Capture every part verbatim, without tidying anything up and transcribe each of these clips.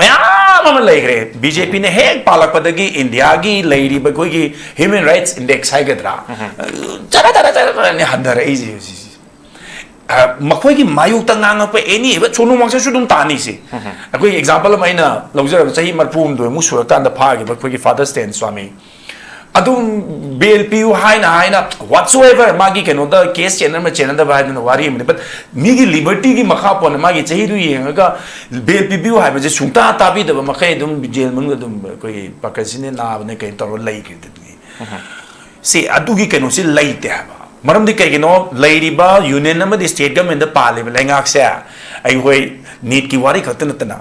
ꯃꯌꯥꯝ ꯑꯃ ꯂꯩꯈ꯭ꯔꯦ꯫ ꯕꯤ ꯖꯦ ꯄꯤꯅ ꯍꯦꯛ ꯄꯥꯜꯂꯛꯄꯗꯒꯤ ꯏꯟꯗꯤꯌꯥꯒꯤ ꯂꯩꯔꯤꯕ ꯑꯩꯈꯣꯏꯒꯤ human rights index ꯍꯥꯏꯒꯗ꯭ꯔꯥ, ꯆꯔꯥ ꯆꯔꯥ ꯆꯔꯥ ꯆꯔꯥꯅꯦ ꯍꯟꯊꯔꯛꯏꯁꯦ ꯍꯧꯖꯤꯛꯁꯦ꯫ ꯑ, ꯃꯈꯣꯏꯒꯤ ꯃꯥꯌꯣꯛꯇ ꯉꯥꯡꯉꯛꯄ ꯑꯦꯅꯤ ꯏꯚꯟ ꯁꯣꯅꯨ ꯋꯥꯡꯁꯛꯁꯨ ꯑꯗꯨꯝ ꯇꯥꯅꯤꯁꯦ꯫ ꯑꯩꯈꯣꯏꯒꯤ ꯑꯦꯛꯖꯥꯝꯄꯜ ꯑꯃ ꯑꯩꯅ ꯂꯧꯖꯔꯕ, ꯆꯍꯤ ꯃꯔꯤꯐꯨ ꯍꯨꯝꯗꯣꯏꯃꯨꯛ ꯁꯨꯔꯀꯥꯟꯗ ꯐꯥꯈꯤꯕ ꯑꯩꯈꯣꯏꯒꯤ ꯐꯥꯗꯔ ꯁ꯭ꯇꯦꯟ ꯁ꯭ꯋꯥꯃꯤ, ꯑꯗꯨꯝ ꯕꯦꯜ ꯄꯤꯌꯨ ꯍꯥꯏꯅ ꯍꯥꯏꯅ whatsoever ꯃꯥꯒꯤ ꯀꯩꯅꯣꯗ ꯀꯦꯁ ꯆꯦꯟꯅꯕ ꯆꯦꯟꯅꯗꯕ ꯍꯥꯏꯗꯨꯅ ꯋꯥꯔꯤ ꯑꯃꯅꯤ, ꯕꯠ ꯃꯤꯒꯤ ꯂꯤꯕꯔꯇꯤꯒꯤ ꯃꯈꯥ ꯄꯣꯟꯅ ꯃꯥꯒꯤ ꯆꯍꯤꯗꯨ ꯌꯦꯡꯉꯒ ꯕꯦꯜ ꯄꯤꯕꯤꯌꯨ ꯍꯥꯏꯕꯁꯦ ꯁꯨꯡꯇꯥ ꯇꯥꯕꯤꯗꯕ ꯃꯈꯩ ꯑꯗꯨꯝ ꯖꯦꯜ ꯃꯅꯨꯡꯗ ꯑꯗꯨꯝ ꯑꯩꯈꯣꯏꯒꯤ ꯄꯥꯀꯁꯤꯅꯦ ꯅꯥꯕꯅꯦ ꯀꯩꯅꯣ ꯇꯧꯔꯒ ꯂꯩꯈ꯭ꯔꯤꯗꯨꯅꯤ꯫ ꯁꯤ ꯑꯗꯨꯒꯤ ꯀꯩꯅꯣꯁꯤ ꯂꯩꯇꯦ ꯍꯥꯏꯕ꯫ ꯃꯔꯝꯗꯤ ꯀꯩꯒꯤꯅꯣ? ꯂꯩꯔꯤꯕ ꯌꯨꯅꯤꯌꯟ ꯑꯃꯗꯤ ꯁ꯭ꯇꯦꯠ ꯒꯃꯦꯟꯗ ꯄꯥꯜꯂꯤꯕ ꯂꯩꯉꯥꯛꯁꯦ ꯑꯩꯈꯣꯏ ꯅꯤꯠꯀꯤ ꯋꯥꯔꯤ ꯈꯛꯇ ꯅꯠꯇꯅ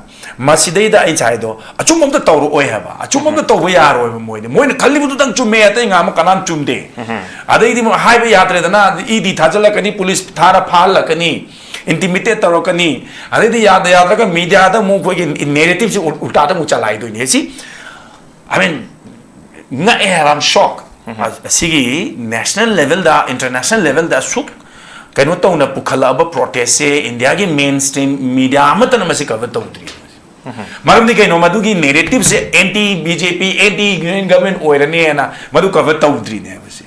ꯃꯁꯤꯗꯩꯗ ꯑꯩꯅ ꯉꯁꯥꯏꯗꯣ ꯑꯆꯨꯝꯕ ꯑꯝꯇ ꯇꯧꯔꯛꯑꯣꯏ ꯍꯥꯏꯕ꯫ ꯑꯆꯨꯝꯕ ꯑꯝꯇ ꯇꯧꯕ ꯌꯥꯔꯣꯏꯕ ꯃꯣꯏꯗꯤ꯫ ꯃꯣꯏꯅ ꯈꯜꯂꯤꯕꯗꯨꯗꯪ ꯆꯨꯝꯃꯦ, ꯑꯇꯩ ꯉꯥꯡꯕ ꯀꯅꯥꯝ ꯆꯨꯝꯗꯦ꯫ ꯑꯗꯩꯗꯤ ꯑꯃꯨꯛ ꯍꯥꯏꯕ ꯌꯥꯗ꯭ꯔꯦꯗꯅ, ꯏ ꯗꯤ ꯊꯥꯖꯤꯜꯂꯛꯀꯅꯤ, ꯄꯨꯂꯤꯁ ꯊꯥꯔ ꯐꯥꯍꯜꯂꯛꯀꯅꯤ, ꯏꯟꯇꯤꯃꯤꯗꯦꯠ ꯇꯧꯔꯛꯀꯅꯤ꯫ ꯑꯗꯩꯗꯤ ꯌꯥꯗ ꯌꯥꯗ꯭ꯔꯒ ꯃꯤꯗꯤꯌꯥꯗ ꯑꯃꯨꯛ ꯑꯩꯈꯣꯏꯒꯤ ꯅꯦꯔꯦꯇꯤꯞꯁꯤ ꯎꯜ-, ꯎꯜꯇꯥꯗ ꯑꯃꯨꯛ ꯆꯂꯥꯏꯗꯣꯏꯅꯦ꯫ ꯁꯤ, I mean, ꯉꯛꯑꯦ ꯍꯥꯏꯕ, I'm shocked꯫ ꯑꯁꯤꯒꯤ ꯅꯦꯁꯅꯦꯜ ꯂꯦꯚꯦꯜꯗ, ꯏꯟꯇꯔꯅꯦꯁꯅꯦꯜ ꯂꯦꯚꯦꯜꯗ ꯑꯁꯨꯛ ꯀꯩꯅꯣ ꯇꯧꯅ ꯄꯨꯈꯠꯂꯛꯑꯕ ꯄ꯭ꯔꯣꯇꯦꯁꯁꯦ ꯏꯟꯗꯤꯌꯥꯒꯤ ꯃꯦꯟ ꯁ꯭ꯇ꯭ꯔꯤꯝ ꯃꯤꯗꯤꯌꯥ ꯑꯃꯠꯇꯅ ꯃꯁꯤ ꯀꯚꯔ ꯇꯧꯗ꯭ꯔꯤ꯫ ꯃꯔꯝꯗꯤ ꯀꯩꯅꯣ? ꯃꯗꯨꯒꯤ ꯅꯦꯔꯦꯇꯤꯞꯁꯦ ꯑꯦꯟꯇꯤ ꯕꯤ ꯖꯦ ꯄꯤ, ꯑꯦꯟꯇꯤ ꯌꯨꯅꯤꯌꯟ ꯒꯚꯔꯟꯃꯦꯟꯠ ꯑꯣꯏꯔꯅꯦꯅ ꯃꯗꯨ ꯀꯚꯔ ꯇꯧꯗ꯭ꯔꯤꯅꯦ ꯍꯥꯏꯕꯁꯦ꯫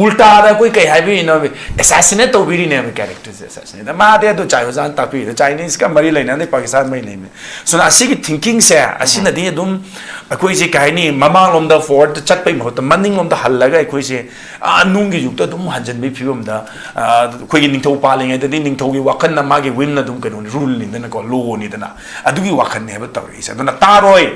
ꯎꯜꯇꯥꯗ ꯑꯩꯈꯣꯏ ꯀꯩ ꯍꯥꯏꯕꯤꯔꯤꯅꯣ? ꯑꯦꯁꯥꯁꯤꯅꯦꯠ ꯇꯧꯕꯤꯔꯤꯅꯦꯕ ꯀꯦꯔꯦꯛꯇꯔꯁꯦ꯫ ꯑꯦꯁꯥꯁꯤꯅꯦꯠ ꯃꯥꯗꯤ ꯑꯗꯨ ꯆꯥꯏ ꯑꯣꯖꯥꯅ ꯇꯥꯛꯄꯤꯔꯤꯗꯣ, ꯆꯥꯏꯅꯤꯁꯀ ꯃꯔꯤ ꯂꯩꯅꯗꯦ, ꯄꯥꯀꯤꯁꯇꯥꯟ ꯃꯔꯤ ꯂꯩꯅꯩ꯫ ꯁꯨꯅ ꯑꯁꯤꯒꯤ ꯊꯤꯡꯀꯤꯡꯁꯦ ꯑꯁꯤꯅꯗꯤ ꯑꯗꯨꯝ ꯑꯩꯈꯣꯏꯁꯦ ꯀꯩ ꯍꯥꯏꯅꯤ, ꯃꯃꯥꯡꯂꯣꯝꯗ ꯐꯣꯔꯋꯥꯔꯗ ꯆꯠꯄꯩ ꯃꯍꯨꯠꯇ ꯃꯅꯤꯡꯂꯣꯝꯗ ꯍꯜꯂꯒ ꯑꯩꯈꯣꯏꯁꯦ, ꯑꯥ, ꯅꯨꯡꯒꯤ ꯌꯨꯒꯇ ꯑꯗꯨꯝ ꯍꯟꯖꯤꯟꯕꯒꯤ ꯐꯤꯕꯝꯗ, ꯑꯥ, ꯑꯩꯈꯣꯏꯒꯤ ꯅꯤꯡꯊꯧ ꯄꯥꯜꯂꯤꯉꯩꯗꯗꯤ ꯅꯤꯡꯊꯧꯒꯤ ꯋꯥꯈꯜꯅ ꯃꯥꯒꯤ ꯋꯤꯝꯅ ꯑꯗꯨꯝ ꯀꯩꯅꯣꯅꯤ, ꯔꯨꯜꯅꯤꯗꯅꯀꯣ, ꯂꯣꯅꯤꯗꯅ, ꯑꯗꯨꯒꯤ ꯋꯥꯈꯜꯅꯦꯕ ꯇꯧꯔꯛꯏꯁꯦ꯫ ꯑꯗꯨꯅ ꯇꯥꯔꯣꯏ,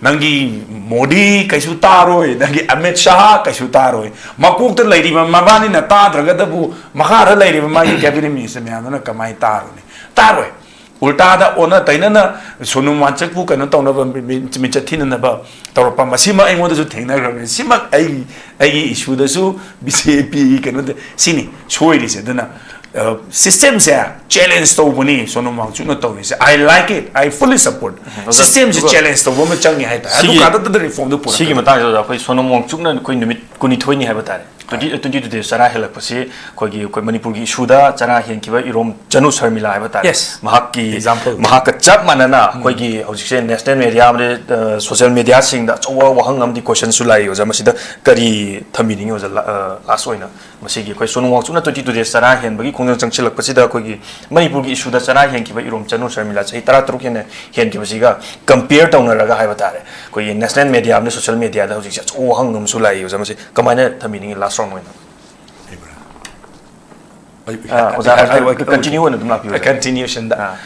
ꯅꯪꯒꯤ ꯃꯣꯗꯤ ꯀꯩꯁꯨ ꯇꯥꯔꯣꯏ, ꯅꯪꯒꯤ ꯑꯃꯤꯠ ꯁꯥꯍ ꯀꯩꯁꯨ ꯇꯥꯔꯣꯏ꯫ ꯃꯀꯣꯛꯇ ꯂꯩꯔꯤꯕ ꯃꯕꯥꯅꯤꯅ ꯇꯥꯗ꯭ꯔꯒꯗꯕꯨ ꯃꯈꯥꯗ ꯂꯩꯔꯤꯕ ꯃꯥꯒꯤ ꯀꯦꯕꯤꯅꯦꯠ ꯃꯤꯅꯤꯁꯇꯔ ꯃꯌꯥꯝꯗꯨꯅ ꯀꯃꯥꯏꯅ ꯇꯥꯔꯨꯅꯤ? ꯇꯥꯔꯣꯏ꯫ ꯎꯜꯇꯥꯗ ꯑꯣꯟꯅ ꯇꯩꯅꯅ ꯁꯣꯅꯨ ꯋꯥꯟꯆꯛꯄꯨ ꯀꯩꯅꯣ ꯇꯧꯅꯕ, ꯃꯤ-, ꯃꯤ-, ꯃꯤꯡꯆꯠ ꯊꯤꯅꯅꯕ ꯇꯧꯔꯛꯄ, ꯃꯁꯤꯃ ꯑꯩꯉꯣꯟꯗꯁꯨ ꯊꯦꯡꯅꯈ꯭ꯔꯕꯅꯤ꯫ ꯁꯤꯃꯛ ꯑꯩ, ꯑꯩꯒꯤ ꯏꯁꯨꯗꯁꯨ, ꯕꯤ ꯖꯦ ꯄꯤꯒꯤ ꯀꯩꯅꯣꯗ ꯁꯤꯅꯤ ꯁꯣꯏꯔꯤꯁꯦ꯫ ꯑꯗꯨꯅ ꯁꯤꯁꯇꯦꯝꯁꯦ ꯆꯦꯂꯦꯟꯖ ꯇꯧꯕꯅꯤ ꯁꯣꯅꯝ ꯋꯥꯡꯆꯨꯛꯅ ꯇꯧꯔꯤꯁꯦ꯫ I like it, I fully support. ꯑꯣꯖꯥ, ꯁꯤꯁꯇꯦꯝꯁꯦ ꯑꯗꯨꯒ ꯆꯦꯂꯦꯟꯖ ꯇꯧꯕ ꯑꯃ ꯆꯪꯉꯦ ꯍꯥꯏꯇꯥꯔꯦ꯫ ꯑꯗꯨ ꯁꯤꯒꯤ- ꯀꯥꯟꯗꯨꯗ ꯔꯤꯐꯣꯔꯝꯗꯨ ꯄꯨꯔꯛꯀꯅꯤ꯫ ꯁꯤꯒꯤ ꯃꯇꯥꯡꯁꯤꯗ ꯑꯩꯈꯣꯏ ꯁꯣꯅꯝ ꯋꯥꯡꯆꯨꯛꯅ ꯑꯩꯈꯣꯏ ꯅꯨꯃꯤꯠ ꯀꯨꯟꯅꯤꯊꯣꯏꯅꯤ ꯍꯥꯏꯕ ꯇꯥꯔꯦ, twenty twenty two days ꯆꯔꯥ ꯍꯦꯜꯂꯛꯄꯁꯤ ꯑꯩꯈꯣꯏꯒꯤ ꯑꯩꯈꯣꯏ ꯃꯅꯤꯄꯨꯔꯒꯤ ꯏꯁꯨꯗ ꯆꯔꯥ ꯍꯦꯟꯈꯤꯕ ꯏꯔꯣꯝ ꯆꯅꯨ ꯁꯔꯃꯤꯂꯥ ꯍꯥꯏꯕ ꯇꯥꯔꯦ꯫ Yes. ꯃꯍꯥꯛꯀꯤ Example. ꯃꯍꯥꯛꯀ ꯆꯞ ꯃꯥꯟꯅꯅ ꯑꯩꯈꯣꯏꯒꯤ ꯍꯧꯖꯤꯛꯁꯦ ꯅꯦꯁꯅꯦꯜ ꯃꯦꯗꯤꯌꯥ ꯑꯃꯗꯤ ꯁꯣꯁꯤꯌꯦꯜ ꯃꯦꯗꯤꯌꯥꯁꯤꯡꯗ ꯑꯆꯧꯕ ꯋꯥꯍꯪ ꯑꯃꯗꯤ ꯀꯣꯏꯁꯟꯁꯨ ꯂꯥꯛꯏ ꯑꯣꯖꯥ꯫ ꯃꯁꯤꯗ ꯀꯔꯤ ꯊꯝꯕꯤꯅꯤꯡꯉꯤ ꯑꯣꯖꯥ? ꯂꯥꯁ ꯑꯣꯏꯅ ꯃꯁꯤꯒꯤ ꯑꯩꯈꯣꯏ ꯁꯣꯅꯝ ꯋꯥꯡꯆꯨꯛꯅ twenty two days ꯆꯔꯥ ꯍꯦꯟꯕꯒꯤ ꯈꯣꯡꯖꯪ ꯆꯪꯁꯤꯜꯂꯛꯄꯁꯤꯗ ꯑꯩꯈꯣꯏꯒꯤ ꯃꯅꯤꯄꯨꯔꯒꯤ ꯏꯁꯨꯗ ꯆꯔꯥ ꯍꯦꯟꯈꯤꯕ ꯏꯔꯣꯝ ꯆꯅꯨ ꯁꯔꯃꯤꯂꯥ ꯆꯍꯤ ꯇꯔꯥꯇꯔꯨꯛ ꯍꯦꯟꯅ ꯍꯦꯟꯈꯤꯕꯁꯤꯒ ꯀꯝꯄꯤꯌꯔ ꯇꯧꯅꯔꯒ ꯍꯥꯏꯕ ꯇꯥꯔꯦ, ꯑꯩꯈꯣꯏꯒꯤ ꯅꯦꯁꯅꯦꯜ ꯃꯦꯗꯤꯌꯥ ꯑꯃꯗꯤ ꯁꯣꯁꯤꯌꯦꯜ ꯃꯦꯗꯤꯌꯥꯗ ꯍꯧꯖꯤꯛꯁꯦ ꯑꯆꯧꯕ ꯋꯥꯍꯪ ꯑꯃꯁꯨ ꯂꯥꯛꯏ ꯑꯣꯖꯥ꯫ ꯃꯁꯤ ꯀꯃꯥꯏꯅ ꯊꯝꯕꯤꯅꯤꯡꯉꯤ ꯂꯥꯁ ꯔꯥꯎꯟ ꯑꯣꯏꯅ? ꯑꯣꯖꯥ, continue ꯑꯣꯏꯅ ꯑꯗꯨꯝ ꯂꯥꯛꯄꯤꯌꯨ, ꯑꯣꯖꯥ꯫ ꯀꯟꯇꯤꯅ꯭ꯌꯨꯁꯟꯗ ꯑꯥ.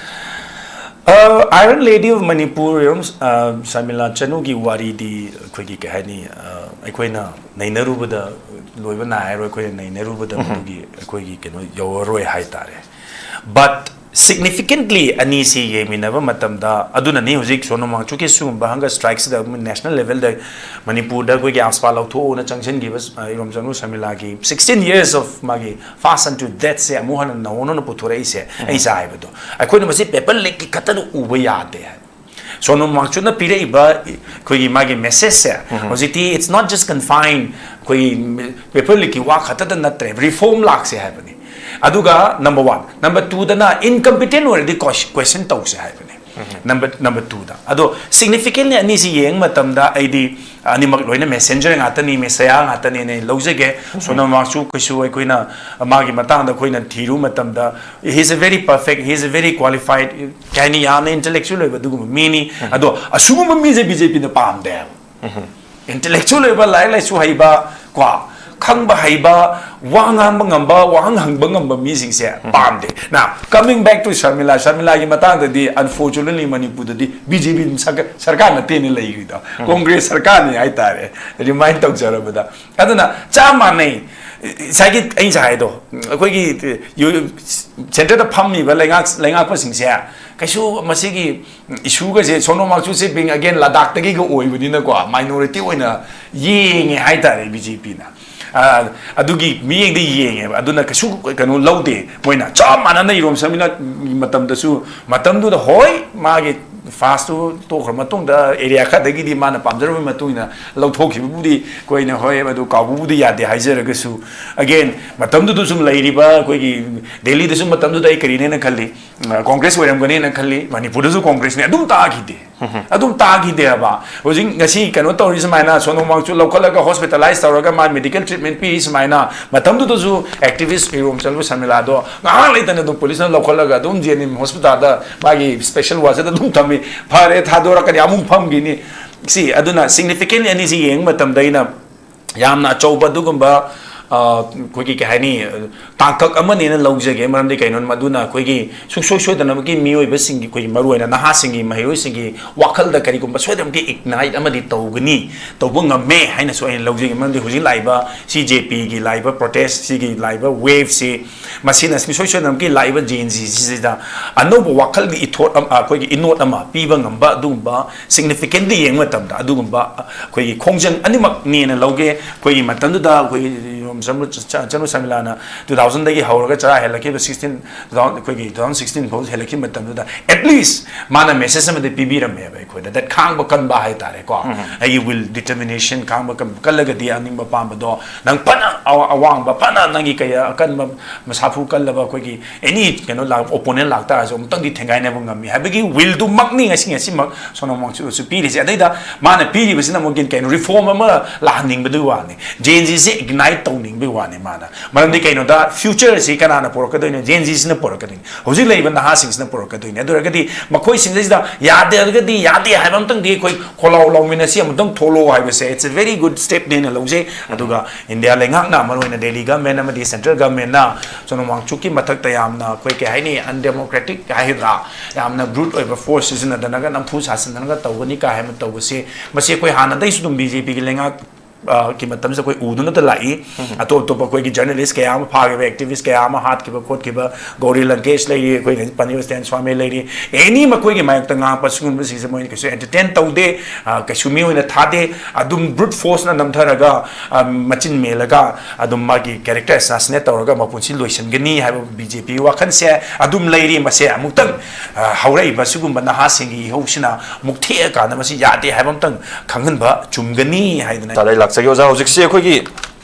Iron Lady of Manipur ꯏꯔꯣꯝ ꯁꯔꯃꯤꯂꯥ ꯆꯅꯨꯒꯤ ꯋꯥꯔꯤꯗꯤ ꯑꯩꯈꯣꯏꯒꯤ ꯀꯩ ꯍꯥꯏꯅꯤ, ꯑꯩꯈꯣꯏꯅ ꯅꯩꯅꯔꯨꯕꯗ ꯂꯣꯏꯕ ꯅꯥꯏꯔꯣꯏ꯫ ꯑꯩꯈꯣꯏꯅ ꯅꯩꯅꯔꯨꯕꯗ ꯃꯗꯨꯒꯤ ꯑꯩꯈꯣꯏꯒꯤ ꯀꯩꯅꯣ ꯌꯧꯔꯔꯣꯏ ꯍꯥꯏꯇꯥꯔꯦ꯫ But significantly ꯑꯅꯤꯁꯤ ꯌꯦꯡꯃꯤꯟꯅꯕ ꯃꯇꯝꯗ, ꯑꯗꯨꯅꯅꯤ ꯍꯧꯖꯤꯛ ꯁꯣꯅꯝ ꯋꯥꯡꯆꯨꯛꯀꯤ ꯁꯤꯒꯨꯝꯕ hunger strike ꯁꯤꯗ ꯅꯦꯁꯅꯦꯜ ꯂꯦꯚꯦꯜꯗ ꯃꯅꯤꯄꯨꯔꯗ ꯑꯩꯈꯣꯏꯒꯤ AFSPA ꯂꯧꯊꯣꯛꯑꯣꯅ ꯆꯪꯁꯤꯟꯈꯤꯕ Irom Chanu ꯁꯔꯃꯤꯂꯥꯒꯤ sixteen years of ꯃꯥꯒꯤ fast unto death ꯁꯦ ꯑꯃꯨꯛ ꯍꯟꯅ ꯅꯧꯍꯧꯅꯅ ꯄꯨꯊꯣꯔꯛꯏꯁꯦ꯫ ꯑꯩ ꯉꯁꯥꯏ ꯍꯥꯏꯕꯗꯣ, ꯑꯩꯈꯣꯏꯅ ꯃꯁꯤ ꯄꯦꯄꯔ ꯂꯤꯛꯀꯤ ꯈꯛꯇꯅ ꯎꯕ ꯌꯥꯗꯦ ꯍꯥꯏꯕ꯫ ꯁꯣꯅꯝ ꯋꯥꯡꯆꯨꯛꯅ ꯄꯤꯔꯛꯏꯕ ꯑꯩꯈꯣꯏꯒꯤ ꯃꯥꯒꯤ ꯃꯦꯁꯦꯖꯁꯦ ꯍꯧꯖꯤꯛꯇꯤ it's not just confined ꯑꯩꯈꯣꯏꯒꯤ ꯄꯦꯄꯔ ꯂꯤꯛꯀꯤ ꯋꯥ ꯈꯛꯇꯗ ꯅꯠꯇ꯭ꯔꯦ, ꯔꯤꯐꯣꯔꯝ ꯂꯥꯛꯁꯦ ꯍꯥꯏꯕꯅꯤ꯫ ꯑꯗꯨꯒ number one, number twoꯗꯅ incompetent ꯑꯣꯏꯔꯗꯤ ꯀꯣꯏꯁꯟ ꯇꯧꯁꯦ ꯍꯥꯏꯕꯅꯤ꯫ Number number twoꯗ ꯑꯗꯣ significantly ꯑꯅꯤꯁꯤ ꯌꯦꯡꯕ ꯃꯇꯝꯗ ꯑꯩꯗꯤ ꯑꯅꯤꯃꯛ ꯂꯣꯏꯅ ꯃꯦꯁꯦꯟꯖꯔ ꯉꯥꯛꯇꯅꯤ, ꯃꯦꯁꯌꯥ ꯉꯥꯛꯇꯅꯤꯅ ꯑꯩ ꯂꯧꯖꯒꯦ꯫ ꯁꯣꯅꯝ ꯋꯥꯡꯆꯨꯛ ꯀꯩꯁꯨ ꯑꯩꯈꯣꯏꯅ ꯃꯥꯒꯤ ꯃꯇꯥꯡꯗ ꯑꯩꯈꯣꯏꯅ ꯊꯤꯔꯨꯕ ꯃꯇꯝꯗ he is a very perfect, he is a very qualified, ꯀꯩ ꯍꯥꯏꯅꯤ, ꯌꯥꯝꯅ ꯏꯟꯇꯦꯂꯦꯛꯆꯨꯑꯦꯜ ꯑꯣꯏꯕ ꯑꯗꯨꯒꯨꯝꯕ ꯃꯤꯅꯤ꯫ ꯑꯗꯣ ꯑꯁꯤꯒꯨꯝꯕ ꯃꯤꯁꯦ BJPꯅ ꯄꯥꯝꯗꯦ ꯍꯥꯏꯕ꯫ ꯏꯟꯇꯦꯂꯦꯛꯆꯨꯑꯦꯜ ꯑꯣꯏꯕ, ꯂꯥꯏꯔꯤꯛ ꯂꯥꯏꯁꯨ ꯍꯩꯕ, ꯀꯣ, ꯈꯪꯕ ꯍꯩꯕ, ꯋꯥ ꯉꯥꯡꯕ ꯉꯝꯕ, ꯋꯥꯍꯪ ꯍꯪꯕ ꯉꯝꯕ ꯃꯤꯁꯤꯡꯁꯦ ꯄꯥꯝꯗꯦ꯫ Now, coming back to Sharmila, ꯁꯔꯃꯤꯂꯥꯒꯤ ꯃꯇꯥꯡꯗꯗꯤ unfortunately ꯃꯅꯤꯄꯨꯔꯗꯗꯤ BJP ꯁꯔꯀꯥꯔ ꯅꯠꯇꯦꯅ ꯂꯩꯈ꯭ꯔꯤꯗꯣ, ꯀꯣꯡꯒ꯭ꯔꯦꯁ ꯁꯔꯀꯥꯔꯅꯤ ꯍꯥꯏꯇꯥꯔꯦ, ꯔꯤꯃꯥꯏꯟ ꯇꯧꯖꯔꯕꯗ꯫ ꯑꯗꯨꯅ ꯆꯞ ꯃꯥꯟꯅꯩ꯫ ꯉꯁꯥꯏꯒꯤ ꯑꯩꯅ ꯉꯁꯥꯏ ꯍꯥꯏꯗꯣ, ꯑꯩꯈꯣꯏꯒꯤ ꯁꯦꯟꯇꯔꯗ ꯐꯝꯃꯤꯕ ꯂꯩꯉꯥꯛ ꯂꯩꯉꯥꯛꯄꯁꯤꯡꯁꯦ ꯀꯩꯁꯨ ꯃꯁꯤꯒꯤ ꯏꯁꯨꯒꯁꯦ, ꯁꯣꯅꯝ ꯋꯥꯡꯆꯨꯛꯁꯦ being again ꯂꯗꯥꯛꯇꯒꯤꯒ ꯑꯣꯏꯕꯅꯤꯅꯀꯣ, ꯃꯥꯏꯅꯣꯔꯤꯇꯤ ꯑꯣꯏꯅ ꯌꯦꯡꯉꯦ ꯍꯥꯏꯇꯥꯔꯦ BJPꯅ꯫ ꯑ, ꯑꯗꯨꯒꯤ ꯃꯤꯠꯌꯦꯡꯗ ꯌꯦꯡꯉꯦꯕ꯫ ꯑꯗꯨꯅ ꯀꯩꯁꯨ ꯀꯩꯅꯣ ꯂꯧꯗꯦ꯫ ꯃꯣꯏꯅ ꯆꯞ ꯃꯥꯟꯅꯅ ꯏꯔꯣꯝ ꯁꯦꯝꯃꯤꯟꯅ ꯃꯇꯝꯗꯁꯨ, ꯃꯇꯝꯗꯨꯗ, ꯍꯣꯏ, ꯃꯥꯒꯤ ꯐꯥꯁꯇꯨ ꯇꯣꯛꯈ꯭ꯔ ꯃꯇꯨꯡꯗ ꯑꯦꯔꯤꯌꯥ ꯈꯔꯗꯒꯤꯗꯤ ꯃꯥꯅ ꯄꯥꯝꯖꯔꯨꯕꯒꯤ ꯃꯇꯨꯡ ꯏꯟꯅ ꯂꯧꯊꯣꯛꯈꯤꯕꯕꯨꯗꯤ ꯑꯩꯈꯣꯏꯅ, ꯍꯣꯏ, ꯑꯗꯨ ꯀꯥꯎꯕꯕꯨꯗꯤ ꯌꯥꯗꯦ ꯍꯥꯏꯖꯔꯒꯁꯨ, ꯑꯒꯦꯟ, ꯃꯇꯝꯗꯨꯗ ꯁꯨꯝ ꯂꯩꯔꯤꯕ ꯑꯩꯈꯣꯏꯒꯤ ꯗꯦꯜꯂꯤꯗꯁꯨ ꯃꯇꯝꯗꯨꯗ ꯑꯩ ꯀꯔꯤꯅꯦꯅ ꯈꯜꯂꯤ, ꯑ, ꯀꯣꯡꯒ꯭ꯔꯦꯁ ꯑꯣꯏꯔꯝꯒꯅꯦꯅ ꯈꯜꯂꯤ꯫ ꯃꯅꯤꯄꯨꯔꯗꯁꯨ ꯀꯣꯡꯒ꯭ꯔꯦꯁꯅꯤ꯫ ꯑꯗꯨꯝ ꯇꯥꯈꯤꯗꯦ꯫ ꯑꯗꯨꯝ ꯇꯥꯈꯤꯗꯦꯕ꯫ ꯍꯧꯖꯤꯛ ꯉꯁꯤ ꯀꯩꯅꯣ ꯇꯧꯔꯤ ꯁꯨꯃꯥꯏꯅ, ꯁꯣꯅꯨ ꯃꯥꯡꯆꯨ ꯂꯧꯈꯠꯂꯒ ꯍꯣꯁꯄꯤꯇꯥꯂꯥꯏꯁ ꯇꯧꯔꯒ ꯃꯥ ꯃꯦꯗꯤꯀꯦꯜ ꯇ꯭ꯔꯤꯠꯃꯦꯟ ꯄꯤꯔꯤ ꯁꯨꯃꯥꯏꯅ, ꯃꯇꯝꯗꯨꯗꯁꯨ ꯑꯦꯛꯇꯤꯚꯤꯁ ꯏꯔꯣꯝ ꯆꯜꯕ ꯁꯔꯃꯤꯂꯥꯗꯣ ꯉꯥꯏꯍꯥꯛ ꯂꯩꯇꯅ ꯑꯗꯨꯝ ꯄꯨꯂꯤꯁꯅ ꯂꯧꯈꯠꯂꯒ ꯑꯗꯨꯝ ꯖꯦ ꯑꯦꯟ ꯑꯦꯝ ꯍꯣꯁꯄꯤꯇꯥꯜꯗ ꯃꯥꯒꯤ ꯁ꯭ꯄꯦꯁꯦꯜ ꯋꯥꯔꯗꯁꯤꯗ ꯑꯗꯨꯝ ꯊꯝꯃꯤ꯫ ꯐꯔꯦ, ꯊꯥꯗꯣꯔꯛꯀꯅꯤ, ꯑꯃꯨꯛ ꯐꯝꯈꯤꯅꯤ꯫ ꯁꯤ ꯑꯗꯨꯅ ꯁꯤꯒꯅꯤꯐꯤꯀꯦꯟ ꯑꯅꯤꯁꯤ ꯌꯦꯡꯕ ꯃꯇꯝꯗ ꯑꯩꯅ ꯌꯥꯝꯅ ꯑꯆꯧꯕ ꯑꯗꯨꯒꯨꯝꯕ, ꯑ, ꯑꯩꯈꯣꯏꯒꯤ ꯀꯩ ꯍꯥꯏꯅꯤ, ꯇꯥꯡꯀꯛ ꯑꯃꯅꯦꯅ ꯂꯧꯖꯒꯦ꯫ ꯃꯔꯝꯗꯤ ꯀꯩꯅꯣ, ꯃꯗꯨꯅ ꯑꯩꯈꯣꯏꯒꯤ ꯁꯨꯡꯁꯣꯏ ꯁꯣꯏꯗꯅꯃꯛꯀꯤ ꯃꯤꯑꯣꯏꯕꯁꯤꯡꯒꯤ, ꯑꯩꯈꯣꯏꯒꯤ ꯃꯔꯨꯑꯣꯏꯅ ꯅꯍꯥꯁꯤꯡꯒꯤ, ꯃꯍꯩꯔꯣꯏꯁꯤꯡꯒꯤ ꯋꯥꯈꯜꯗ ꯀꯔꯤꯒꯨꯝꯕ ꯁꯣꯏꯗꯅꯃꯛꯀꯤ ꯏꯒꯅꯥꯏꯠ ꯑꯃꯗꯤ ꯇꯧꯒꯅꯤ, ꯇꯧꯕ ꯉꯝꯃꯦ ꯍꯥꯏꯅꯁꯨ ꯑꯩꯅ ꯂꯧꯖꯒꯦ꯫ ꯃꯔꯝꯗꯤ ꯍꯧꯖꯤꯛ ꯂꯥꯛꯏꯕ ꯁꯤ ꯖꯦ ꯄꯤꯒꯤ ꯂꯥꯛꯏꯕ ꯄ꯭ꯔꯣꯇꯦꯁ, ꯁꯤꯒꯤ ꯂꯥꯛꯏꯕ ꯋꯦꯚꯁꯤ, ꯃꯁꯤꯅ ꯁꯨꯡꯁꯣꯏ ꯁꯣꯏꯗꯅꯃꯛꯀꯤ ꯂꯥꯛꯏꯕ ꯖꯦꯟ ꯖꯤꯁꯤꯗ ꯑꯅꯧꯕ ꯋꯥꯈꯜꯒꯤ ꯏꯊꯣꯠ ꯑꯃ, ꯑꯩꯈꯣꯏꯒꯤ ꯏꯅꯣꯠ ꯑꯃ ꯄꯤꯕ ꯉꯝꯕ ꯑꯗꯨꯒꯨꯝꯕ ꯁꯤꯒꯅꯤꯐꯤꯀꯦꯟꯗ ꯌꯦꯡꯕ ꯃꯇꯝꯗ ꯑꯗꯨꯒꯨꯝꯕ ꯑꯩꯈꯣꯏꯒꯤ ꯈꯣꯡꯖꯪ ꯑꯅꯤꯃꯛꯅꯦꯅ ꯂꯧꯒꯦ꯫ ꯑꯩꯈꯣꯏꯒꯤ ꯃꯇꯝꯗꯨꯗ ꯑꯩꯈꯣꯏꯒꯤ ꯆꯅꯨ, ꯆꯅꯨ ꯁꯔꯃꯤꯂꯥꯅ ꯇꯨ ꯊꯥꯎꯖꯟꯗꯒꯤ ꯍꯧꯔꯒ ꯆꯔꯥ ꯍꯦꯜꯂꯛꯈꯤꯕ ꯁꯤꯛꯁꯇꯤꯟ, ꯑꯩꯈꯣꯏꯒꯤ ꯇꯨ ꯊꯥꯎꯖꯟ ꯁꯤꯛꯁꯇꯤꯟ ꯐꯥꯎ ꯍꯦꯜꯂꯛꯈꯤꯕ ꯃꯇꯝꯗꯨꯗ, at least ꯃꯥꯅ ꯃꯦꯁꯦꯖ ꯑꯃꯗꯤ ꯄꯤꯕꯤꯔꯝꯃꯦꯕ ꯑꯩꯈꯣꯏꯗ, that ꯈꯥꯡꯕ ꯀꯟꯕ ꯍꯥꯏꯇꯥꯔꯦꯀꯣ꯫ ꯑꯩꯒꯤ ꯋꯤꯜ, ꯗꯤꯇꯔꯃꯤꯅꯦꯁꯟ, ꯈꯥꯡꯕ ꯀꯟꯕ, ꯀꯜꯂꯒꯗꯤ ꯑꯅꯤꯡꯕ ꯑꯄꯥꯝꯕꯗꯣ ꯅꯪ ꯐꯅ ꯑꯋꯥ-, ꯑꯋꯥꯡꯕ, ꯐꯅ ꯅꯪꯒꯤ ꯀꯩ ꯑꯀꯟꯕ, ꯃꯁꯥꯐꯨ ꯀꯜꯂꯕ ꯑꯩꯈꯣꯏꯒꯤ ꯑꯦꯅꯤ ꯀꯩꯅꯣ ꯂꯥꯛ, ꯑꯣꯄꯣꯅꯦꯟ ꯂꯥꯛꯇꯥꯔꯁꯨ ꯑꯃꯨꯛꯇꯪꯗꯤ ꯊꯦꯡꯒꯥꯏꯅꯕ ꯉꯝꯃꯤ ꯍꯥꯏꯕꯒꯤ ꯋꯤꯜꯗꯨꯃꯛꯅꯤ ꯉꯁꯤ, ꯉꯁꯤꯃꯛ ꯁꯣꯅꯝ ꯋꯥꯡꯆꯨꯛꯁꯨ ꯄꯤꯔꯤꯁꯦ꯫ ꯑꯗꯩꯗ ꯃꯥꯅ ꯄꯤꯔꯤꯕꯁꯤꯅ ꯑꯃꯨꯛ ꯀꯩꯅꯣ, ꯔꯤꯐꯣꯔꯝ ꯑꯃ ꯂꯥꯛꯍꯟꯅꯤꯡꯕꯗꯨꯒꯤ ꯋꯥꯅꯤ, ꯖꯦꯟ ꯖꯤꯁꯦ ꯏꯒꯅꯥꯏꯠ ꯇꯧꯅꯤꯡꯕꯒꯤ ꯋꯥꯅꯤ ꯃꯥꯅ꯫ ꯃꯔꯝꯗꯤ ꯀꯩꯅꯣꯗ, ꯐ꯭ꯌꯨꯆꯔꯁꯤ ꯀꯅꯥꯅ ꯄꯨꯔꯛꯀꯗꯣꯏꯅꯣ? ꯖꯦꯟ ꯖꯤꯁꯤꯅ ꯄꯨꯔꯛꯀꯗꯣꯏꯅꯤ, ꯍꯧꯖꯤꯛ ꯂꯩꯔꯤꯕ ꯅꯍꯥꯁꯤꯡꯁꯤꯅ ꯄꯨꯔꯛꯀꯗꯣꯏꯅꯤ꯫ ꯑꯗꯨ ꯑꯣꯏꯔꯒꯗꯤ ꯃꯈꯣꯏꯁꯤꯡꯁꯤꯗ ꯌꯥꯗꯦ ꯍꯥꯏꯔꯒꯗꯤ ꯌꯥꯗꯦ ꯍꯥꯏꯕ ꯑꯝꯇꯪꯗꯤ ꯑꯩꯈꯣꯏ ꯈꯣꯜꯂꯥꯎ ꯂꯥꯎꯃꯤꯟꯅꯁꯤ, ꯑꯃꯨꯛꯇꯪ ꯊꯣꯛꯂꯛꯑꯣ ꯍꯥꯏꯕꯁꯦ, it's a very good stepꯅꯦꯅ ꯂꯧꯖꯩ꯫ ꯑꯗꯨꯒ ꯏꯟꯗꯤꯌꯥ ꯂꯩꯉꯥꯛꯅ, ꯃꯔꯨꯑꯣꯏꯅ ꯗꯦꯜꯂꯤ ꯒꯚꯔꯟꯃꯦꯟ ꯑꯃꯗꯤ ꯁꯦꯟꯇ꯭ꯔꯦꯜ ꯒꯚꯔꯟꯃꯦꯟꯅ ꯁꯣꯅꯝ ꯋꯥꯡꯆꯨꯛꯀꯤ ꯃꯊꯛꯇ ꯌꯥꯝꯅ ꯑꯩꯈꯣꯏ ꯀꯩ ꯍꯥꯏꯅꯤ, ꯑꯟꯗꯦꯃꯣꯀ꯭ꯔꯦꯇꯤꯛ ꯍꯥꯏꯒꯗ꯭ꯔꯥ, ꯌꯥꯝꯅ ꯕ꯭ꯔꯨꯠ ꯑꯣꯏꯕ ꯐꯣꯔꯁ ꯁꯤꯖꯤꯟꯅꯗꯅꯒ, ꯅꯝꯐꯨ ꯁꯥꯁꯤꯟꯅꯗꯅꯒ ꯇꯧꯒꯅꯤ ꯀꯥ ꯍꯥꯏꯅ ꯇꯧꯕꯁꯦ, ꯃꯁꯤ ꯑꯩꯈꯣꯏ ꯍꯥꯟꯅꯗꯩꯁꯨ ꯑꯗꯨꯝ ꯕꯤ ꯖꯦ ꯄꯤꯒꯤ ꯂꯩꯉꯥꯛ ꯑ, ꯀꯤ ꯃꯇꯝꯁꯤꯗ ꯑꯩꯈꯣꯏ ꯎꯗꯨꯅꯇ ꯂꯥꯛꯏ꯫ ꯑꯇꯣꯞ ꯑꯇꯣꯞꯄ ꯑꯩꯈꯣꯏꯒꯤ journalist ꯀꯌꯥ ꯑꯃ ꯐꯥꯈꯤꯕ, activist ꯀꯌꯥ ꯑꯃ ꯍꯥꯠꯈꯤꯕ ꯈꯣꯠꯈꯤꯕ, ꯒꯧꯔꯤ ꯂꯪꯀꯦꯁ ꯂꯩꯔꯤ, ꯑꯩꯈꯣꯏ ꯄꯅꯤꯔ ꯁ꯭ꯇꯦꯟ ꯁ꯭ꯋꯥꯃꯤ ꯂꯩꯔꯤ, any ꯃꯈꯣꯏꯒꯤ ꯃꯥꯌꯣꯛꯇ ꯉꯥꯡꯕ ꯁꯤꯒꯨꯝꯕꯁꯤꯡꯁꯦ ꯃꯣꯏꯅ ꯀꯩꯁꯨ entertain ꯇꯧꯗꯦ, ꯑ, ꯀꯩꯁꯨ ꯃꯤꯑꯣꯏꯅ ꯊꯥꯗꯦ꯫ ꯑꯗꯨꯝ brute force ꯅ ꯅꯝꯊꯔꯒ, ꯑ, ꯃꯆꯤꯟ ꯃꯦꯜꯂꯒ ꯑꯗꯨꯝ ꯃꯥꯒꯤ character assassinate ꯇꯧꯔꯒ ꯃꯄꯨꯟꯁꯤ ꯂꯣꯏꯁꯤꯟꯒꯅꯤ ꯍꯥꯏꯕ B J P ꯋꯥꯈꯜꯁꯦ ꯑꯗꯨꯝ ꯂꯩꯔꯤ꯫ ꯃꯁꯦ ꯑꯃꯨꯛꯇꯪ, ꯑ, ꯍꯧꯔꯛꯏꯕ ꯁꯤꯒꯨꯝꯕ ꯅꯍꯥꯁꯤꯡꯒꯤ ꯏꯍꯧꯁꯤꯅ ꯃꯨꯛꯊꯦꯛꯑꯀꯥꯟꯗ ꯃꯁꯤ ꯌꯥꯗꯦ ꯍꯥꯏꯕ ꯑꯃꯇꯪ ꯈꯪꯍꯟꯕ ꯆꯨꯝꯒꯅꯤ ꯍꯥꯏꯗꯅ꯫ ꯇꯥꯗ ꯑꯩ ꯂꯥꯛꯆꯒꯦ ꯑꯣꯖꯥ꯫ ꯍꯧꯖꯤꯛꯁꯤ ꯑꯩꯈꯣꯏꯒꯤ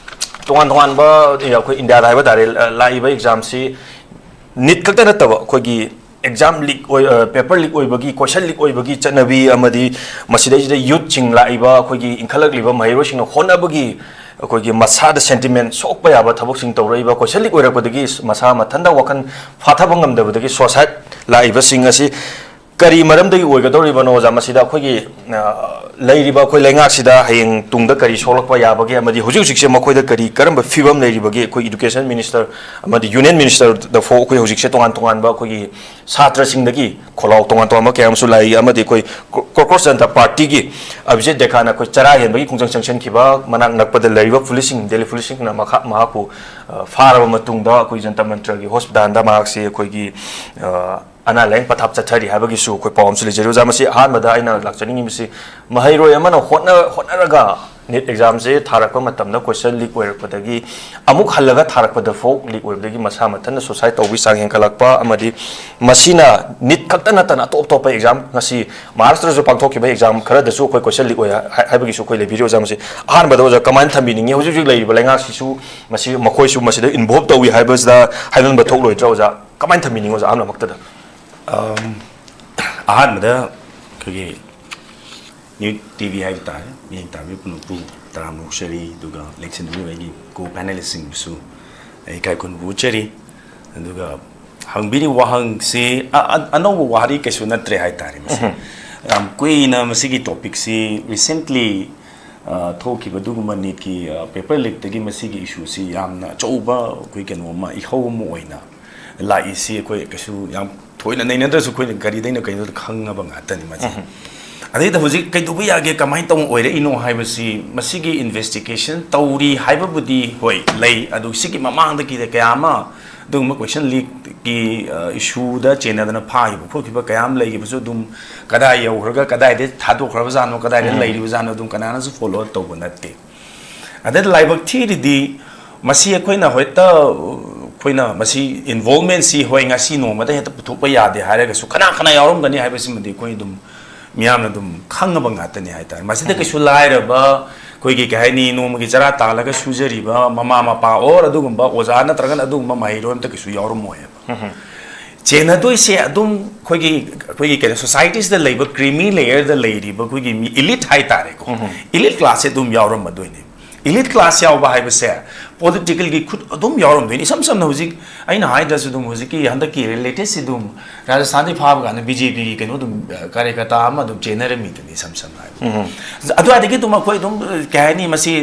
ꯇꯣꯉꯥꯟ ꯇꯣꯉꯥꯟꯕ, ꯑꯩꯈꯣꯏ ꯏꯟꯗꯤꯌꯥꯗ ꯍꯥꯏꯕ ꯇꯥꯔꯦ, ꯂꯥꯛꯏꯕ exam ꯁꯤ NEET ꯈꯛꯇ ꯅꯠꯇꯕ ꯑꯩꯈꯣꯏꯒꯤ exam leak ꯑꯣꯏ-, ꯑ, paper leak ꯑꯣꯏꯕꯒꯤ, question leak ꯑꯣꯏꯕꯒꯤ ꯆꯠꯅꯕꯤ, ꯑꯃꯗꯤ ꯃꯁꯤꯗꯩꯁꯤꯗ youth ꯁꯤꯡ, ꯂꯥꯛꯏꯕ ꯑꯩꯈꯣꯏꯒꯤ ꯏꯟꯈꯠꯂꯛꯂꯤꯕ ꯃꯍꯩꯔꯣꯏꯁꯤꯡꯅ ꯍꯣꯠꯅꯕꯒꯤ ꯑꯩꯈꯣꯏꯒꯤ ꯃꯁꯥꯗ sentiment ꯁꯣꯛꯄ ꯌꯥꯕ ꯊꯕꯛꯁꯤꯡ ꯇꯧꯔꯛꯏꯕ, question leak ꯑꯣꯏꯔꯛꯄꯗꯒꯤ ꯃꯁꯥ ꯃꯊꯟꯇ ꯋꯥꯈꯜ ꯐꯥꯊꯕ ꯉꯝꯗꯕꯗꯒꯤ suicide ꯂꯥꯛꯏꯕꯁꯤꯡ ꯑꯁꯤ ꯀꯔꯤ ꯃꯔꯝꯗꯒꯤ ꯑꯣꯏꯒꯗꯧꯔꯤꯕꯅꯣ ꯑꯣꯖꯥ? ꯃꯁꯤꯗ ꯑꯩꯈꯣꯏꯒꯤ, ꯑ, ꯂꯩꯔꯤꯕ ꯑꯩꯈꯣꯏ ꯂꯩꯉꯥꯛꯁꯤꯗ ꯍꯌꯦꯡ ꯇꯨꯡꯗ ꯀꯔꯤ ꯁꯣꯛꯂꯛꯄ ꯌꯥꯕꯒꯦ, ꯑꯃꯗꯤ ꯍꯧꯖꯤꯛ ꯍꯧꯖꯤꯛꯁꯦ ꯃꯈꯣꯏꯗ ꯀꯔꯤ, ꯀꯔꯝꯕ ꯐꯤꯕꯝ ꯂꯩꯔꯤꯕꯒꯦ? ꯑꯩꯈꯣꯏ education minister ꯑꯃꯗꯤ union minister ꯗ ꯐꯥꯎ ꯑꯩꯈꯣꯏ ꯍꯧꯖꯤꯛꯁꯦ ꯇꯣꯉꯥꯟ ꯇꯣꯉꯥꯟꯕ ꯑꯩꯈꯣꯏꯒꯤ ꯁꯥꯇ꯭ꯔꯁꯤꯡꯗꯒꯤ ꯈꯣꯜꯂꯥꯎ ꯇꯣꯉꯥꯟ ꯇꯣꯉꯥꯟꯕ ꯀꯌꯥ ꯑꯃꯁꯨ ꯂꯥꯛꯏ, ꯑꯃꯗꯤ ꯑꯩꯈꯣꯏ ꯀ꯭ꯔꯣ-, ꯀ꯭ꯔꯣꯀꯣꯁ ꯖꯅꯇꯥ ꯄꯥꯔꯇꯤꯒꯤ ꯑꯕꯤꯖꯤꯠ ꯗꯦꯈꯥꯟ ꯑꯩꯈꯣꯏ ꯆꯔꯥ ꯍꯦꯟꯕꯒꯤ ꯈꯣꯡꯖꯪ ꯆꯪꯁꯤꯟꯈꯤꯕ ꯃꯅꯥꯛ ꯅꯛꯄꯗ ꯂꯩꯔꯤꯕ ꯄꯨꯂꯤꯁꯁꯤꯡ, ꯗꯦꯜꯂꯤ ꯄꯨꯂꯤꯁꯁꯤꯡꯅ ꯃꯈꯥ-, ꯃꯍꯥꯛꯄꯨ, ꯑ, ꯐꯥꯔꯕ ꯃꯇꯨꯡꯗ ꯑꯩꯈꯣꯏ ꯖꯟꯇꯔ ꯃꯟꯇꯔꯒꯤ ꯍꯣꯁꯄꯤꯇꯥꯜꯗ ꯃꯍꯥꯛꯁꯤ ꯑꯩꯈꯣꯏꯒꯤ, ꯑ, ꯑꯅꯥ ꯂꯥꯏꯌꯦꯡ ꯄꯊꯥꯞ ꯆꯠꯊꯔꯤ ꯍꯥꯏꯕꯒꯤꯁꯨ ꯑꯩꯈꯣꯏ ꯄꯥꯎ ꯑꯃꯁꯨ ꯂꯩꯖꯔꯤ꯫ ꯑꯣꯖꯥ, ꯃꯁꯤ ꯑꯍꯥꯟꯕꯗ ꯑꯩꯅ ꯂꯥꯛꯆꯅꯤꯡꯉꯤꯕꯁꯤ, ꯃꯍꯩꯔꯣꯏ ꯑꯃꯅ ꯍꯣꯠꯅ-, ꯍꯣꯠꯅꯔꯒ NEET exam ꯁꯦ ꯊꯥꯔꯛꯄ ꯃꯇꯝꯗ question leak ꯑꯣꯏꯔꯛꯄꯗꯒꯤ, ꯑꯃꯨꯛ ꯍꯜꯂꯒ ꯊꯥꯔꯛꯄꯗ ꯐꯥꯎ leak ꯑꯣꯏꯕꯗꯒꯤ ꯃꯁꯥ ꯃꯊꯟꯇ suicide ꯇꯧꯕꯒꯤ ꯆꯥꯡ ꯍꯦꯟꯒꯠꯂꯛꯄ, ꯑꯃꯗꯤ ꯃꯁꯤꯅ NEET ꯈꯛꯇ ꯅꯠꯇꯅ ꯑꯇꯣꯞ ꯑꯇꯣꯞꯄ exam, ꯉꯁꯤ ꯃꯍꯥꯔꯥꯁꯇ꯭ꯔꯁꯨ ꯄꯥꯡꯊꯣꯛꯈꯤꯕ exam ꯈꯔꯗꯁꯨ ꯑꯩꯈꯣꯏ question leak ꯑꯣꯏ ꯍꯥꯏ-, ꯍꯥꯏꯕꯒꯤꯁꯨ ꯑꯩꯈꯣꯏ ꯂꯩꯕꯤꯔꯤ꯫ ꯑꯣꯖꯥ, ꯃꯁꯤ ꯑꯍꯥꯟꯕꯗ ꯑꯣꯖꯥ ꯀꯃꯥꯏꯅ ꯊꯝꯕꯤꯅꯤꯡꯉꯤ? ꯍꯧꯖꯤꯛ ꯍꯧꯖꯤꯛ ꯂꯩꯔꯤꯕ ꯂꯩꯉꯥꯛꯁꯤꯁꯨ ꯃꯁꯤ, ꯃꯈꯣꯏꯁꯨ ꯃꯁꯤꯗ involve ꯇꯧꯏ ꯍꯥꯏꯕꯁꯤꯗ ꯍꯥꯏꯃꯟꯕ ꯊꯣꯛꯂꯣꯏꯗ꯭ꯔꯥ ꯑꯣꯖꯥ? ꯀꯃꯥꯏꯅ ꯊꯝꯕꯤꯅꯤꯡꯉꯤ ꯑꯣꯖꯥ, ꯑꯍꯥꯟꯕꯃꯛꯇꯗ? ꯑꯝ, ꯑꯍꯥꯟꯕꯗ ꯑꯩꯈꯣꯏꯒꯤ New T V ꯍꯥꯏꯕ ꯇꯥꯔꯦ, ꯃꯤꯠꯌꯦꯡ ꯇꯥꯕꯤ ꯄꯨꯝꯅꯃꯛꯄꯨ ꯇꯔꯥꯝꯅ ꯑꯣꯛꯆꯔꯤ, ꯑꯗꯨꯒ ꯂꯦꯡꯁꯤꯟꯕꯤꯔꯤꯕ ꯑꯩꯒꯤ co panelist ꯁꯤꯡꯕꯨꯁꯨ ꯑꯩ ꯏꯀꯥꯏ ꯈꯨꯝꯅꯕ ꯎꯠꯆꯔꯤ꯫ ꯑꯗꯨꯒ ꯍꯪꯕꯤꯔꯤꯕ ꯋꯥꯍꯪꯁꯤ ꯑ-, ꯑ-, ꯑꯅꯧꯕ ꯋꯥꯍꯩ ꯀꯩꯁꯨ ꯅꯠꯇ꯭ꯔꯦ ꯍꯥꯏꯇꯥꯔꯦ꯫ ꯃꯁꯤ ꯌꯥꯝ ꯀꯨꯏꯅ ꯃꯁꯤꯒꯤ topic ꯁꯤ recently, ꯑ, ꯊꯣꯛꯈꯤꯕ ꯑꯗꯨꯒꯨꯝꯕ NEET ꯀꯤ, ꯑ, paper leak ꯇꯒꯤ ꯃꯁꯤꯒꯤ issue ꯁꯤ ꯌꯥꯝꯅ ꯑꯆꯧꯕ ꯑꯩꯈꯣꯏ ꯀꯩꯅꯣ ꯑꯃ, ꯏꯍꯧ ꯑꯃ ꯑꯣꯏꯅ ꯂꯥꯛꯏꯁꯤ ꯑꯩꯈꯣꯏ ꯀꯩꯁꯨ ꯌꯥꯝ ꯊꯣꯏꯅ ꯅꯩꯅꯗ꯭ꯔꯁꯨ ꯑꯩꯈꯣꯏꯅ ꯀꯔꯤꯗꯩꯅꯣ ꯀꯩꯅꯣꯗ ꯈꯪꯉꯕ ꯉꯥꯛꯇꯅꯤ ꯃꯁꯤ꯫ ꯑꯗꯩꯗ ꯍꯧꯖꯤꯛ ꯀꯩꯗꯧꯕ ꯌꯥꯒꯦ, ꯀꯃꯥꯏꯅ ꯇꯧꯅ ꯑꯣꯏꯔꯛꯏꯅꯣ ꯍꯥꯏꯕꯁꯤ, ꯃꯁꯤꯒꯤ ꯏꯟꯚꯦꯁꯇꯤꯒꯦꯁꯟ ꯇꯧꯔꯤ ꯍꯥꯏꯕꯕꯨꯗꯤ ꯍꯣꯏ ꯂꯩ, ꯑꯗꯨ ꯁꯤꯒꯤ ꯃꯃꯥꯡꯗꯒꯤ ꯀꯌꯥ ꯑꯃ ꯑꯗꯨꯒꯨꯝꯕ ꯀꯣꯏꯁꯟ ꯂꯤꯛꯀꯤ ꯏꯁꯨꯗ ꯆꯦꯟꯅꯗꯅ ꯐꯥꯈꯤꯕ ꯈꯣꯠꯈꯤꯕ ꯀꯌꯥ ꯑꯃ ꯂꯩꯈꯤꯕꯁꯨ ꯑꯗꯨꯝ ꯀꯗꯥꯏ ꯌꯧꯈ꯭ꯔꯒ, ꯀꯗꯥꯏꯗ ꯊꯥꯗꯣꯛꯈ꯭ꯔꯕꯖꯥꯠꯅꯣ, ꯀꯗꯥꯏꯗ ꯎꯝ꯫ ꯂꯩꯔꯤꯕꯖꯥꯠꯅꯣ, ꯑꯗꯨꯝ ꯀꯅꯥꯅꯁꯨ ꯐꯣꯂꯣ ꯑꯞ ꯇꯧꯕ ꯅꯠꯇꯦ꯫ ꯑꯗꯩ ꯂꯥꯏꯕꯛ ꯊꯤꯔꯤꯗꯤ, ꯃꯁꯤ ꯑꯩꯈꯣꯏꯅ ꯍꯦꯛꯇ, ꯑꯩꯈꯣꯏꯅ ꯃꯁꯤ ꯏꯟꯚꯣꯜꯃꯦꯟꯁꯤ ꯍꯣꯏ ꯉꯁꯤ ꯅꯣꯡꯃꯗ ꯍꯦꯛꯇ ꯄꯨꯊꯣꯛꯄ ꯌꯥꯗꯦ ꯍꯥꯏꯔꯒꯁꯨ, ꯀꯅꯥ ꯀꯅꯥ ꯌꯥꯎꯔꯝꯒꯅꯤ ꯍꯥꯏꯕꯁꯤꯃꯗꯤ ꯑꯩꯈꯣꯏ ꯑꯗꯨꯝ ꯃꯤꯌꯥꯝꯅ ꯑꯗꯨꯝ ꯈꯪꯉꯕ ꯉꯥꯛꯇꯅꯤ ꯍꯥꯏꯇꯥꯔꯦ꯫ ꯃꯁꯤꯗ ꯎꯝ꯫ ꯀꯩꯁꯨ ꯂꯥꯏꯔꯕ, ꯑꯩꯈꯣꯏꯒꯤ ꯀꯩ ꯍꯥꯏꯅꯤ, ꯅꯣꯡꯃꯒꯤ ꯆꯔꯥ ꯇꯥꯜꯂꯒ ꯁꯨꯖꯔꯤꯕ ꯃꯃꯥ ꯃꯄꯥ ꯑꯣꯔ ꯑꯗꯨꯒꯨꯝꯕ ꯑꯣꯖꯥ ꯅꯠꯇ꯭ꯔꯒꯅ ꯑꯗꯨꯒꯨꯝꯕ ꯃꯍꯩꯔꯣꯏ ꯑꯝꯇ ꯀꯩꯁꯨ ꯌꯥꯎꯔꯝꯃꯣꯏꯕ꯫ ꯎꯝ꯫ ꯆꯦꯟꯅꯗꯣꯏꯁꯦ ꯑꯗꯨꯝ ꯑꯩꯈꯣꯏꯒꯤ, ꯑꯩꯈꯣꯏꯒꯤ ꯀꯩꯅꯣ, ꯁꯣꯁꯥꯏꯇꯤꯁꯤꯗ ꯂꯩꯕ ꯀ꯭ꯔꯤꯃꯤ ꯂꯦꯌꯔꯗ ꯂꯩꯔꯤꯕ ꯑꯩꯈꯣꯏꯒꯤ ꯃꯤ ꯏꯂꯤꯠ ꯍꯥꯏꯇꯥꯔꯦꯀꯣ, ꯎꯝ꯫ ꯏꯂꯤꯠ ꯀ꯭ꯂꯥꯁꯁꯦ ꯑꯗꯨꯝ ꯌꯥꯎꯔꯝꯃꯗꯣꯏꯅꯦ꯫ ꯏꯂꯤꯠ ꯀ꯭ꯂꯥꯁ ꯌꯥꯎꯕ ꯍꯥꯏꯕꯁꯦ ꯄꯣꯂꯤꯇꯤꯀꯦꯜꯒꯤ ꯈꯨꯠ ꯑꯗꯨꯝ ꯌꯥꯎꯔꯝꯗꯣꯏꯅꯤ꯫ ꯏꯁꯝ ꯁꯝꯅ ꯍꯧꯖꯤꯛ ꯑꯩꯅ ꯍꯥꯏꯗ꯭ꯔꯁꯨ ꯑꯗꯨꯝ ꯍꯧꯖꯤꯛꯀꯤ ꯍꯟꯗꯛꯀꯤ ꯂꯦꯇꯦꯁꯁꯤ ꯑꯗꯨꯝ ꯔꯥꯖꯁꯊꯥꯟꯗꯒꯤ ꯐꯥꯕ ꯀꯥꯟꯗ ꯕꯤ ꯖꯦ ꯄꯤꯒꯤ ꯀꯩꯅꯣ ꯑꯗꯨꯝ, ꯑ, ꯀꯥꯔꯌꯀꯔꯇꯥ ꯑꯃ ꯑꯗꯨꯝ ꯆꯦꯟꯅꯔꯝꯃꯤꯗꯨꯅꯤ, ꯏꯁꯝ ꯁꯝꯅ ꯍꯥꯏꯕꯗ꯫ ꯎꯝ꯫ ꯑꯗꯨꯋꯥꯏꯗꯒꯤ ꯑꯗꯨꯝ ꯑꯩꯈꯣꯏ ꯑꯗꯨꯝ, ꯑ, ꯀꯩ ꯍꯥꯏꯅꯤ, ꯃꯁꯤ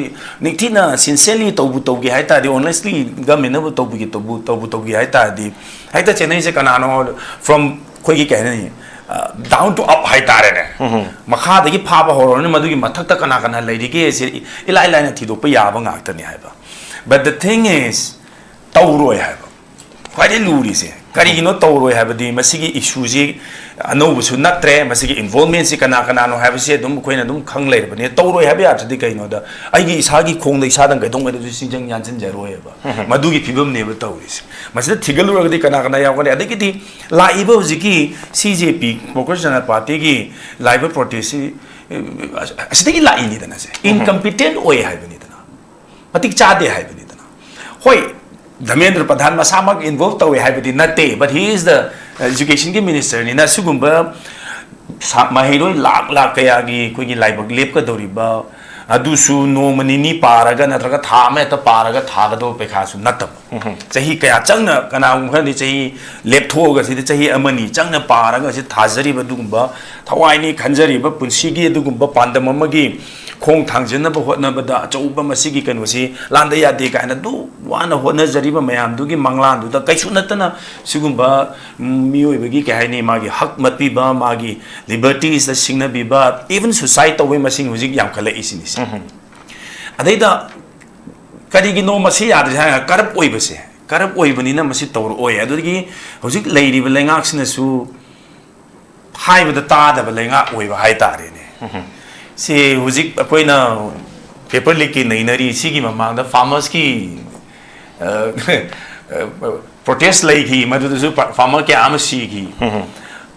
ꯅꯤꯡꯊꯤꯅ ꯁꯤꯟꯁꯤꯌꯔꯂꯤ ꯇꯧꯕꯨ ꯇꯧꯒꯦ ꯍꯥꯏ ꯇꯥꯔꯗꯤ, ꯑꯣꯅꯦꯁꯂꯤ ꯒꯃꯦꯟꯅꯕꯨ ꯇꯧꯕꯒꯤ, ꯇꯧꯕꯨ, ꯇꯧꯕꯨ ꯇꯧꯒꯦ ꯍꯥꯏ ꯇꯥꯔꯗꯤ, ꯍꯦꯛꯇ ꯆꯦꯟꯅꯩꯁꯦ ꯀꯅꯥꯅꯣ? From ꯑꯩꯈꯣꯏꯒꯤ ꯀꯩ ꯍꯥꯏꯅꯤ, ꯗꯥꯎꯟ ꯇꯨ ꯑꯞ ꯍꯥꯏꯇꯥꯔꯦꯅꯦ꯫ ꯎꯝ꯫ ꯃꯈꯥꯗꯒꯤ ꯐꯥꯕ ꯍꯧꯔꯅꯤ, ꯃꯗꯨꯒꯤ ꯃꯊꯛꯇ ꯀꯅꯥ ꯀꯅꯥ ꯂꯩꯔꯤꯒꯦ ꯁꯤ ꯏꯂꯥꯏ ꯂꯥꯏꯅ ꯊꯤꯗꯣꯛꯄ ꯌꯥꯕ ꯉꯥꯛꯇꯅꯤ ꯍꯥꯏꯕ꯫ But the thing is, ꯇꯧꯔꯣꯏ ꯍꯥꯏꯕ꯫ ꯈ꯭ꯋꯥꯏꯗꯒꯤ ꯂꯨꯔꯤꯁꯦ ꯀꯔꯤꯒꯤꯅꯣ ꯇꯧꯔꯣꯏ ꯍꯥꯏꯕꯗꯤ, ꯃꯁꯤꯒꯤ ꯏꯁꯨꯁꯤ ꯑꯅꯧꯕꯁꯨ ꯅꯠꯇ꯭ꯔꯦ, ꯃꯁꯤꯒꯤ ꯏꯟꯚꯣꯜꯃꯦꯟꯁꯤ ꯀꯅꯥ ꯀꯅꯥꯅꯣ ꯍꯥꯏꯕꯁꯤ ꯑꯗꯨꯝ ꯑꯩꯈꯣꯏꯅ ꯑꯗꯨꯝ ꯈꯪ ꯂꯩꯔꯕꯅꯤ꯫ ꯇꯧꯔꯣꯏ ꯍꯥꯏꯕ ꯌꯥꯗ꯭ꯔꯗꯤ ꯀꯩꯅꯣꯗ, ꯑꯩꯒꯤ ꯏꯁꯥꯒꯤ ꯈꯣꯡꯗ ꯏꯁꯥꯗꯪ ꯀꯩꯗꯧꯉꯩꯗꯁꯨ ꯆꯤꯡꯖꯪ ꯌꯥꯟꯁꯤꯟꯖꯔꯣꯏꯕ꯫ ꯎꯝ꯫ ꯃꯗꯨꯒꯤ ꯐꯤꯕꯝꯅꯦꯕ ꯇꯧꯔꯤꯁꯦ꯫ ꯃꯁꯤꯗ ꯊꯤꯒꯠꯂꯨꯔꯒꯗꯤ ꯀꯅꯥ ꯀꯅꯥ ꯌꯥꯎꯒꯅꯤ? ꯑꯗꯒꯤꯗꯤ ꯂꯥꯛꯏꯕ ꯍꯧꯖꯤꯛꯀꯤ ꯁꯤ ꯖꯦ ꯄꯤ, ꯀꯣꯀ꯭ꯔꯣꯆ ꯖꯅꯇꯥ ꯄꯥꯔꯇꯤꯒꯤ ꯂꯥꯛꯏꯕ ꯄ꯭ꯔꯣꯇꯦꯁꯁꯤ, ꯑ, ꯑꯁꯤꯗꯒꯤ ꯂꯥꯛꯏꯅꯤꯗꯅ ꯁꯦ꯫ ꯎꯝ꯫ ꯏꯟꯀꯝꯄꯤꯇꯦꯟ ꯑꯣꯏ ꯍꯥꯏꯕꯅꯤꯗꯅ, ꯃꯇꯤꯛ ꯆꯥꯗꯦ ꯍꯥꯏꯕꯅꯤꯗꯅ꯫ ꯍꯣꯏ, ꯙꯔꯃꯦꯟꯗ꯭ꯔ ꯄ꯭ꯔꯙꯥꯟ ꯃꯁꯥꯃꯛ ꯏꯟꯚꯣꯜꯕ ꯇꯧꯋꯦ ꯍꯥꯏꯕꯗꯤ ꯅꯠꯇꯦ, but he is the educationꯒꯤ ministerꯅꯤꯅ ꯁꯤꯒꯨꯝꯕ ꯁꯥ-, ꯃꯍꯩꯔꯣꯏ ꯂꯥꯛ ꯂꯥꯛ ꯀꯌꯥꯒꯤ ꯑꯩꯈꯣꯏꯒꯤ ꯂꯥꯏꯕꯛ ꯂꯦꯞꯀꯗꯧꯔꯤꯕ, ꯑꯗꯨꯁꯨ ꯅꯣꯡꯃ ꯅꯤꯅꯤ ꯄꯥꯔꯒ ꯅꯠꯇ꯭ꯔꯒ ꯊꯥ ꯑꯃ ꯍꯦꯛꯇ ꯄꯥꯔꯒ ꯊꯥꯒꯗꯧꯕ ꯄꯩꯈꯥꯁꯨ ꯅꯠꯇꯕ꯫ ꯎꯝ꯫ ꯆꯍꯤ ꯀꯌꯥ ꯆꯪꯅ, ꯀꯅꯥꯒꯨꯝꯕ ꯈꯔꯗꯤ ꯆꯍꯤ ꯂꯦꯞꯊꯣꯛꯑꯒ ꯁꯤꯗ ꯆꯍꯤ ꯑꯃꯅꯤ ꯆꯪꯅ ꯄꯥꯔꯒ ꯁꯤ ꯊꯥꯖꯔꯤꯕ ꯑꯗꯨꯒꯨꯝꯕ ꯊꯋꯥꯏꯅꯤ ꯈꯟꯖꯔꯤꯕ ꯄꯨꯟꯁꯤꯒꯤ ꯑꯗꯨꯒꯨꯝꯕ ꯄꯥꯟꯗꯝ ꯑꯃꯒꯤ ꯈꯣꯡ ꯊꯥꯡꯖꯤꯟꯅꯕ ꯍꯣꯠꯅꯕꯗ ꯑꯆꯧꯕ ꯃꯁꯤꯒꯤ ꯀꯩꯅꯣꯁꯤ ꯂꯥꯟꯗ ꯌꯥꯗꯦ ꯀꯥꯏꯅ ꯑꯗꯨ ꯋꯥꯅ ꯍꯣꯠꯅꯖꯔꯤꯕ ꯃꯌꯥꯝꯗꯨꯒꯤ ꯃꯪꯂꯥꯟꯗꯨꯗ ꯀꯩꯁꯨ ꯅꯠꯇꯅ ꯁꯤꯒꯨꯝꯕ, ꯎꯝ, ꯃꯤꯑꯣꯏꯕꯒꯤ, ꯀꯩ ꯍꯥꯏꯅꯤ, ꯃꯥꯒꯤ ꯍꯛ ꯃꯠꯄꯤꯕ, ꯃꯥꯒꯤ libertiesꯇ ꯁꯤꯡꯅꯕꯤꯕ, even suicide ꯇꯧꯕꯒꯤ ꯃꯁꯤꯡ ꯍꯧꯖꯤꯛ ꯌꯥꯝꯈꯠꯂꯛꯏꯁꯤꯅꯤ꯫ ꯑꯗꯩꯗ ꯀꯔꯤꯒꯤꯅꯣ ꯃꯁꯤ ꯌꯥꯗ꯭ꯔꯤꯁꯦ ꯍꯥꯏꯔꯒ ꯀꯔꯞ ꯑꯣꯏꯕꯁꯦ, ꯀꯔꯞ ꯑꯣꯏꯕꯅꯤꯅ ꯃꯁꯤ ꯇꯧꯔꯛꯑꯣꯏ꯫ ꯑꯗꯨꯗꯒꯤ ꯍꯧꯖꯤꯛ ꯂꯩꯔꯤꯕ ꯂꯩꯉꯥꯛꯁꯤꯅꯁꯨ ꯍꯥꯏꯕꯗ ꯇꯥꯗꯕ ꯂꯩꯉꯥꯛ ꯑꯣꯏꯕ ꯍꯥꯏꯇꯥꯔꯦꯅꯦ꯫ ꯁꯤ ꯍꯧꯖꯤꯛ ꯑꯩꯈꯣꯏꯅ paper leakꯀꯤ ꯅꯩꯅꯔꯤ, ꯁꯤꯒꯤ ꯃꯃꯥꯡꯗ farmersꯀꯤ, ꯑ, protest ꯂꯩꯈꯤ, ꯃꯗꯨꯗꯁꯨ farmer ꯀꯌꯥ ꯑꯃ ꯁꯤꯈꯤ꯫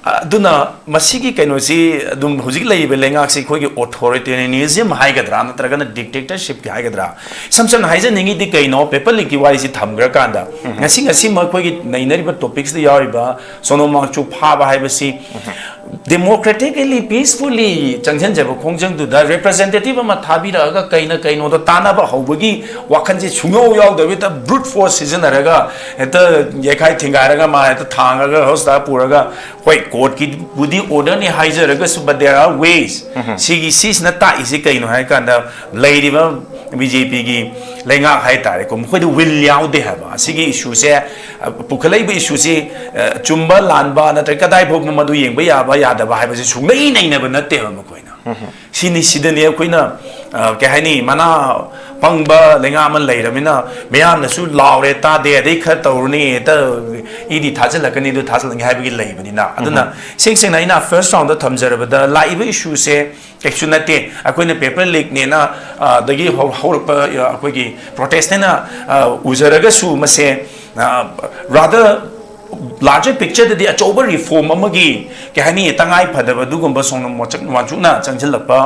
ꯑꯗꯨꯅ ꯃꯁꯤꯒꯤ ꯀꯩꯅꯣꯁꯤ ꯑꯗꯨꯝ ꯍꯧꯖꯤꯛ ꯂꯩꯔꯤꯕ ꯂꯩꯉꯥꯛꯁꯤ ꯑꯩꯈꯣꯏꯒꯤ authoritarianism ꯍꯥꯏꯒꯗ꯭ꯔꯥ ꯅꯠꯇ꯭ꯔꯒꯅ dictatorshipꯀꯤ ꯍꯥꯏꯒꯗ꯭ꯔꯥ? ꯏꯁꯝ ꯁꯝꯅ ꯍꯥꯏꯖꯅꯤꯡꯉꯤꯗꯤ ꯀꯩꯅꯣ, paper leakꯀꯤ ꯋꯥꯔꯤꯁꯤ ꯊꯝꯈ꯭ꯔꯀꯥꯟꯗ, ꯉꯁꯤ ꯉꯁꯤꯃꯛ ꯑꯩꯈꯣꯏꯒꯤ ꯅꯩꯅꯔꯤꯕ topicsꯇ ꯌꯥꯎꯔꯤꯕ ꯁꯣꯅꯝ ꯋꯥꯡꯆꯨꯛ ꯐꯥꯕ ꯍꯥꯏꯕꯁꯤ democratically, peacefully ꯆꯪꯁꯤꯟꯖꯕ ꯈꯣꯡꯖꯪꯗꯨꯗ representative ꯑꯃ ꯊꯥꯕꯤꯔꯛꯑꯒ ꯀꯩꯅ ꯀꯩꯅꯣꯗꯣ ꯇꯥꯟꯅꯕ ꯍꯧꯕꯒꯤ ꯋꯥꯈꯜꯁꯦ ꯁꯨꯡꯌꯥꯎ ꯌꯥꯎꯗꯕꯤꯗ brute force ꯁꯤꯖꯤꯟꯅꯔꯒ ꯍꯦꯛꯇ ꯌꯩꯈꯥꯏ ꯊꯤꯡꯒꯥꯏꯔꯒ ꯃꯥ ꯍꯦꯛꯇ ꯊꯥꯡꯉꯒ hospital ꯄꯨꯔꯒ, ꯍꯣꯏ, courtꯀꯤꯕꯨꯗꯤ orderꯅꯤ ꯍꯥꯏꯖꯔꯒꯁꯨ, but there are ways꯫ ꯁꯤꯒꯤ, ꯁꯤꯁꯤꯅ ꯇꯥꯛꯏꯁꯤ ꯀꯩꯅꯣ ꯍꯥꯏ ꯀꯥꯟꯗ, ꯂꯩꯔꯤꯕ BJPꯒꯤ ꯂꯩꯉꯥꯛ ꯍꯥꯏꯇꯥꯔꯦꯀꯣ, ꯃꯈꯣꯏꯗ will ꯌꯥꯎꯗꯦ ꯍꯥꯏꯕ꯫ ꯑꯁꯤꯒꯤ issueꯁꯦ, ꯑ, ꯄꯨꯈꯠꯂꯛꯏꯕ issueꯁꯤ, ꯑ, ꯆꯨꯝꯕ ꯂꯥꯟꯕ ꯅꯠꯇ꯭ꯔꯒ ꯀꯗꯥꯏ ꯐꯥꯎꯕ ꯃꯗꯨ ꯌꯦꯡꯕ ꯌꯥꯕ ꯌꯥꯗꯕ ꯍꯥꯏꯕꯁꯤ ꯁꯨꯡꯅꯩ ꯅꯩꯅꯕ ꯅꯠꯇꯦꯕ ꯃꯈꯣꯏꯅ꯫ ꯁꯤꯅꯤ, ꯁꯤꯗꯅꯤ ꯑꯩꯈꯣꯏꯅ, ꯑ, ꯀꯩ ꯍꯥꯏꯅꯤ, ꯃꯅꯥ ꯄꯪꯕ ꯂꯩꯉꯥꯛ ꯑꯃ ꯂꯩꯔꯕꯅꯤꯅ ꯃꯌꯥꯝꯅꯁꯨ ꯂꯥꯎꯔꯦ ꯇꯥꯗꯦ, ꯑꯗꯩ ꯈꯔ ꯇꯧꯔꯨꯅꯤ, ꯍꯦꯛꯇ ꯏꯗꯤ ꯊꯥꯖꯤꯜꯂꯛꯀꯅꯤ, ꯑꯗꯨ ꯊꯥꯖꯤꯜꯂꯅꯤ ꯍꯥꯏꯕꯒꯤ ꯂꯩꯕꯅꯤꯅ꯫ ꯑꯗꯨꯅ ꯁꯦꯡ ꯁꯦꯡꯅ ꯑꯩꯅ first roundꯗ ꯊꯝꯖꯔꯕꯗ ꯂꯥꯛꯏꯕ issueꯁꯦ ꯀꯩꯁꯨ ꯅꯠꯇꯦ꯫ ꯑꯩꯈꯣꯏꯅ paper leakꯅꯦꯅ, ꯑ, ꯑꯗꯒꯤ ꯍꯧ-, ꯍꯧꯔꯛꯄ, ꯑ, ꯑꯩꯈꯣꯏꯒꯤ protestꯅꯦꯅ, ꯑ, ꯎꯖꯔꯒꯁꯨ ꯃꯁꯦ, ꯑ, rather larger pictureꯗꯗꯤ ꯑꯆꯧꯕ reform ꯑꯃꯒꯤ, ꯀꯩ ꯍꯥꯏꯅꯤ, ꯇꯉꯥꯏ ꯐꯗꯕ ꯑꯗꯨꯒꯨꯝꯕ ꯁꯣꯅꯝ ꯋꯥꯆꯛ-, ꯋꯥꯡꯆꯨꯛꯅ ꯆꯪꯁꯤꯜꯂꯛꯄ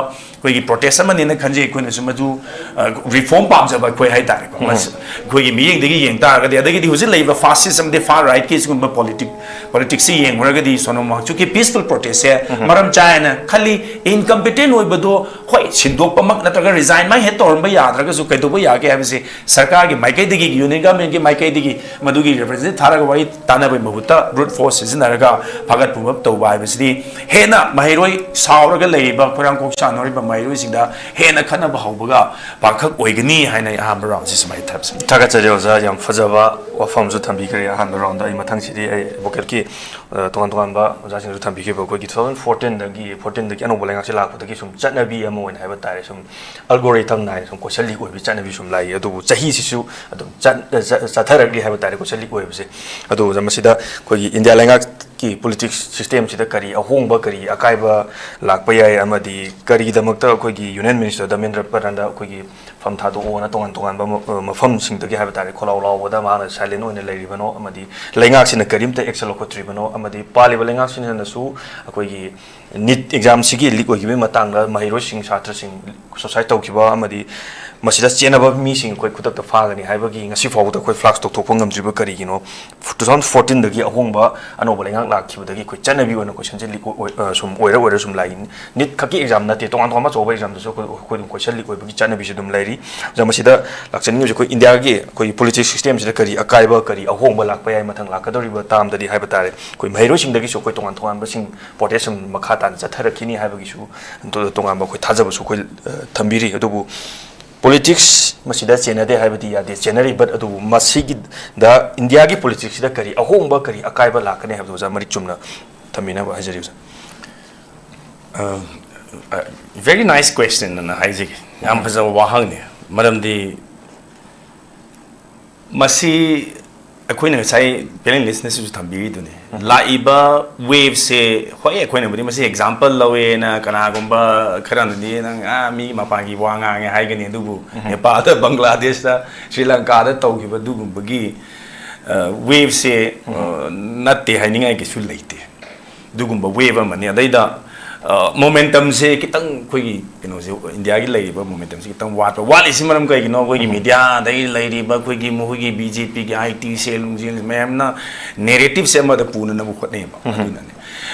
ꯑꯩꯈꯣꯏꯒꯤ protest ꯑꯃꯅꯦꯅ ꯈꯟꯖꯩ꯫ ꯑꯩꯈꯣꯏꯅꯁꯨ ꯃꯗꯨ, ꯑ, reform ꯄꯥꯝꯖꯕ ꯑꯩꯈꯣꯏ ꯍꯥꯏꯇꯥꯔꯦꯀꯣ꯫ ꯃꯁ-, ꯑꯩꯈꯣꯏꯒꯤ ꯃꯤꯠꯌꯦꯡꯗꯒꯤ ꯌꯦꯡ ꯇꯥꯔꯒꯗꯤ, ꯑꯗꯒꯤꯗꯤ ꯍꯧꯖꯤꯛ ꯂꯩꯔꯤꯕ fascist ꯑꯃꯗꯤ far rightꯀꯤ ꯁꯤꯒꯨꯝꯕ politic, politicsꯁꯤ ꯌꯦꯡꯉꯨꯔꯒꯗꯤ ꯁꯣꯅꯝ ꯋꯥꯡꯆꯨꯛꯀꯤ peaceful protestꯁꯦ ꯃꯔꯝ ꯆꯥꯏ ꯍꯥꯏꯅ ꯈꯜꯂꯤ꯫ Incompetent ꯑꯣꯏꯕꯗꯣ, ꯍꯣꯏ, ꯁꯤꯟꯗꯣꯛꯄꯃꯛ ꯅꯠꯇ꯭ꯔꯒ resign ꯃꯥꯏ ꯍꯦꯛ ꯇꯧꯔꯝꯕ ꯌꯥꯗ꯭ꯔꯒꯁꯨ ꯀꯩꯗꯧꯕ ꯌꯥꯒꯦ ꯍꯥꯏꯕꯁꯤ ꯁꯔꯀꯥꯔꯒꯤ ꯃꯥꯏꯀꯩꯗꯒꯤ, union governmentꯀꯤ ꯃꯥꯏꯀꯩꯗꯒꯤ ꯃꯗꯨꯒꯤ representative ꯊꯥꯔꯒ ꯋꯥꯔꯤ ꯇꯥꯟꯅꯕꯒꯤ ꯃꯍꯨꯠ ꯇ ꯕ꯭ꯔꯨꯠ ꯐꯣꯔꯁ ꯁꯤꯖꯤꯟꯅꯔꯒ ꯐꯥꯒꯠ ꯄꯨꯝꯕꯞ ꯇꯧꯕ ꯍꯥꯏꯕꯁꯤꯗꯤ ꯍꯦꯟꯅ ꯃꯍꯩꯔꯣꯏ ꯁꯥꯎꯔꯒ ꯂꯩꯔꯤꯕ, ꯈꯣꯏꯔꯥꯡ ꯈꯣꯛ ꯁꯥꯟꯅꯔꯤꯕ ꯃꯍꯩꯔꯣꯏꯁꯤꯡꯗ ꯍꯦꯟꯅ ꯈꯠꯅꯕ ꯍꯧꯕꯒ ꯄꯥꯡꯈꯛ ꯑꯣꯏꯒꯅꯤ ꯍꯥꯏꯅ ꯑꯩ ꯑꯍꯥꯟꯕ ꯔꯥꯎꯟꯁꯤ ꯁꯨꯃꯥꯏꯅ ꯊꯝꯖꯩ꯫ ꯊꯥꯒꯠꯆꯔꯤ ꯑꯣꯖꯥ, ꯌꯥꯝ ꯐꯖꯕ ꯋꯥꯐꯝꯁꯨ ꯊꯝꯕꯤꯈ꯭ꯔꯦ ꯑꯍꯥꯟꯕ ꯔꯥꯎꯟꯗ꯫ ꯑꯩ ꯃꯊꯪꯁꯤꯗꯤ ꯑꯩ ꯑꯦꯗꯚꯣꯀꯦꯠꯀꯤ, ꯑ, ꯇꯣꯉꯥꯟ ꯇꯣꯉꯥꯟꯕ ꯑꯣꯖꯥꯁꯤꯡꯁꯨ ꯊꯝꯕꯤꯈꯤꯕ ꯑꯩꯈꯣꯏꯒꯤ two thousand fourteen ꯗꯒꯤ, fourteen ꯗꯒꯤ ꯑꯅꯧꯕ ꯂꯩꯉꯥꯛꯁꯦ ꯂꯥꯛꯄꯗꯒꯤ ꯁꯨꯝ ꯆꯠꯅꯕꯤ ꯑꯃ ꯑꯣꯏꯅ ꯍꯥꯏꯕ ꯇꯥꯔꯦ, ꯁꯨꯝ ꯑꯜꯒꯣꯔꯤꯊꯝ ꯅꯥꯏꯅ ꯁꯨꯝ ꯀꯣꯏꯁꯟ ꯂꯤꯛ ꯑꯣꯏꯕꯒꯤ ꯆꯠꯅꯕꯤ ꯁꯨꯝ ꯂꯥꯛꯏ꯫ ꯑꯗꯨꯕꯨ ꯆꯍꯤꯁꯤꯁꯨ ꯑꯗꯨꯝ ꯆꯠ-, ꯆ-, ꯆꯠꯊꯔꯛꯂꯤ ꯍꯥꯏꯕ ꯇꯥꯔꯦ ꯀꯣꯏꯁꯟ ꯂꯤꯛ ꯑꯣꯏꯕꯁꯦ꯫ ꯑꯗꯨ ꯑꯣꯖꯥ, ꯃꯁꯤꯗ ꯑꯩꯈꯣꯏꯒꯤ ꯏꯟꯗꯤꯌꯥ ꯂꯩꯉꯥꯛꯀꯤ ꯄꯣꯂꯤꯇꯤꯛꯁ ꯁꯤꯁꯇꯦꯝꯁꯤꯗ ꯀꯔꯤ ꯑꯍꯣꯡꯕ, ꯀꯔꯤ ꯑꯀꯥꯏꯕ ꯂꯥꯛꯄ ꯌꯥꯏ, ꯑꯃꯗꯤ ꯀꯔꯤꯒꯤꯗꯃꯛꯇ ꯑꯩꯈꯣꯏꯒꯤ ꯌꯨꯅꯤꯌꯟ ꯃꯤꯅꯤꯁꯇꯔ ꯙꯔꯃꯦꯟꯗ꯭ꯔ ꯄ꯭ꯔꯙꯥꯟꯗ ꯑꯩꯈꯣꯏꯒꯤ ꯐꯝ ꯊꯥꯗꯣꯛꯑꯣꯅ ꯇꯣꯉꯥꯟ ꯇꯣꯉꯥꯟꯕ ꯃ-, ꯃꯐꯝꯁꯤꯡꯗꯒꯤ ꯍꯥꯏꯕ ꯇꯥꯔꯦ, ꯈꯣꯜꯂꯥꯎ ꯂꯥꯎꯕꯗ ꯃꯥꯅ ꯁꯥꯏꯂꯦꯟ ꯑꯣꯏꯅ ꯂꯩꯔꯤꯕꯅꯣ, ꯑꯃꯗꯤ ꯂꯩꯉꯥꯛꯁꯤꯅ ꯀꯔꯤꯝꯇ ꯑꯦꯛꯁꯟ ꯂꯧꯈꯠꯇ꯭ꯔꯤꯕꯅꯣ, ꯑꯃꯗꯤ ꯄꯥꯜꯂꯤꯕ ꯂꯩꯉꯥꯛꯁꯤꯡꯅꯁꯨ ꯑꯩꯈꯣꯏꯒꯤ ꯅꯤꯠ ꯑꯦꯛꯖꯥꯝꯁꯤꯒꯤ ꯂꯤꯛ ꯑꯣꯏꯈꯤꯕꯒꯤ ꯃꯇꯥꯡꯗ ꯃꯍꯩꯔꯣꯏꯁꯤꯡ, ꯁꯥꯇ꯭ꯔꯁꯤꯡ ꯁꯨꯁꯥꯏꯠ ꯇꯧꯈꯤꯕ ꯑꯃꯗꯤ ꯃꯁꯤꯗ ꯆꯦꯟꯅꯕ ꯃꯤꯁꯤꯡ ꯑꯩꯈꯣꯏ ꯈꯨꯗꯛꯇ ꯐꯥꯒꯅꯤ ꯍꯥꯏꯕꯒꯤ ꯉꯁꯤ ꯐꯥꯎꯕꯗ ꯑꯩꯈꯣꯏ ꯐ꯭ꯂꯥꯛꯁ ꯇꯧꯊꯣꯛꯄ ꯉꯝꯗ꯭ꯔꯤꯕ ꯀꯔꯤꯒꯤꯅꯣ? Two thousand fourteen ꯗꯒꯤ ꯑꯍꯣꯡꯕ ꯑꯅꯧꯕ ꯂꯩꯉꯥꯛ ꯂꯥꯛꯈꯤꯕꯗꯒꯤ ꯑꯩꯈꯣꯏ ꯆꯠꯅꯕꯤ ꯑꯣꯏꯅ ꯀꯣꯏꯁꯟꯁꯦ ꯂꯤꯛ ꯑꯣꯏ-, ꯑꯣꯏ-, ꯑ, ꯁꯨꯝ ꯑꯣꯏꯔ ꯑꯣꯏꯔ ꯁꯨꯝ ꯂꯥꯛꯏ꯫ ꯅꯤꯠ ꯈꯛꯀꯤ ꯑꯦꯛꯖꯥꯝ ꯅꯠꯇꯦ, ꯇꯣꯉꯥꯟ ꯇꯣꯉꯥꯟꯕ ꯑꯆꯧꯕ ꯑꯦꯛꯖꯥꯝꯗꯁꯨ ꯑꯩꯈꯣꯏ, ꯑꯩꯈꯣꯏ ꯑꯗꯨꯝ ꯀꯣꯏꯁꯟ ꯂꯤꯛ ꯑꯣꯏꯕꯒꯤ ꯆꯠꯅꯕꯤꯁꯨ ꯑꯗꯨꯝ ꯂꯩꯔꯤ꯫ ꯑꯣꯖꯥ, ꯃꯁꯤꯗ ꯂꯥꯛꯆꯅꯤꯡꯉꯤꯕꯁꯤ ꯑꯩꯈꯣꯏ ꯏꯟꯗꯤꯌꯥꯒꯤ ꯑꯩꯈꯣꯏꯒꯤ ꯄꯣꯂꯤꯇꯤꯛꯁ ꯁꯤꯁꯇꯦꯝꯁꯤꯗ ꯀꯔꯤ ꯑꯀꯥꯏꯕ, ꯀꯔꯤ ꯑꯍꯣꯡꯕ ꯂꯥꯛꯄ ꯌꯥꯏ ꯃꯊꯪ ꯂꯥꯛꯀꯗꯧꯔꯤꯕ ꯇꯥꯝꯗꯗꯤ ꯍꯥꯏꯕ ꯇꯥꯔꯦ꯫ ꯑꯩꯈꯣꯏ ꯃꯍꯩꯔꯣꯏꯁꯤꯡꯗꯒꯤꯁꯨ ꯑꯩꯈꯣꯏ ꯇꯣꯉꯥꯟ ꯇꯣꯉꯥꯟꯕꯁꯤꯡ ꯄ꯭ꯔꯣꯇꯦꯁ ꯑꯗꯨꯝ ꯃꯈꯥ ꯇꯥꯅ ꯆꯠꯊꯔꯛꯈꯤꯅꯤ ꯍꯥꯏꯕꯒꯤꯁꯨ ꯇꯣ-, ꯇꯣꯉꯥꯟꯕ ꯑꯩꯈꯣꯏ ꯊꯥꯖꯕꯁꯨ ꯑꯩꯈꯣꯏ, ꯑ, ꯊꯝꯕꯤꯔꯤ꯫ ꯑꯗꯨꯕꯨ ꯄꯣꯂꯤꯇꯤꯛꯁ ꯃꯁꯤꯗ ꯆꯦꯟꯅꯗꯦ ꯍꯥꯏꯕꯗꯤ ꯌꯥꯗꯦ, ꯆꯦꯟꯅꯔꯤ, but ꯑꯗꯨꯕꯨ ꯃꯁꯤꯒꯤꯗ ꯏꯟꯗꯤꯌꯥꯒꯤ ꯄꯣꯂꯤꯇꯤꯛꯁꯁꯤꯗ ꯀꯔꯤ ꯑꯍꯣꯡꯕ, ꯀꯔꯤ ꯑꯀꯥꯏꯕ ꯂꯥꯛꯀꯅꯤ ꯍꯥꯏꯕꯗꯨ ꯑꯣꯖꯥ ꯃꯔꯤꯛ ꯆꯨꯝꯅ ꯊꯝꯕꯤꯅꯕ ꯍꯥꯏꯖꯔꯤ ꯑꯣꯖꯥ꯫ Very nice question ꯑꯅ ꯍꯥꯏꯖꯒꯦ꯫ ꯌꯥꯝ ꯐꯖꯕ ꯋꯥꯍꯪꯅꯤ꯫ ꯃꯔꯝꯗꯤ ꯃꯁꯤ ꯑꯩꯈꯣꯏꯅ ꯉꯁꯥꯏ ꯄꯦꯅꯦꯂꯤꯁꯅꯁꯨ ꯊꯝꯕꯤꯔꯤꯗꯨꯅꯤ꯫ ꯂꯥꯛꯏꯕ ꯋꯦꯚꯁꯦ, ꯍꯣꯏ, ꯑꯩꯈꯣꯏꯅꯕꯨꯗꯤ ꯃꯁꯤ ꯑꯦꯛꯖꯥꯝꯄꯜ ꯂꯧꯋꯦꯅ ꯀꯅꯥꯒꯨꯝꯕ ꯈꯔꯅꯗꯤ ꯅꯪ, "ꯑꯥ, ꯃꯤ ꯃꯄꯥꯟꯒꯤ ꯋꯥ ꯉꯥꯡꯉꯦ" ꯍꯥꯏꯒꯅꯤ, ꯑꯗꯨꯕꯨ ꯅꯦꯄꯥꯜꯗ, ꯕꯪꯒ꯭ꯂꯥꯗꯦꯁꯇ, ꯁ꯭ꯔꯤ ꯂꯪꯀꯥꯗ ꯇꯧꯈꯤꯕ ꯑꯗꯨꯒꯨꯝꯕꯒꯤ, ꯑ, ꯋꯦꯚꯁꯦ, ꯑ, ꯅꯠꯇꯦ ꯍꯥꯏꯅꯤꯡꯉꯥꯏ ꯀꯩꯁꯨ ꯂꯩꯇꯦ꯫ ꯑꯗꯨꯒꯨꯝꯕ ꯋꯦꯚ ꯑꯃꯅꯤ꯫ ꯑꯗꯩꯗ, ꯑ, ꯃꯣꯃꯦꯟꯇꯝꯁꯦ ꯈꯤꯇꯪ ꯑꯩꯈꯣꯏꯒꯤ ꯀꯩꯅꯣꯁꯦ, ꯏꯟꯗꯤꯌꯥꯒꯤ ꯂꯩꯔꯤꯕ ꯃꯣꯃꯦꯟꯇꯝꯁꯦ ꯈꯤꯇꯪ ꯋꯥꯠꯄ꯫ ꯋꯥꯠꯂꯤꯁꯤ ꯃꯔꯝ ꯀꯩꯒꯤꯅꯣ? ꯑꯩꯈꯣꯏꯒꯤ ꯃꯤꯗꯤꯌꯥꯗꯒꯤ ꯂꯩꯔꯤꯕ ꯑꯩꯈꯣꯏꯒꯤ, ꯃꯈꯣꯏꯒꯤ ꯕꯤ ꯖꯦ ꯄꯤꯒꯤ ꯑꯥꯏ ꯇꯤ ꯁꯦꯜ ꯅꯨꯡꯖꯦꯜ ꯃꯌꯥꯝꯅ ꯅꯦꯔꯦꯇꯤꯞꯁꯦ ꯑꯃꯗ ꯄꯨꯅꯅꯕ ꯍꯣꯠꯅꯩꯕ꯫ ꯑꯗꯨꯅꯅꯦ꯫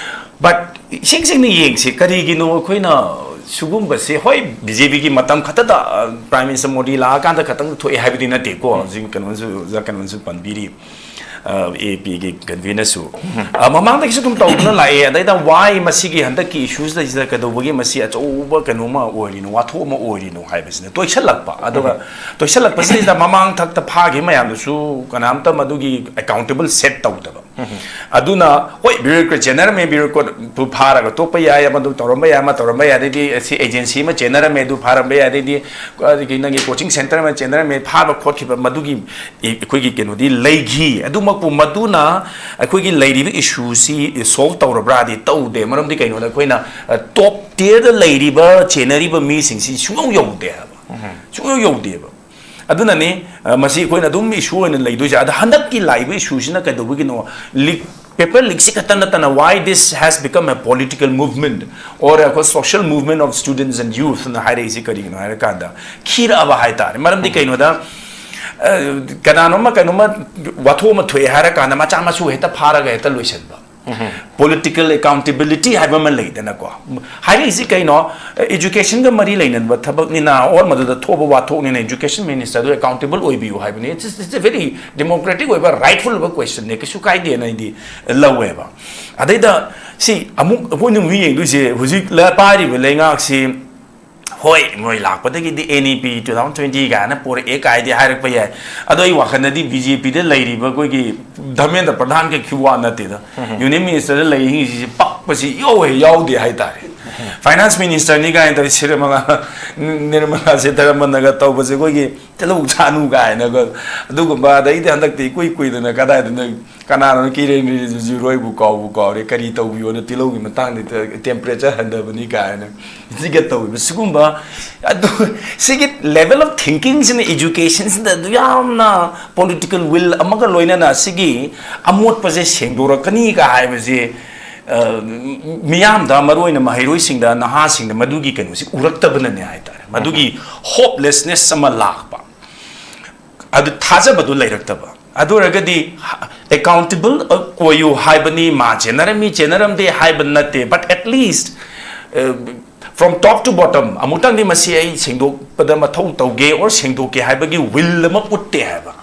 But ꯏꯁꯦꯡ ꯁꯦꯡꯅ ꯌꯦꯡꯁꯤ, ꯀꯔꯤꯒꯤꯅꯣ ꯑꯩꯈꯣꯏꯅ ꯁꯤꯒꯨꯝꯕꯁꯦ, ꯍꯣꯏ, ꯕꯤ ꯖꯦ ꯄꯤꯒꯤ ꯃꯇꯝ ꯈꯛꯇꯗ, ꯑ, ꯄ꯭ꯔꯥꯏꯝ ꯃꯤꯅꯤꯁꯇꯔ ꯃꯣꯗꯤ ꯂꯥꯛꯑꯀꯥꯟꯗ ꯈꯛꯇꯪ ꯊꯣꯛꯑꯦ ꯍꯥꯏꯕꯗꯤ ꯅꯠꯇꯦꯀꯣ꯫ ꯍꯧꯖꯤꯛ ꯀꯩꯅꯣꯁꯨ, ꯑꯣꯖꯥ ꯀꯩꯅꯣꯁꯨ ꯄꯟꯕꯤꯔꯤ꯫ ꯑꯦ ꯄꯤꯒꯤ ꯀꯟꯚꯤꯅꯔꯁꯨ ꯃꯃꯥꯡꯗꯒꯤꯁꯨ ꯑꯗꯨꯝ ꯇꯧꯗꯨꯅ ꯂꯥꯛꯑꯦ꯫ ꯑꯗꯩꯗ ꯋꯥꯏ ꯃꯁꯤꯒꯤ ꯍꯟꯗꯛꯀꯤ ꯏꯁꯨꯁꯤꯗꯩꯁꯤꯗ ꯀꯩꯗꯧꯕꯒꯤ ꯃꯁꯤ ꯑꯆꯧꯕ ꯀꯩꯅꯣꯝꯃ ꯑꯣꯏꯔꯤꯅꯣ, ꯋꯥꯊꯣꯛ ꯑꯃ ꯑꯣꯏꯔꯤꯅꯣ ꯍꯥꯏꯕꯁꯤꯅ ꯇꯣꯏꯁꯜꯂꯛꯄ꯫ ꯑꯗꯨꯒ ꯇꯣꯏꯁꯜꯂꯛꯄꯁꯤꯗꯩꯗ ꯃꯃꯥꯡ ꯊꯛꯇ ꯐꯥꯈꯤꯕ ꯃꯌꯥꯝꯗꯨꯁꯨ ꯀꯅꯥꯝꯇ ꯃꯗꯨꯒꯤ ꯑꯦꯀꯥꯎꯟꯇꯦꯕꯜ ꯁꯦꯠ ꯇꯧꯗꯕ꯫ ꯑꯗꯨꯅ ꯍꯣꯏ, ꯕ꯭ꯌꯨꯔꯣꯀ꯭ꯔꯦꯠ ꯆꯦꯟꯅꯔꯝꯃꯦ, ꯕ꯭ꯌꯨꯔꯣꯀ꯭ꯔꯦꯠꯄꯨ ꯐꯥꯔꯒ ꯇꯣꯛꯄ ꯌꯥꯏ, ꯑꯃꯗꯨ ꯇꯧꯔꯝꯕ ꯌꯥꯏ, ꯑꯃ ꯇꯧꯔꯝꯕ ꯌꯥꯏ, ꯑꯗꯩꯗꯤ ꯁꯤ ꯑꯦꯖꯦꯟꯁꯤ ꯑꯃ ꯆꯦꯟꯅꯔꯝꯃꯦ, ꯑꯗꯨ ꯐꯥꯔꯝꯕ ꯌꯥꯏ, ꯑꯗꯩꯗꯤ ꯑꯗꯒꯤ ꯅꯪꯒꯤ ꯀꯣꯆꯤꯡ ꯁꯦꯟꯇꯔ ꯑꯃ ꯆꯦꯟꯅꯔꯝꯃꯦ, ꯐꯥꯕ ꯈꯣꯠꯈꯤꯕ ꯃꯗꯨꯒꯤ ꯑꯩꯈꯣꯏꯒꯤ ꯀꯩꯅꯣꯗꯤ ꯂꯩꯈꯤ꯫ ꯑꯗꯨꯃꯛꯄꯨ ꯃꯗꯨꯅ ꯑꯩꯈꯣꯏꯒꯤ ꯂꯩꯔꯤꯕ ꯏꯁꯨꯁꯤ ꯁꯣꯜꯕ ꯇꯧꯔꯕ꯭ꯔꯥꯗꯤ ꯇꯧꯗꯦ꯫ ꯃꯔꯝꯗꯤ ꯀꯩꯅꯣꯗ ꯑꯩꯈꯣꯏꯅ ꯇꯣꯞ ꯇꯤꯌꯔꯗ ꯂꯩꯔꯤꯕ, ꯆꯦꯟꯅꯔꯤꯕ ꯃꯤꯁꯤꯡꯁꯤ ꯁꯨꯡꯌꯧ ꯌꯧꯗꯦ ꯍꯥꯏꯕ, ꯁꯨꯡꯌꯧ ꯌꯧꯗꯦꯕ꯫ ꯑꯗꯨꯅꯅꯤ ꯃꯁꯤ ꯑꯩꯈꯣꯏꯅ ꯑꯗꯨꯝ ꯏꯁꯨ ꯑꯣꯏꯅ ꯂꯩꯗꯣꯏꯁꯦ꯫ ꯑꯗ ꯍꯟꯗꯛꯀꯤ ꯂꯥꯛꯏꯕ ꯏꯁꯨꯁꯤꯅ ꯀꯩꯗꯧꯕꯒꯤꯅꯣ? ꯂꯤꯛ ꯄꯦꯄꯔ ꯂꯤꯛꯁꯤ ꯈꯛꯇ ꯅꯠꯇꯅ, why this has become a political movement or a social movement of students and youth ꯅ ꯍꯥꯏꯔꯛꯏꯁꯤ ꯀꯔꯤꯒꯤꯅꯣ ꯍꯥꯏꯔꯀꯥꯟꯗ, ꯈꯤꯔꯛꯑꯕ ꯍꯥꯏꯇꯥꯔꯦ꯫ ꯃꯔꯝꯗꯤ ꯀꯩꯅꯣꯗ, ꯀꯅꯥꯅꯣꯝꯃ ꯀꯩꯅꯣꯝꯃ ꯋꯥꯊꯣꯛ ꯑꯃ ꯊꯣꯛꯑꯦ ꯍꯥꯏꯔꯀꯥꯟꯗ ꯃꯆꯥ ꯃꯁꯨ ꯍꯦꯛꯇ ꯐꯥꯔꯒ ꯍꯦꯛꯇ ꯂꯣꯏꯁꯤꯟꯕ꯫ ꯄꯣꯂꯤꯇꯤꯀꯦꯜ ꯑꯦꯀꯥꯎꯟꯇꯦꯕꯤꯂꯤꯇꯤ ꯍꯥꯏꯕ ꯑꯃ ꯂꯩꯗꯅꯀꯣ꯫ ꯍꯥꯏꯔꯛꯏꯁꯤ ꯀꯩꯅꯣ? ꯑꯦꯖꯨꯀꯦꯁꯟꯒ ꯃꯔꯤ ꯂꯩꯅꯕ ꯊꯕꯛꯅꯤꯅ, ꯑꯣꯔ ꯃꯗꯨꯗ ꯊꯣꯛꯄ ꯋꯥꯊꯣꯛꯅꯤꯅ ꯑꯦꯖꯨꯀꯦꯁꯟ ꯃꯤꯅꯤꯁꯇꯔꯗꯨ ꯑꯦꯀꯥꯎꯟꯇꯦꯕꯜ ꯑꯣꯏꯕꯤꯌꯨ ꯍꯥꯏꯕꯅꯤ꯫ It's, it's a very democratic ꯑꯣꯏꯕ, ꯔꯥꯏꯠꯐꯨꯜ ꯑꯣꯏꯕ ꯀ꯭ꯋꯦꯁꯟꯅꯦ, ꯀꯩꯁꯨ ꯀꯥꯏꯗꯦꯅ ꯑꯩꯗꯤ ꯂꯧꯋꯦꯕ꯫ ꯑꯗꯩꯗ ꯁꯤ ꯑꯃꯨꯛ ꯑꯩꯈꯣꯏꯅ ꯑꯃꯨꯛ ꯌꯦꯡꯗꯣꯏꯁꯦ, ꯍꯧꯖꯤꯛ ꯄꯥꯏꯔꯤꯕ ꯂꯩꯉꯥꯛꯁꯤ, ꯍꯣꯏ, ꯃꯣꯏ ꯂꯥꯛꯄꯗꯒꯤꯗꯤ N E P two thousand twenty ꯀꯥꯏꯅ ꯄꯣꯔꯛꯑꯦ ꯀꯥꯏꯗꯤ ꯍꯥꯏꯔꯛꯄ ꯌꯥꯏ꯫ ꯑꯗꯣ ꯑꯩ ꯋꯥꯈꯜꯗꯗꯤ B J P ꯗ ꯂꯩꯔꯤꯕ ꯑꯩꯈꯣꯏꯒꯤ ꯙꯔꯃꯦꯟꯗ꯭ꯔ ꯄ꯭ꯔꯙꯥꯟ ꯈꯛꯀꯤ ꯋꯥ ꯅꯠꯇꯦꯗ꯫ ꯌꯨꯅꯤꯌꯟ ꯃꯤꯅꯤꯁꯇꯔꯗ ꯂꯩꯔꯤꯁꯤꯡꯁꯤ ꯄꯛꯄꯁꯤ ꯏꯌꯥꯎ ꯍꯦꯛ ꯌꯥꯎꯗꯦ ꯍꯥꯏꯇꯥꯔꯦ꯫ ꯐꯥꯏꯅꯥꯟꯁ ꯃꯤꯅꯤꯁꯇꯔꯅꯤ ꯀꯥꯏꯅ ꯇꯧꯔꯤ ꯁꯤꯔꯃꯂꯥ, ꯅꯤꯔꯃꯂꯥ ꯁꯤꯇꯥꯔꯥꯃꯟꯅꯒ ꯇꯧꯕꯁꯦ ꯑꯩꯈꯣꯏꯒꯤ ꯇꯤꯜꯍꯧ ꯆꯥꯅꯨ ꯀꯥꯏꯅꯒ꯫ ꯑꯗꯨꯒꯨꯝꯕ, ꯑꯗꯩꯗꯤ ꯍꯟꯗꯛꯇꯤ ꯏꯀꯨꯏ ꯀꯨꯏꯗꯅ ꯀꯗꯥꯏꯗꯅꯣ ꯀꯅꯥꯅꯣ ꯀꯤꯔꯦꯟ ꯔꯤꯖꯤꯖꯨꯔꯣ, ꯑꯩꯕꯨ ꯀꯥꯎꯕꯨ ꯀꯥꯎꯔꯦ, ꯀꯔꯤ ꯇꯧꯕꯤꯌꯣꯅ ꯇꯤꯜꯍꯧꯒꯤ ꯃꯇꯥꯡꯗ ꯇꯦꯝꯄꯔꯦꯆꯔ ꯍꯟꯊꯕꯅꯤ ꯀꯥꯏꯅ ꯁꯤꯒ ꯇꯧꯋꯦꯕ꯫ ꯁꯤꯒꯨꯝꯕ, ꯑꯗꯨ ꯁꯤꯒꯤ level of thinking ꯁꯤꯅ, education ꯁꯤꯗ ꯑꯗꯨ ꯌꯥꯝꯅ political will ꯑꯃꯒ ꯂꯣꯏꯅꯅ ꯁꯤꯒꯤ ꯑꯃꯣꯠꯄꯁꯦ ꯁꯦꯡꯗꯣꯔꯛꯀꯅꯤꯒ ꯍꯥꯏꯕꯁꯦ, ꯑ, ꯃꯤꯌꯥꯝꯗ, ꯃꯔꯨꯑꯣꯏꯅ ꯃꯍꯩꯔꯣꯏꯁꯤꯡꯗ, ꯅꯍꯥꯁꯤꯡꯗ ꯃꯗꯨꯒꯤ ꯀꯩꯅꯣꯁꯤ ꯎꯔꯛꯇꯕꯅꯅꯦ ꯍꯥꯏꯇꯥꯔꯦ꯫ ꯃꯗꯨꯒꯤ hopelessness ꯑꯃ ꯂꯥꯛꯄ꯫ ꯑꯗꯨ ꯊꯥꯖꯕꯗꯨ ꯂꯩꯔꯛꯇꯕ꯫ ꯑꯗꯨ ꯑꯣꯏꯔꯒꯗꯤ ꯑꯦꯀꯥꯎꯟꯇꯦꯕꯜ ꯑꯣꯏꯌꯨ ꯍꯥꯏꯕꯅꯤ, ꯃꯥ ꯆꯦꯟꯅꯔꯝꯃꯤ ꯆꯦꯟꯅꯔꯝꯗꯦ ꯍꯥꯏꯕ ꯅꯠꯇꯦ, but at least, uh, from top to bottom ꯑꯃꯨꯛꯇꯪꯗꯤ ꯃꯁꯤ ꯑꯩ ꯁꯦꯡꯗꯣꯛꯄꯗ ꯃꯊꯧ ꯇꯧꯒꯦ or ꯁꯦꯡꯗꯣꯛꯀꯦ ꯍꯥꯏꯕꯒꯤ will ꯑꯃ ꯎꯠꯇꯦ ꯍꯥꯏꯕ꯫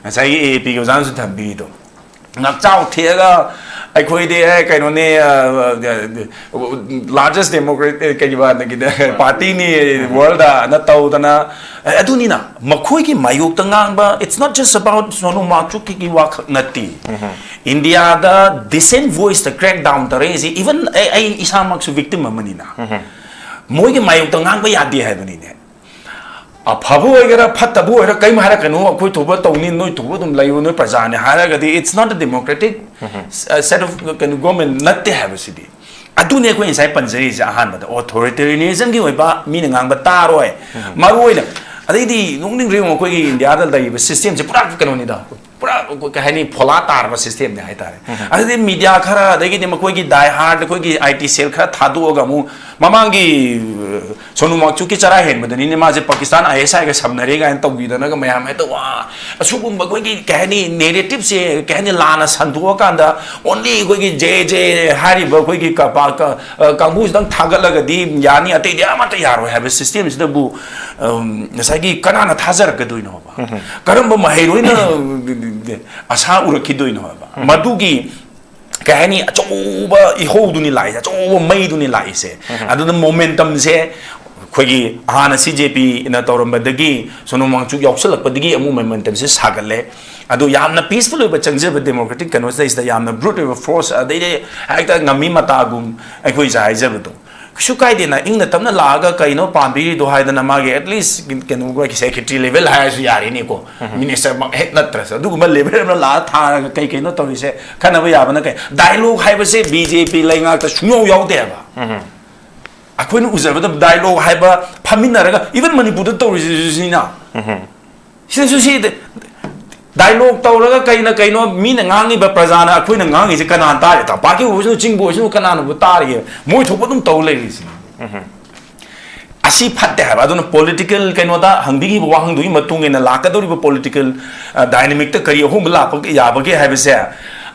ꯉꯁꯥꯏꯒꯤ A A P ꯒꯤ ꯑꯣꯖꯥꯅꯁꯨ ꯊꯝꯕꯤꯔꯤꯗꯣ, ꯉꯥꯛꯆꯥꯎ ꯊꯦꯛꯑꯒ ꯑꯩꯈꯣꯏꯗꯤ ꯑꯦ ꯀꯩꯅꯣꯅꯦ, largest democratic ꯀꯩꯕ party ꯅꯤ world ꯗ ꯅ ꯇꯧꯗꯅ, ꯑꯦ, ꯑꯗꯨꯅꯤꯅ ꯃꯈꯣꯏꯒꯤ ꯃꯥꯌꯣꯛꯇ ꯉꯥꯡꯕ, it's not just about Sonu ꯃꯥꯆꯨꯛꯀꯤ ꯋꯥꯈꯛ ꯅꯠꯇꯦ꯫ ꯏꯟꯗꯤꯌꯥꯗ dissent voice ꯇ crack down ꯇꯧꯔꯛꯏꯁꯤ, even ꯑꯩ, ꯑꯩ ꯏꯁꯥꯃꯛꯁꯨ victim ꯑꯃꯅꯤꯅ꯫ ꯃꯣꯏꯒꯤ ꯃꯥꯌꯣꯛꯇ ꯉꯥꯡꯕ ꯌꯥꯗꯦ ꯍꯥꯏꯕꯅꯤꯅꯦ꯫ ꯑꯐꯕ ꯑꯣꯏꯒꯦꯔꯥ ꯐꯠꯇꯕ ꯑꯣꯏꯒꯦꯔꯥ ꯀꯔꯤꯝ ꯍꯥꯏꯔꯛꯀꯅꯨ, ꯑꯩꯈꯣꯏ ꯊꯣꯛꯄ ꯇꯧꯅꯤ, ꯅꯣꯏ ꯊꯣꯛꯄ ꯑꯗꯨꯝ ꯂꯩꯌꯨ, ꯅꯣꯏ ꯄ꯭ꯔꯖꯥꯅꯦ ꯍꯥꯏꯔꯒꯗꯤ, it's not a democratic set of ꯀꯩꯅꯣ government ꯅꯠꯇꯦ ꯍꯥꯏꯕꯁꯤꯗꯤ꯫ ꯑꯗꯨꯅꯦ ꯑꯩꯈꯣꯏ ꯉꯁꯥꯏ ꯄꯟꯖꯔꯤꯁꯦ ꯑꯍꯥꯟꯕꯗ, authoritarianism ꯒꯤ ꯑꯣꯏꯕ ꯃꯤꯅ ꯉꯥꯡꯕ ꯇꯥꯔꯣꯏ꯫ ꯃꯔꯨ ꯑꯣꯏꯅ ꯑꯗꯩꯗꯤ ꯅꯣꯛꯅꯤꯡꯈ꯭ꯔꯦ ꯌꯦꯡꯉꯣ, ꯑꯩꯈꯣꯏꯒꯤ ꯏꯟꯗꯤꯌꯥꯗ ꯂꯩꯔꯤꯕ system ꯁꯦ ꯄꯨꯔꯥ ꯀꯩꯅꯣꯅꯤꯗ, ꯄꯨꯔꯥ ꯀꯩ ꯍꯥꯏꯅꯤ, ꯐꯣꯂꯥ ꯇꯥꯔꯕ system ꯅꯦ ꯍꯥꯏꯇꯥꯔꯦ꯫ ꯑꯗꯩꯗꯤ media ꯈꯔ, ꯑꯗꯒꯤꯗꯤ ꯃꯈꯣꯏꯒꯤ die hard ꯑꯩꯈꯣꯏꯒꯤ I T cell ꯈꯔ ꯊꯥꯗꯣꯛꯑꯒ ꯑꯃꯨꯛ ꯃꯃꯥꯡꯒꯤ ꯁꯣꯅꯨ ꯃꯥꯆꯨꯛꯀꯤ ꯆꯔꯥ ꯍꯦꯟꯕꯗꯅꯤꯅꯦ ꯃꯥꯁꯦ ꯄꯥꯀꯤꯁꯇꯥꯟ I S I ꯒ ꯁꯝꯅꯔꯦ ꯀꯥꯏꯅ ꯇꯧꯕꯤꯗꯅꯒ ꯃꯌꯥꯝ ꯍꯦꯛꯇ ꯋꯥ, ꯑꯁꯤꯒꯨꯝꯕ ꯑꯩꯈꯣꯏꯒꯤ ꯀꯩ ꯍꯥꯏꯅꯤ, narrative ꯁꯦ ꯀꯩ ꯍꯥꯏꯅꯤ, ꯂꯥꯟꯅ ꯁꯟꯗꯣꯛꯑꯀꯥꯟꯗ only ꯑꯩꯈꯣꯏꯒꯤ J J ꯍꯥꯏꯔꯤꯕ ꯑꯩꯈꯣꯏꯒꯤ ꯀ-, ꯄ-, ꯀ-, ꯑ, ꯀꯥꯡꯕꯨꯁꯤꯗꯪ ꯊꯥꯒꯠꯂꯒꯗꯤ ꯌꯥꯅꯤ, ꯑꯇꯩꯗꯤ ꯑꯃꯠꯇ ꯌꯥꯔꯣꯏ ꯍꯥꯏꯕ system ꯁꯤꯗꯕꯨ, ꯑꯝ, ꯉꯁꯥꯏꯒꯤ ꯀꯅꯥꯅ ꯊꯥꯖꯔꯛꯀꯗꯣꯏꯅꯣꯕ? ꯀꯔꯝꯕ ꯃꯍꯩꯔꯣꯏꯅ ꯑꯁꯥ ꯎꯔꯛꯈꯤꯗꯣꯏꯅꯣ ꯍꯥꯏꯕ? ꯃꯗꯨꯒꯤ ꯀꯩ ꯍꯥꯏꯅꯤ, ꯑꯆꯧꯕ ꯏꯍꯧꯗꯨꯅꯤ ꯂꯥꯛꯏꯁꯦ, ꯑꯆꯧꯕ ꯃꯩꯗꯨꯅꯤ ꯂꯥꯛꯏꯁꯦ꯫ ꯑꯗꯨꯅ momentum ꯁꯦ ꯑꯩꯈꯣꯏꯒꯤ ꯍꯥꯟꯅ C J P ꯅ ꯇꯧꯔꯝꯕꯗꯒꯤ ꯁꯣꯅꯨ ꯃꯥꯆꯨꯛ ꯌꯥꯎꯁꯜꯂꯛꯄꯗꯒꯤ ꯑꯃꯨꯛ momentum ꯁꯦ ꯁꯥꯒꯠꯂꯦ꯫ ꯑꯗꯨ ꯌꯥꯝꯅ peaceful ꯑꯣꯏꯕ ꯆꯪꯖꯕ democratic ꯀꯩꯅꯣꯁꯤꯗꯩꯁꯤꯗ ꯌꯥꯝꯅ brute ꯑꯣꯏꯕ force, ꯑꯗꯩꯗꯤ ꯍꯦꯛꯇ ꯉꯝꯃꯤ ꯃꯇꯥꯒꯨꯝ ꯑꯩꯈꯣꯏꯁꯦ ꯍꯥꯏꯖꯕꯗꯣ꯫ ꯀꯩꯁꯨ ꯀꯥꯏꯗꯦꯅ, ꯏꯪꯅ ꯇꯞꯅ ꯂꯥꯛꯑꯒ ꯀꯩꯅꯣ ꯄꯥꯝꯕꯤꯔꯤꯗꯣ ꯍꯥꯏꯗꯅ ꯃꯥꯒꯤ at least ꯀꯩꯅꯣ secretary level ꯍꯥꯏꯔꯁꯨ ꯌꯥꯔꯦꯅꯦꯀꯣ꯫ Minister ꯃꯛ ꯍꯦꯛ ꯅꯠꯇ꯭ꯔꯁꯨ ꯑꯗꯨꯒꯨꯝꯕ level ꯑꯃ ꯂꯥꯛꯑ ꯊꯥꯔꯒ ꯀꯩ ꯀꯩꯅꯣ ꯇꯧꯔꯤꯁꯦ ꯈꯟꯅꯕ ꯌꯥꯕ ꯅꯠꯇꯦ꯫ Dialogue ꯍꯥꯏꯕꯁꯦ B J P ꯂꯩꯉꯥꯛꯇ ꯁꯨꯡꯌꯥꯎ ꯌꯥꯎꯗꯦ ꯍꯥꯏꯕ꯫ ꯑꯩꯈꯣꯏꯅ ꯎꯖꯕꯗ dialogue ꯍꯥꯏꯕ ꯐꯝꯃꯤꯟꯅꯔꯒ, even ꯃꯅꯤꯄꯨꯔꯗ ꯇꯧꯔꯤꯁꯤꯁꯨ ꯁꯤꯅ꯫ ꯁꯤꯗꯁꯨ ꯁꯤ dialogue ꯇꯧꯔꯒ ꯀꯩꯅ ꯀꯩꯅꯣ ꯃꯤꯅ ꯉꯥꯡꯉꯤꯕ, ꯄ꯭ꯔꯖꯥꯅ ꯑꯩꯈꯣꯏꯅ ꯉꯥꯡꯉꯤꯁꯦ ꯀꯅꯥꯅ ꯇꯥꯔꯤ? ꯇꯝꯄꯥꯛꯀꯤ ꯑꯣꯏꯁꯅꯨ, ꯆꯤꯡꯕꯨ ꯑꯣꯏꯁꯅꯨ, ꯀꯅꯥꯅꯕꯨ ꯇꯥꯔꯤꯒꯦ? ꯃꯣꯏ ꯊꯣꯛꯄ ꯑꯗꯨꯝ ꯇꯧ ꯂꯩꯔꯤꯁꯤꯅꯤ꯫ ꯑꯁꯤ ꯐꯠꯇꯦ ꯍꯥꯏꯕ꯫ ꯑꯗꯨꯅ political ꯀꯩꯅꯣꯗ ꯍꯪꯕꯤꯈꯤꯕ ꯋꯥꯍꯪꯗꯨꯒꯤ ꯃꯇꯨꯡ ꯏꯟꯅ ꯂꯥꯛꯀꯗꯧꯔꯤꯕ political, ꯑ, dynamic ꯇ ꯀꯔꯤ ꯑꯍꯣꯡꯕ ꯂꯥꯛꯄ ꯌꯥꯕꯒꯦ ꯍꯥꯏꯕꯁꯦ,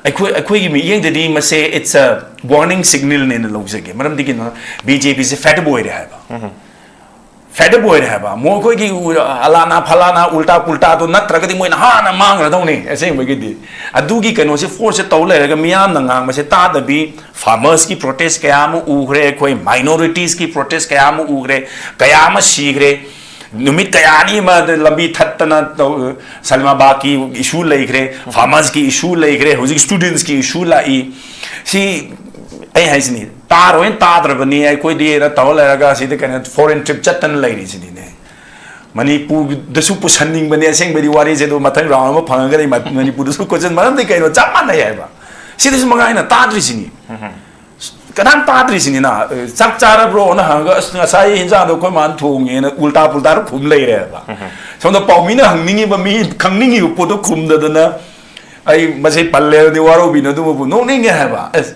ꯑꯩꯈꯣꯏ ꯑꯩꯈꯣꯏꯒꯤ ꯃꯤꯠꯌꯦꯡꯗꯗꯤ ꯃꯁꯦ it's a warning signal ꯅꯦꯅ ꯂꯧꯖꯒꯦ꯫ ꯃꯔꯝꯗꯤ ꯀꯩꯅꯣ, ꯕꯤ ꯖꯦ ꯄꯤꯁꯦ fed up ꯑꯣꯏꯔꯦ ꯍꯥꯏꯕ꯫ Fed up ꯑꯣꯏꯔꯦ ꯍꯥꯏꯕ꯫ ꯃꯣꯏ ꯑꯩꯈꯣꯏꯒꯤ ꯎ-, ꯑꯂꯥꯅꯥ ꯐꯂꯥꯅꯥ ꯎꯜꯇꯥ ꯄꯨꯜꯇꯥꯗꯣ ꯅꯠꯇ꯭ꯔꯒꯗꯤ ꯃꯣꯏꯅ ꯍꯥꯟꯅ ꯃꯥꯡꯈ꯭ꯔꯗꯧꯅꯤ꯫ ꯑꯁꯦꯡꯕꯒꯤꯗꯤ ꯑꯗꯨꯒꯤ ꯀꯩꯅꯣꯁꯦ, force ꯁꯦ ꯇꯧ ꯂꯩꯔꯒ ꯃꯤꯌꯥꯝꯅ ꯉꯥꯡꯕꯁꯦ ꯇꯥꯗꯕꯤ, farmers ꯀꯤ protest ꯀꯌꯥ ꯑꯃ ꯎꯈ꯭ꯔꯦ, ꯑꯩꯈꯣꯏ minorities ꯀꯤ protest ꯀꯌꯥ ꯑꯃ ꯎꯈ꯭ꯔꯦ, ꯀꯌꯥ ꯑꯃ ꯁꯤꯈ꯭ꯔꯦ꯫ ꯅꯨꯃꯤꯠ ꯀꯌꯥꯅꯤ ꯑꯃ ꯂꯝꯕꯤ ꯊꯠꯇꯅ ꯇꯧ-, ꯁꯂꯤꯃꯥꯕꯥꯗꯀꯤ issue ꯂꯩꯈ꯭ꯔꯦ, farmers ꯀꯤ issue ꯂꯩꯈ꯭ꯔꯦ, ꯍꯧꯖꯤꯛ students ꯀꯤ issue ꯂꯥꯛꯏ꯫ ꯁꯤ ꯑꯩ ꯍꯥꯏꯁꯤꯅꯤ, ꯇꯥꯔꯣꯏꯅ ꯇꯥꯗ꯭ꯔꯕꯅꯤ ꯑꯩꯈꯣꯏꯗꯤ ꯅ ꯇꯧꯔ ꯂꯩꯔꯒ ꯁꯤꯗ ꯀꯩꯅꯣ foreign trip ꯆꯠꯇꯅ ꯂꯩꯔꯤꯁꯤꯅꯤꯅꯦ꯫ ꯃꯅꯤꯄꯨꯔꯗꯁꯨ ꯄꯨꯁꯟꯅꯤꯡꯕꯅꯦ ꯑꯁꯦꯡꯕꯗꯤ ꯋꯥꯔꯤꯁꯦ, ꯑꯗꯨ ꯃꯊꯪ round ꯑꯃ ꯐꯪꯉꯒꯗꯤ ꯃ-, ꯃꯅꯤꯄꯨꯔꯗꯁꯨ ꯀꯣꯏꯆꯠ, ꯃꯔꯝꯗꯤ ꯀꯩꯅꯣ, ꯆꯞ ꯃꯥꯟꯅꯩ ꯍꯥꯏꯕ꯫ ꯁꯤꯗꯁꯨ ꯃꯉꯥꯏꯅ ꯇꯥꯗ꯭ꯔꯤꯁꯤꯅꯤ꯫ ꯀꯅꯥꯝ ꯇꯥꯗ꯭ꯔꯤꯁꯤꯅꯤꯅ꯫ ꯑ, "ꯆꯥꯛ ꯆꯥꯔꯕ꯭ꯔꯣꯅ?" ꯍꯪꯉꯒ, "ꯑꯁ, ꯉꯁꯥꯏ ꯍꯤꯟꯖꯥꯡꯗꯣ ꯑꯩꯈꯣꯏ ꯃꯥꯅ ꯊꯣꯡꯉꯦꯅ" ꯎꯜꯇꯥ ꯄꯨꯜꯇꯥꯗ ꯈꯨꯝ ꯂꯩꯔꯦꯕ꯫ ꯁꯣꯝꯗ ꯄꯥꯎꯃꯤꯅ ꯍꯪꯅꯤꯡꯉꯤꯕ, ꯃꯤ ꯈꯪꯅꯤꯡꯉꯤꯕ ꯄꯣꯠꯇꯣ ꯈꯨꯝꯗꯗꯅ, ꯑꯩ ꯃꯁꯤ ꯄꯜꯂꯦꯕꯗꯤ ꯋꯥꯔꯧꯕꯤꯅꯨ, ꯑꯗꯨꯕꯨ ꯅꯣꯛꯅꯤꯡꯉꯦ ꯍꯥꯏꯕ꯫ ꯑꯁ,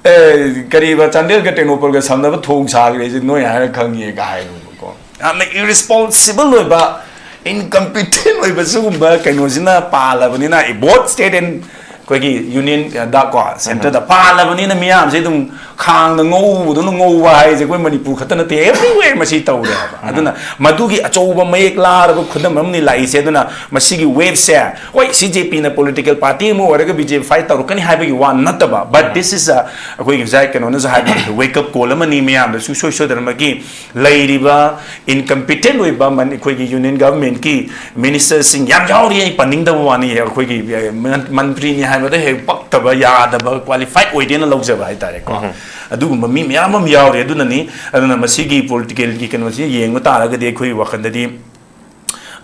ꯑꯦ, ꯀꯔꯤꯕ, ꯆꯥꯟꯗꯦꯜꯒ ꯇꯦꯡꯅꯧꯄꯜꯒ ꯁꯝꯅꯕ ꯊꯣꯡ ꯁꯥꯈ꯭ꯔꯦꯁꯦ ꯅꯣꯏ ꯍꯥꯏꯔ ꯈꯪꯉꯦꯒ ꯍꯥꯏꯕꯀꯣ꯫ ꯌꯥꯝꯅ irresponsible ꯑꯣꯏꯕ, incompetent ꯑꯣꯏꯕ ꯁꯤꯒꯨꯝꯕ ꯀꯩꯅꯣꯁꯤꯅ ꯄꯥꯜꯂꯕꯅꯤꯅ, both state and ꯑꯩꯈꯣꯏꯒꯤ union ꯗ ꯀꯣ, centre ꯗ ꯄꯥꯜꯂꯕꯅꯤꯅ ꯃꯤꯌꯥꯝꯁꯦ ꯑꯗꯨꯝ ꯈꯥꯡꯗ ꯉꯧꯕꯗꯧꯅ ꯉꯧꯕ ꯍꯥꯏꯁꯦ ꯑꯩꯈꯣꯏ ꯃꯅꯤꯄꯨꯔ ꯈꯛꯇ ꯅꯠꯇꯦ, everywhere ꯃꯁꯤ ꯇꯧꯔꯦ ꯍꯥꯏꯕ꯫ ꯑꯗꯨꯅ ꯃꯗꯨꯒꯤ ꯑꯆꯧꯕ ꯃꯌꯦꯛ ꯂꯥꯔꯕ ꯈꯨꯗꯝ ꯑꯃꯅꯤ ꯂꯥꯛꯏꯁꯦ꯫ ꯑꯗꯨꯅ ꯃꯁꯤꯒꯤ wave ꯁꯦ, ꯍꯣꯏ, ꯁꯤ ꯖꯦ ꯄꯤꯅ political party ꯑꯃ ꯑꯣꯏꯔꯒ ꯕꯤ ꯖꯦ ꯄꯤ fight ꯇꯧꯔꯛꯀꯅꯤ ꯍꯥꯏꯕꯒꯤ ꯋꯥ ꯅꯠꯇꯕ, but this is a, ꯑꯩꯈꯣꯏꯒꯤ ꯉꯁꯥꯏ ꯀꯩꯅꯣꯅꯁꯨ ꯍꯥꯏꯕ wake up call ꯑꯃꯅꯤ ꯃꯌꯥꯝꯗꯁꯨ ꯁꯣꯏ ꯁꯣꯏꯗꯅꯃꯛꯀꯤ ꯂꯩꯔꯤꯕ incompetent ꯑꯣꯏꯕ ꯃꯅꯤ-, ꯑꯩꯈꯣꯏꯒꯤ union government ꯀꯤ minister ꯁꯤꯡ ꯌꯥꯝ ꯌꯥꯎꯔꯤ꯫ ꯑꯩ ꯄꯟꯅꯤꯡꯗꯕ ꯋꯥꯅꯤ, ꯑꯩꯈꯣꯏꯒꯤ, ꯑꯦ, ꯃꯟ-, ꯃꯟꯇ꯭ꯔꯤꯅꯤ ꯍꯥꯏꯕꯗ ꯍꯦꯛ ꯄꯛꯇꯕ, ꯌꯥꯗꯕ, qualified ꯑꯣꯏꯗꯦꯅ ꯂꯧꯖꯕ ꯍꯥꯏꯇꯥꯔꯦꯀꯣ꯫ ꯑꯗꯨꯒꯨꯝꯕ ꯃꯤ ꯃꯌꯥꯝ ꯑꯃ ꯌꯥꯎꯔꯤ꯫ ꯑꯗꯨꯅꯅꯤ, ꯑꯗꯨꯅ ꯃꯁꯤꯒꯤ political ꯒꯤ ꯀꯩꯅꯣꯁꯤ ꯌꯦꯡꯕ ꯇꯥꯔꯒꯗꯤ ꯑꯩꯈꯣꯏꯒꯤ ꯋꯥꯈꯜꯗꯗꯤ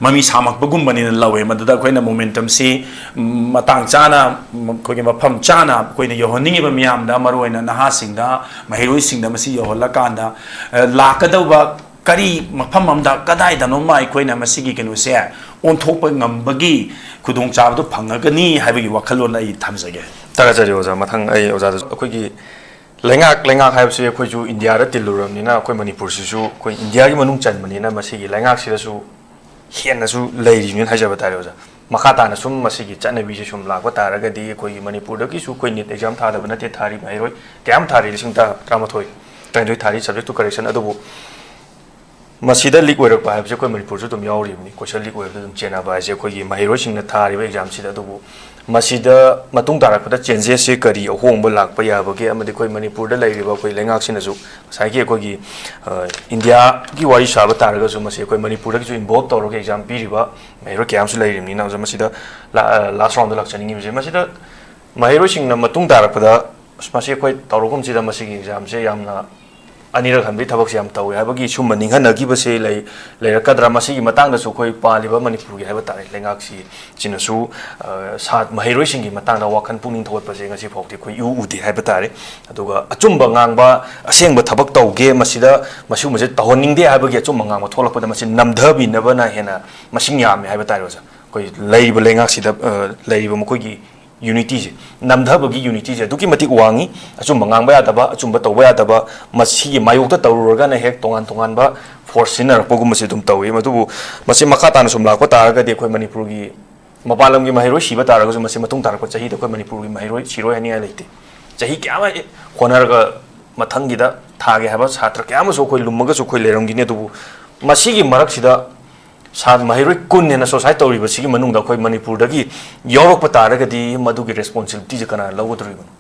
ꯃꯃꯤ ꯁꯥꯃꯛꯄꯒꯨꯝꯕꯅꯤꯅ ꯂꯧꯋꯦ꯫ ꯃꯗꯨꯗ ꯑꯩꯈꯣꯏꯅ momentum ꯁꯤ ꯃꯇꯥꯡ ꯆꯥꯅ, ꯑꯩꯈꯣꯏꯒꯤ ꯃꯐꯝ ꯆꯥꯅ ꯑꯩꯈꯣꯏꯅ ꯌꯧꯍꯟꯅꯤꯡꯉꯤꯕ ꯃꯤꯌꯥꯝꯗ, ꯃꯔꯨꯑꯣꯏꯅ ꯅꯍꯥꯁꯤꯡꯗ, ꯃꯍꯩꯔꯣꯏꯁꯤꯡꯗ ꯃꯁꯤ ꯌꯧꯍꯜꯂꯀꯥꯟꯗ, ꯑ, ꯂꯥꯛꯀꯗꯧꯕ ꯀꯔꯤ ꯃꯐꯝ ꯑꯃꯗ, ꯀꯗꯥꯏꯗꯅꯣꯃ ꯑꯩꯈꯣꯏꯅ ꯃꯁꯤꯒꯤ ꯀꯩꯅꯣꯁꯦ ꯑꯣꯟꯊꯣꯛꯄ ꯉꯝꯕꯒꯤ ꯈꯨꯗꯣꯡꯆꯥꯕꯗꯨ ꯐꯪꯉꯒꯅꯤ ꯍꯥꯏꯕꯒꯤ ꯋꯥꯈꯜꯂꯣꯟ ꯑꯩ ꯊꯝꯖꯒꯦ꯫ ꯊꯥꯒꯠꯆꯔꯤ ꯑꯣꯖꯥ꯫ ꯃꯊꯪ ꯑꯩ ꯑꯣꯖꯥꯗꯁꯨ, ꯑꯩꯈꯣꯏꯒꯤ ꯂꯩꯉꯥꯛ, ꯂꯩꯉꯥꯛ ꯍꯥꯏꯕꯁꯤ ꯑꯩꯈꯣꯏꯁꯨ ꯏꯟꯗꯤꯌꯥꯗ ꯇꯤꯜꯂꯨꯔꯕꯅꯤꯅ, ꯑꯩꯈꯣꯏ ꯃꯅꯤꯄꯨꯔꯁꯤꯁꯨ ꯑꯩꯈꯣꯏ ꯏꯟꯗꯤꯌꯥꯒꯤ ꯃꯅꯨꯡ ꯆꯟꯕꯅꯤꯅ, ꯃꯁꯤꯒꯤ ꯂꯩꯉꯥꯛꯁꯤꯗꯁꯨ ꯍꯦꯟꯅꯁꯨ ꯂꯩꯔꯤꯕꯅꯤꯅ ꯍꯥꯏꯖꯕ ꯇꯥꯔꯦ ꯑꯣꯖꯥ꯫ ꯃꯈꯥ ꯇꯥꯅ ꯁꯨꯝ ꯃꯁꯤꯒꯤ ꯆꯠꯅꯕꯤꯁꯦ ꯁꯨꯝ ꯂꯥꯛꯄ ꯇꯥꯔꯒꯗꯤ, ꯑꯩꯈꯣꯏꯒꯤ ꯃꯅꯤꯄꯨꯔꯗꯒꯤ ꯁꯨꯝ ꯑꯩꯈꯣꯏ ꯅꯤꯠ ꯑꯦꯛꯖꯥꯝ ꯊꯥꯗꯕ ꯅꯠꯇꯦ, ꯊꯥꯔꯤ ꯃꯍꯩꯔꯣꯏ ꯀꯌꯥ ꯑꯃ ꯊꯥꯔꯤ, ꯂꯤꯁꯤꯡ ꯇꯔꯥ, ꯇꯔꯥꯃꯥꯊꯣꯏ, ꯇꯔꯥꯅꯤꯊꯣꯏ ꯊꯥꯔꯤ, subject to correction꯫ ꯑꯗꯨꯕꯨ ꯃꯁꯤꯗ ꯂꯤꯛ ꯑꯣꯏꯔꯛꯄ ꯍꯥꯏꯕꯁꯦ ꯑꯩꯈꯣꯏ ꯃꯅꯤꯄꯨꯔꯁꯨ ꯑꯗꯨꯝ ꯌꯥꯎꯔꯤꯕꯅꯤ꯫ ꯀꯣꯏꯁꯟ ꯂꯤꯛ ꯑꯣꯏꯕꯗ ꯑꯗꯨꯝ ꯆꯦꯟꯅꯕ ꯍꯥꯏꯁꯦ ꯑꯩꯈꯣꯏꯒꯤ ꯃꯍꯩꯔꯣꯏꯁꯤꯡꯅ ꯊꯥꯔꯤꯕ ꯑꯦꯛꯖꯥꯝꯁꯤꯗ꯫ ꯑꯗꯨꯕꯨ ꯃꯁꯤꯗ ꯃꯇꯨꯡ ꯇꯥꯔꯛꯄꯗ ꯆꯦꯟꯖꯦꯁꯁꯦ ꯀꯔꯤ ꯑꯍꯣꯡꯕ ꯂꯥꯛꯄ ꯌꯥꯕꯒꯦ, ꯑꯃꯗꯤ ꯑꯩꯈꯣꯏ ꯃꯅꯤꯄꯨꯔꯗ ꯂꯩꯔꯤꯕ ꯑꯩꯈꯣꯏ ꯂꯩꯉꯥꯛꯁꯤꯅꯁꯨ ꯉꯁꯥꯏꯒꯤ ꯑꯩꯈꯣꯏꯒꯤ, ꯑ, ꯏꯟꯗꯤꯌꯥꯒꯤ ꯋꯥꯔꯤ ꯁꯥꯕ ꯇꯥꯔꯒꯁꯨ, ꯃꯁꯤ ꯑꯩꯈꯣꯏ ꯃꯅꯤꯄꯨꯔꯗꯒꯤꯁꯨ ꯏꯟꯚꯣꯜꯕ ꯇꯧꯔꯒ ꯑꯦꯛꯖꯥꯝ ꯄꯤꯔꯤꯕ ꯃꯍꯩꯔꯣꯏ ꯀꯌꯥ ꯑꯃꯁꯨ ꯂꯩꯔꯤꯕꯅꯤꯅ, ꯑꯣꯖꯥ, ꯃꯁꯤꯗ ꯂꯥ-, ꯑ, ꯂꯥꯁ ꯔꯥꯎꯟꯗ ꯂꯥꯛꯆꯅꯤꯡꯉꯤꯕꯁꯦ, ꯃꯁꯤꯗ ꯃꯍꯩꯔꯣꯏꯁꯤꯡꯅ ꯃꯇꯨꯡ ꯇꯥꯔꯛꯄꯗ, "ꯑꯁ, ꯃꯁꯤ ꯑꯩꯈꯣꯏ ꯇꯧꯔꯒꯨꯝꯁꯤꯗ, ꯃꯁꯤꯒꯤ ꯑꯦꯛꯖꯥꯝꯁꯦ ꯌꯥꯝꯅ ꯑꯅꯤꯔꯛ ꯍꯟꯕꯒꯤ ꯊꯕꯛꯁꯦ ꯌꯥꯝ ꯇꯧꯋꯦ" ꯍꯥꯏꯕꯒꯤ ꯁꯨꯝꯕ ꯅꯤꯡꯍꯟꯅꯈꯤꯕꯁꯦ ꯂꯩ-, ꯂꯩꯔꯛꯀꯗ꯭ꯔꯥ? ꯃꯁꯤꯒꯤ ꯃꯇꯥꯡꯗꯁꯨ ꯑꯩꯈꯣꯏ ꯄꯥꯜꯂꯤꯕ ꯃꯅꯤꯄꯨꯔꯒꯤ ꯍꯥꯏꯕ ꯇꯥꯔꯦ, ꯂꯩꯉꯥꯛꯁꯤ, ꯁꯤꯅꯁꯨ, ꯑ, ꯁꯥ-, ꯃꯍꯩꯔꯣꯏꯁꯤꯡꯒꯤ ꯃꯇꯥꯡꯗ ꯋꯥꯈꯜ ꯄꯨꯛꯅꯤꯡ ꯊꯧꯒꯠꯄꯁꯦ ꯉꯁꯤ ꯐꯥꯎꯗꯤ ꯑꯩꯈꯣꯏ ꯏꯎ ꯎꯗꯦ ꯍꯥꯏꯕ ꯇꯥꯔꯦ꯫ ꯑꯗꯨꯒ ꯑꯆꯨꯝꯕ ꯉꯥꯡꯕ, ꯑꯁꯦꯡꯕ ꯊꯕꯛ ꯇꯧꯒꯦ, ꯃꯁꯤꯗ, ꯃꯁꯤꯒꯨꯝꯕꯁꯦ ꯇꯧꯍꯟꯅꯤꯡꯗꯦ ꯍꯥꯏꯕꯒꯤ ꯑꯆꯨꯝꯕ ꯉꯥꯡꯕ ꯊꯣꯛꯂꯛꯄꯗ ꯃꯁꯤ ꯅꯝꯊꯕꯤꯅꯕꯅ ꯍꯦꯟꯅ ꯃꯁꯤꯡ ꯌꯥꯝꯃꯦ ꯍꯥꯏꯕ ꯇꯥꯔꯦ, ꯑꯣꯖꯥ꯫ ꯑꯩꯈꯣꯏ ꯂꯩꯔꯤꯕ ꯂꯩꯉꯥꯛꯁꯤꯗ, ꯑ, ꯂꯩꯔꯤꯕ ꯃꯈꯣꯏꯒꯤ ꯌꯨꯅꯤꯇꯤꯁꯦ, ꯅꯝꯊꯕꯒꯤ ꯌꯨꯅꯤꯇꯤꯁꯦ ꯑꯗꯨꯛꯀꯤ ꯃꯇꯤꯛ ꯋꯥꯡꯉꯤ꯫ ꯑꯆꯨꯝꯕ ꯉꯥꯡꯕ ꯌꯥꯗꯕ, ꯑꯆꯨꯝꯕ ꯇꯧꯕ ꯌꯥꯗꯕ, ꯃꯁꯤꯒꯤ ꯃꯥꯌꯣꯛꯇ ꯇꯧꯔꯨꯔꯒꯅ ꯍꯦꯛ ꯇꯣꯉꯥꯟ ꯇꯣꯉꯥꯟꯕ ꯐꯣꯔꯁ ꯁꯤꯖꯤꯟꯅꯔꯛꯄꯒꯨꯝꯕꯁꯦ ꯑꯗꯨꯝ ꯇꯧꯏ꯫ ꯑꯗꯨꯕꯨ ꯃꯁꯤ ꯃꯈꯥ ꯇꯥꯅ ꯁꯨꯝ ꯂꯥꯛꯄ ꯇꯥꯔꯒꯗꯤ, ꯑꯩꯈꯣꯏ ꯃꯅꯤꯄꯨꯔꯒꯤ, ꯃꯄꯥꯟ ꯂꯝꯒꯤ ꯃꯍꯩꯔꯣꯏ ꯁꯤꯕ ꯇꯥꯔꯒꯁꯨ, ꯃꯁꯤ ꯃꯇꯨꯡ ꯇꯥꯔꯛꯄ ꯆꯍꯤꯗ ꯑꯩꯈꯣꯏ ꯃꯅꯤꯄꯨꯔꯒꯤ ꯃꯍꯩꯔꯣꯏ ꯁꯤꯔꯣꯏ ꯍꯥꯏꯅꯤꯡꯉꯥꯏ ꯂꯩꯇꯦ꯫ ꯆꯍꯤ ꯀꯌꯥ ꯑꯃ ꯍꯣꯠꯅꯔꯒ ꯃꯊꯪꯒꯤꯗ ꯊꯥꯒꯦ ꯍꯥꯏꯕ ꯁꯥꯇ꯭ꯔ ꯀꯌꯥ ꯑꯃꯁꯨ ꯑꯩꯈꯣꯏ ꯂꯨꯝꯃꯒꯁꯨ ꯑꯩꯈꯣꯏ ꯂꯩꯔꯝꯈꯤꯅꯤ꯫ ꯑꯗꯨꯕꯨ ꯃꯁꯤꯒꯤ ꯃꯔꯛꯁꯤꯗ ꯁꯥ-, ꯃꯍꯩꯔꯣꯏ ꯀꯨꯟ ꯍꯦꯟꯅ suicide ꯇꯧꯔꯤꯕꯁꯤꯒꯤ ꯃꯅꯨꯡꯗ ꯑꯩꯈꯣꯏ ꯃꯅꯤꯄꯨꯔꯗꯒꯤ ꯌꯥꯎꯔꯛꯄ ꯇꯥꯔꯒꯗꯤ, ꯃꯗꯨꯒꯤ responsibilityꯁꯦ ꯀꯅꯥꯅ ꯂꯧꯒꯗꯧꯔꯤꯕꯅꯣ?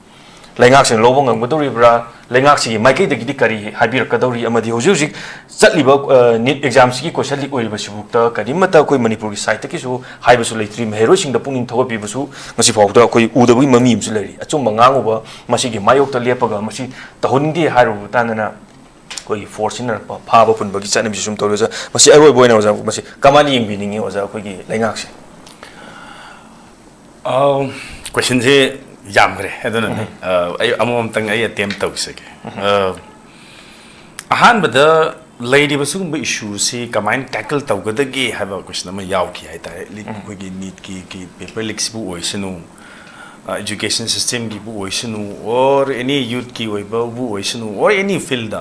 ꯂꯩꯉꯥꯛꯁꯤꯅ ꯂꯧꯕ ꯉꯝꯒꯗꯧꯔꯤꯕ꯭ꯔꯥ? ꯂꯩꯉꯥꯛꯁꯤꯒꯤ ꯃꯥꯏꯀꯩꯗꯒꯤꯗꯤ ꯀꯔꯤ ꯍꯥꯏꯕꯤꯔꯛꯀꯗꯧꯔꯤ? ꯑꯃꯗꯤ ꯍꯧꯖꯤꯛ ꯍꯧꯖꯤꯛ ꯆꯠꯂꯤꯕ, ꯑ, ꯅꯤꯠ ꯑꯦꯛꯖꯥꯝꯁꯤꯒꯤ ꯀꯣꯏꯁꯟ ꯂꯤꯛ ꯑꯣꯏꯔꯤꯕꯁꯤꯕꯨꯛꯇ ꯀꯔꯤꯃꯠꯇ ꯑꯩꯈꯣꯏ ꯃꯅꯤꯄꯨꯔꯒꯤ ꯁꯥꯏꯠꯇꯒꯤꯁꯨ ꯍꯥꯏꯕꯁꯨ ꯂꯩꯇ꯭ꯔꯤ꯫ ꯃꯍꯩꯔꯣꯏꯁꯤꯡꯗ ꯄꯨꯛꯅꯤꯡ ꯊꯧꯒꯠꯄꯤꯕꯁꯨ ꯉꯁꯤ ꯐꯥꯎꯕꯗ ꯑꯩꯈꯣꯏ ꯎꯗꯕꯒꯤ ꯃꯃꯤ ꯑꯃꯁꯨ ꯂꯩꯔꯤ꯫ ꯑꯆꯨꯝꯕ ꯉꯥꯡꯉꯨꯕ, ꯃꯁꯤꯒꯤ ꯃꯥꯌꯣꯛꯇ ꯂꯦꯞꯄꯒ ꯃꯁꯤ ꯇꯧꯍꯟꯅꯤꯡꯗꯦ ꯍꯥꯏꯔꯨꯕ ꯇꯥꯟꯗꯅ ꯑꯩꯈꯣꯏꯒꯤ ꯐꯣꯔꯁ ꯁꯤꯖꯤꯟꯅꯔꯛꯄ, ꯐꯥꯕ ꯄꯨꯟꯕꯒꯤ ꯆꯠꯅꯕꯤꯁꯨ ꯁꯨꯝ ꯇꯧꯔꯤ꯫ ꯑꯣꯖꯥ, ꯃꯁꯤ ꯑꯔꯣꯏꯕ ꯑꯣꯏꯅ, ꯑꯣꯖꯥ, ꯃꯁꯤ ꯀꯃꯥꯏꯅ ꯌꯦꯡꯕꯤꯅꯤꯡꯉꯤ, ꯑꯣꯖꯥ, ꯑꯩꯈꯣꯏꯒꯤ ꯂꯩꯉꯥꯛꯁꯦ? ꯀꯣꯏꯁꯟꯁꯦ ꯌꯥꯝꯈ꯭ꯔꯦ, ꯑꯗꯨꯅꯅꯦ꯫ ꯑ, ꯑꯩ ꯑꯃꯃꯝꯇꯪ ꯑꯩ ꯑꯦꯇꯦꯝ ꯇꯧꯖꯒꯦ꯫ ꯑ, ꯑꯍꯥꯟꯕꯗ, ꯂꯩꯔꯤꯕ ꯁꯤꯒꯨꯝꯕ ꯏꯁꯨꯁꯤ ꯀꯃꯥꯏꯅ ꯇꯦꯀꯜ ꯇꯧꯒꯗꯒꯦ ꯍꯥꯏꯕ ꯀꯣꯏꯁꯟ ꯑꯃ ꯌꯥꯎꯈꯤ ꯍꯥꯏꯇꯥꯔꯦ꯫ ꯂꯤ-, ꯑꯩꯈꯣꯏꯒꯤ ꯅꯤꯠꯀꯤ, ꯀꯤ ꯄꯦꯄꯔ ꯂꯤꯛꯁꯤꯕꯨ ꯑꯣꯏꯁꯅꯨ, ꯑ, ꯏꯖꯨꯀꯦꯁꯟ ꯁꯤꯁꯇꯦꯝꯒꯤꯕꯨ ꯑꯣꯏꯁꯅꯨ, or any youthꯀꯤ ꯑꯣꯏꯕꯕꯨ ꯑꯣꯏꯁꯅꯨ, or any field,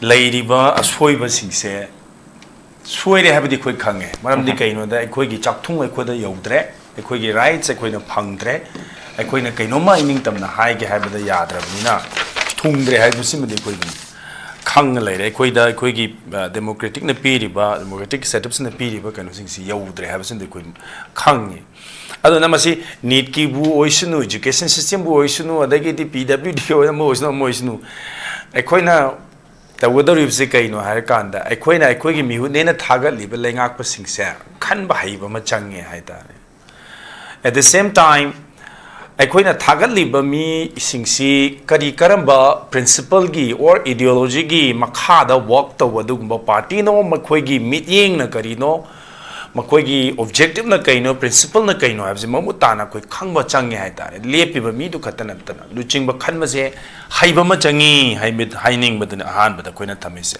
ꯂꯩꯔꯤꯕ ꯑꯁꯣꯏꯕꯁꯤꯡꯁꯦ ꯁꯣꯏꯔꯦ ꯍꯥꯏꯕꯗꯤ ꯑꯩꯈꯣꯏ ꯈꯪꯉꯦ꯫ ꯃꯔꯝꯗꯤ ꯀꯩꯅꯣꯗ, ꯑꯩꯈꯣꯏꯒꯤ ꯆꯥꯛꯊꯨꯡ ꯑꯩꯈꯣꯏꯗ ꯌꯧꯗ꯭ꯔꯦ, ꯑꯩꯈꯣꯏꯒꯤ rights ꯑꯩꯈꯣꯏꯅ ꯐꯪꯗ꯭ꯔꯦ, ꯑꯩꯈꯣꯏꯅ ꯀꯩꯅꯣꯝꯃ ꯏꯅꯤꯡꯇꯝꯅ ꯍꯥꯏꯒꯦ ꯍꯥꯏꯕꯗ ꯌꯥꯗ꯭ꯔꯕꯅꯤꯅ, ꯊꯨꯡꯗ꯭ꯔꯦ ꯍꯥꯏꯕꯁꯤꯃꯗꯤ ꯑꯩꯈꯣꯏ ꯑꯗꯨꯝ ꯈꯪꯅ ꯂꯩꯔꯦ꯫ ꯑꯩꯈꯣꯏꯗ ꯑꯩꯈꯣꯏꯒꯤ democraticꯅ ꯄꯤꯔꯤꯕ, democratic setupꯁꯤꯅ ꯄꯤꯔꯤꯕ ꯀꯩꯅꯣꯁꯤꯡꯁꯤ ꯌꯧꯗ꯭ꯔꯦ ꯍꯥꯏꯕꯁꯤꯃꯗꯤ ꯑꯩꯈꯣꯏ ꯈꯪꯉꯤ꯫ ꯑꯗꯨꯅ ꯃꯁꯤ NEETꯀꯤꯕꯨ ꯑꯣꯏꯁꯅꯨ, education systemꯕꯨ ꯑꯣꯏꯁꯅꯨ, ꯑꯗꯒꯤꯗꯤ PWD ꯑꯣꯏ, ꯑꯃ ꯑꯣꯏꯁꯅꯨ, ꯑꯃ ꯑꯣꯏꯁꯅꯨ, ꯑꯩꯈꯣꯏꯅ ꯇꯧꯒꯗꯧꯔꯤꯕꯁꯤ ꯀꯩꯅꯣ ꯍꯥꯏꯔꯀꯥꯟꯗ, ꯑꯩꯈꯣꯏꯅ ꯑꯩꯈꯣꯏꯒꯤ ꯃꯤꯍꯨꯠꯅꯦꯅ ꯊꯥꯒꯠꯂꯤꯕ ꯂꯩꯉꯥꯛꯄꯁꯤꯡꯁꯦ ꯈꯟꯕ ꯍꯩꯕ ꯑꯃ ꯆꯪꯉꯦ ꯍꯥꯏꯇꯥꯔꯦ꯫ At the same time, ꯑꯩꯈꯣꯏꯅ ꯊꯥꯒꯠꯂꯤꯕ ꯃꯤꯁꯤꯡꯁꯤ ꯀꯔꯤ ꯀꯔꯝꯕ principleꯒꯤ or ideologyꯒꯤ ꯃꯈꯥꯗ work ꯇꯧꯕ ꯑꯗꯨꯒꯨꯝꯕ partyꯅꯣ, ꯃꯈꯣꯏꯒꯤ ꯃꯤꯠꯌꯦꯡꯅ ꯀꯔꯤꯅꯣ, ꯃꯈꯣꯏꯒꯤ objectiveꯅ ꯀꯩꯅꯣ, principleꯅ ꯀꯩꯅꯣ ꯍꯥꯏꯕꯁꯤ ꯃꯃꯨꯠ ꯇꯥꯅ ꯑꯩꯈꯣꯏ ꯈꯪꯕ ꯆꯪꯉꯦ ꯍꯥꯏꯇꯥꯔꯦ꯫ ꯂꯦꯞꯄꯤꯕ ꯃꯤꯗꯨ ꯈꯛꯇ ꯅꯠꯇꯅ ꯂꯨꯆꯤꯡꯕ ꯈꯟꯕꯁꯦ ꯍꯩꯕ ꯑꯃ ꯆꯪꯉꯤ ꯍꯥꯏꯕ, ꯍꯥꯏꯅꯤꯡꯕꯗꯨꯅ ꯑꯍꯥꯟꯕꯗ ꯑꯩꯈꯣꯏꯅ ꯊꯝꯃꯤꯁꯦ꯫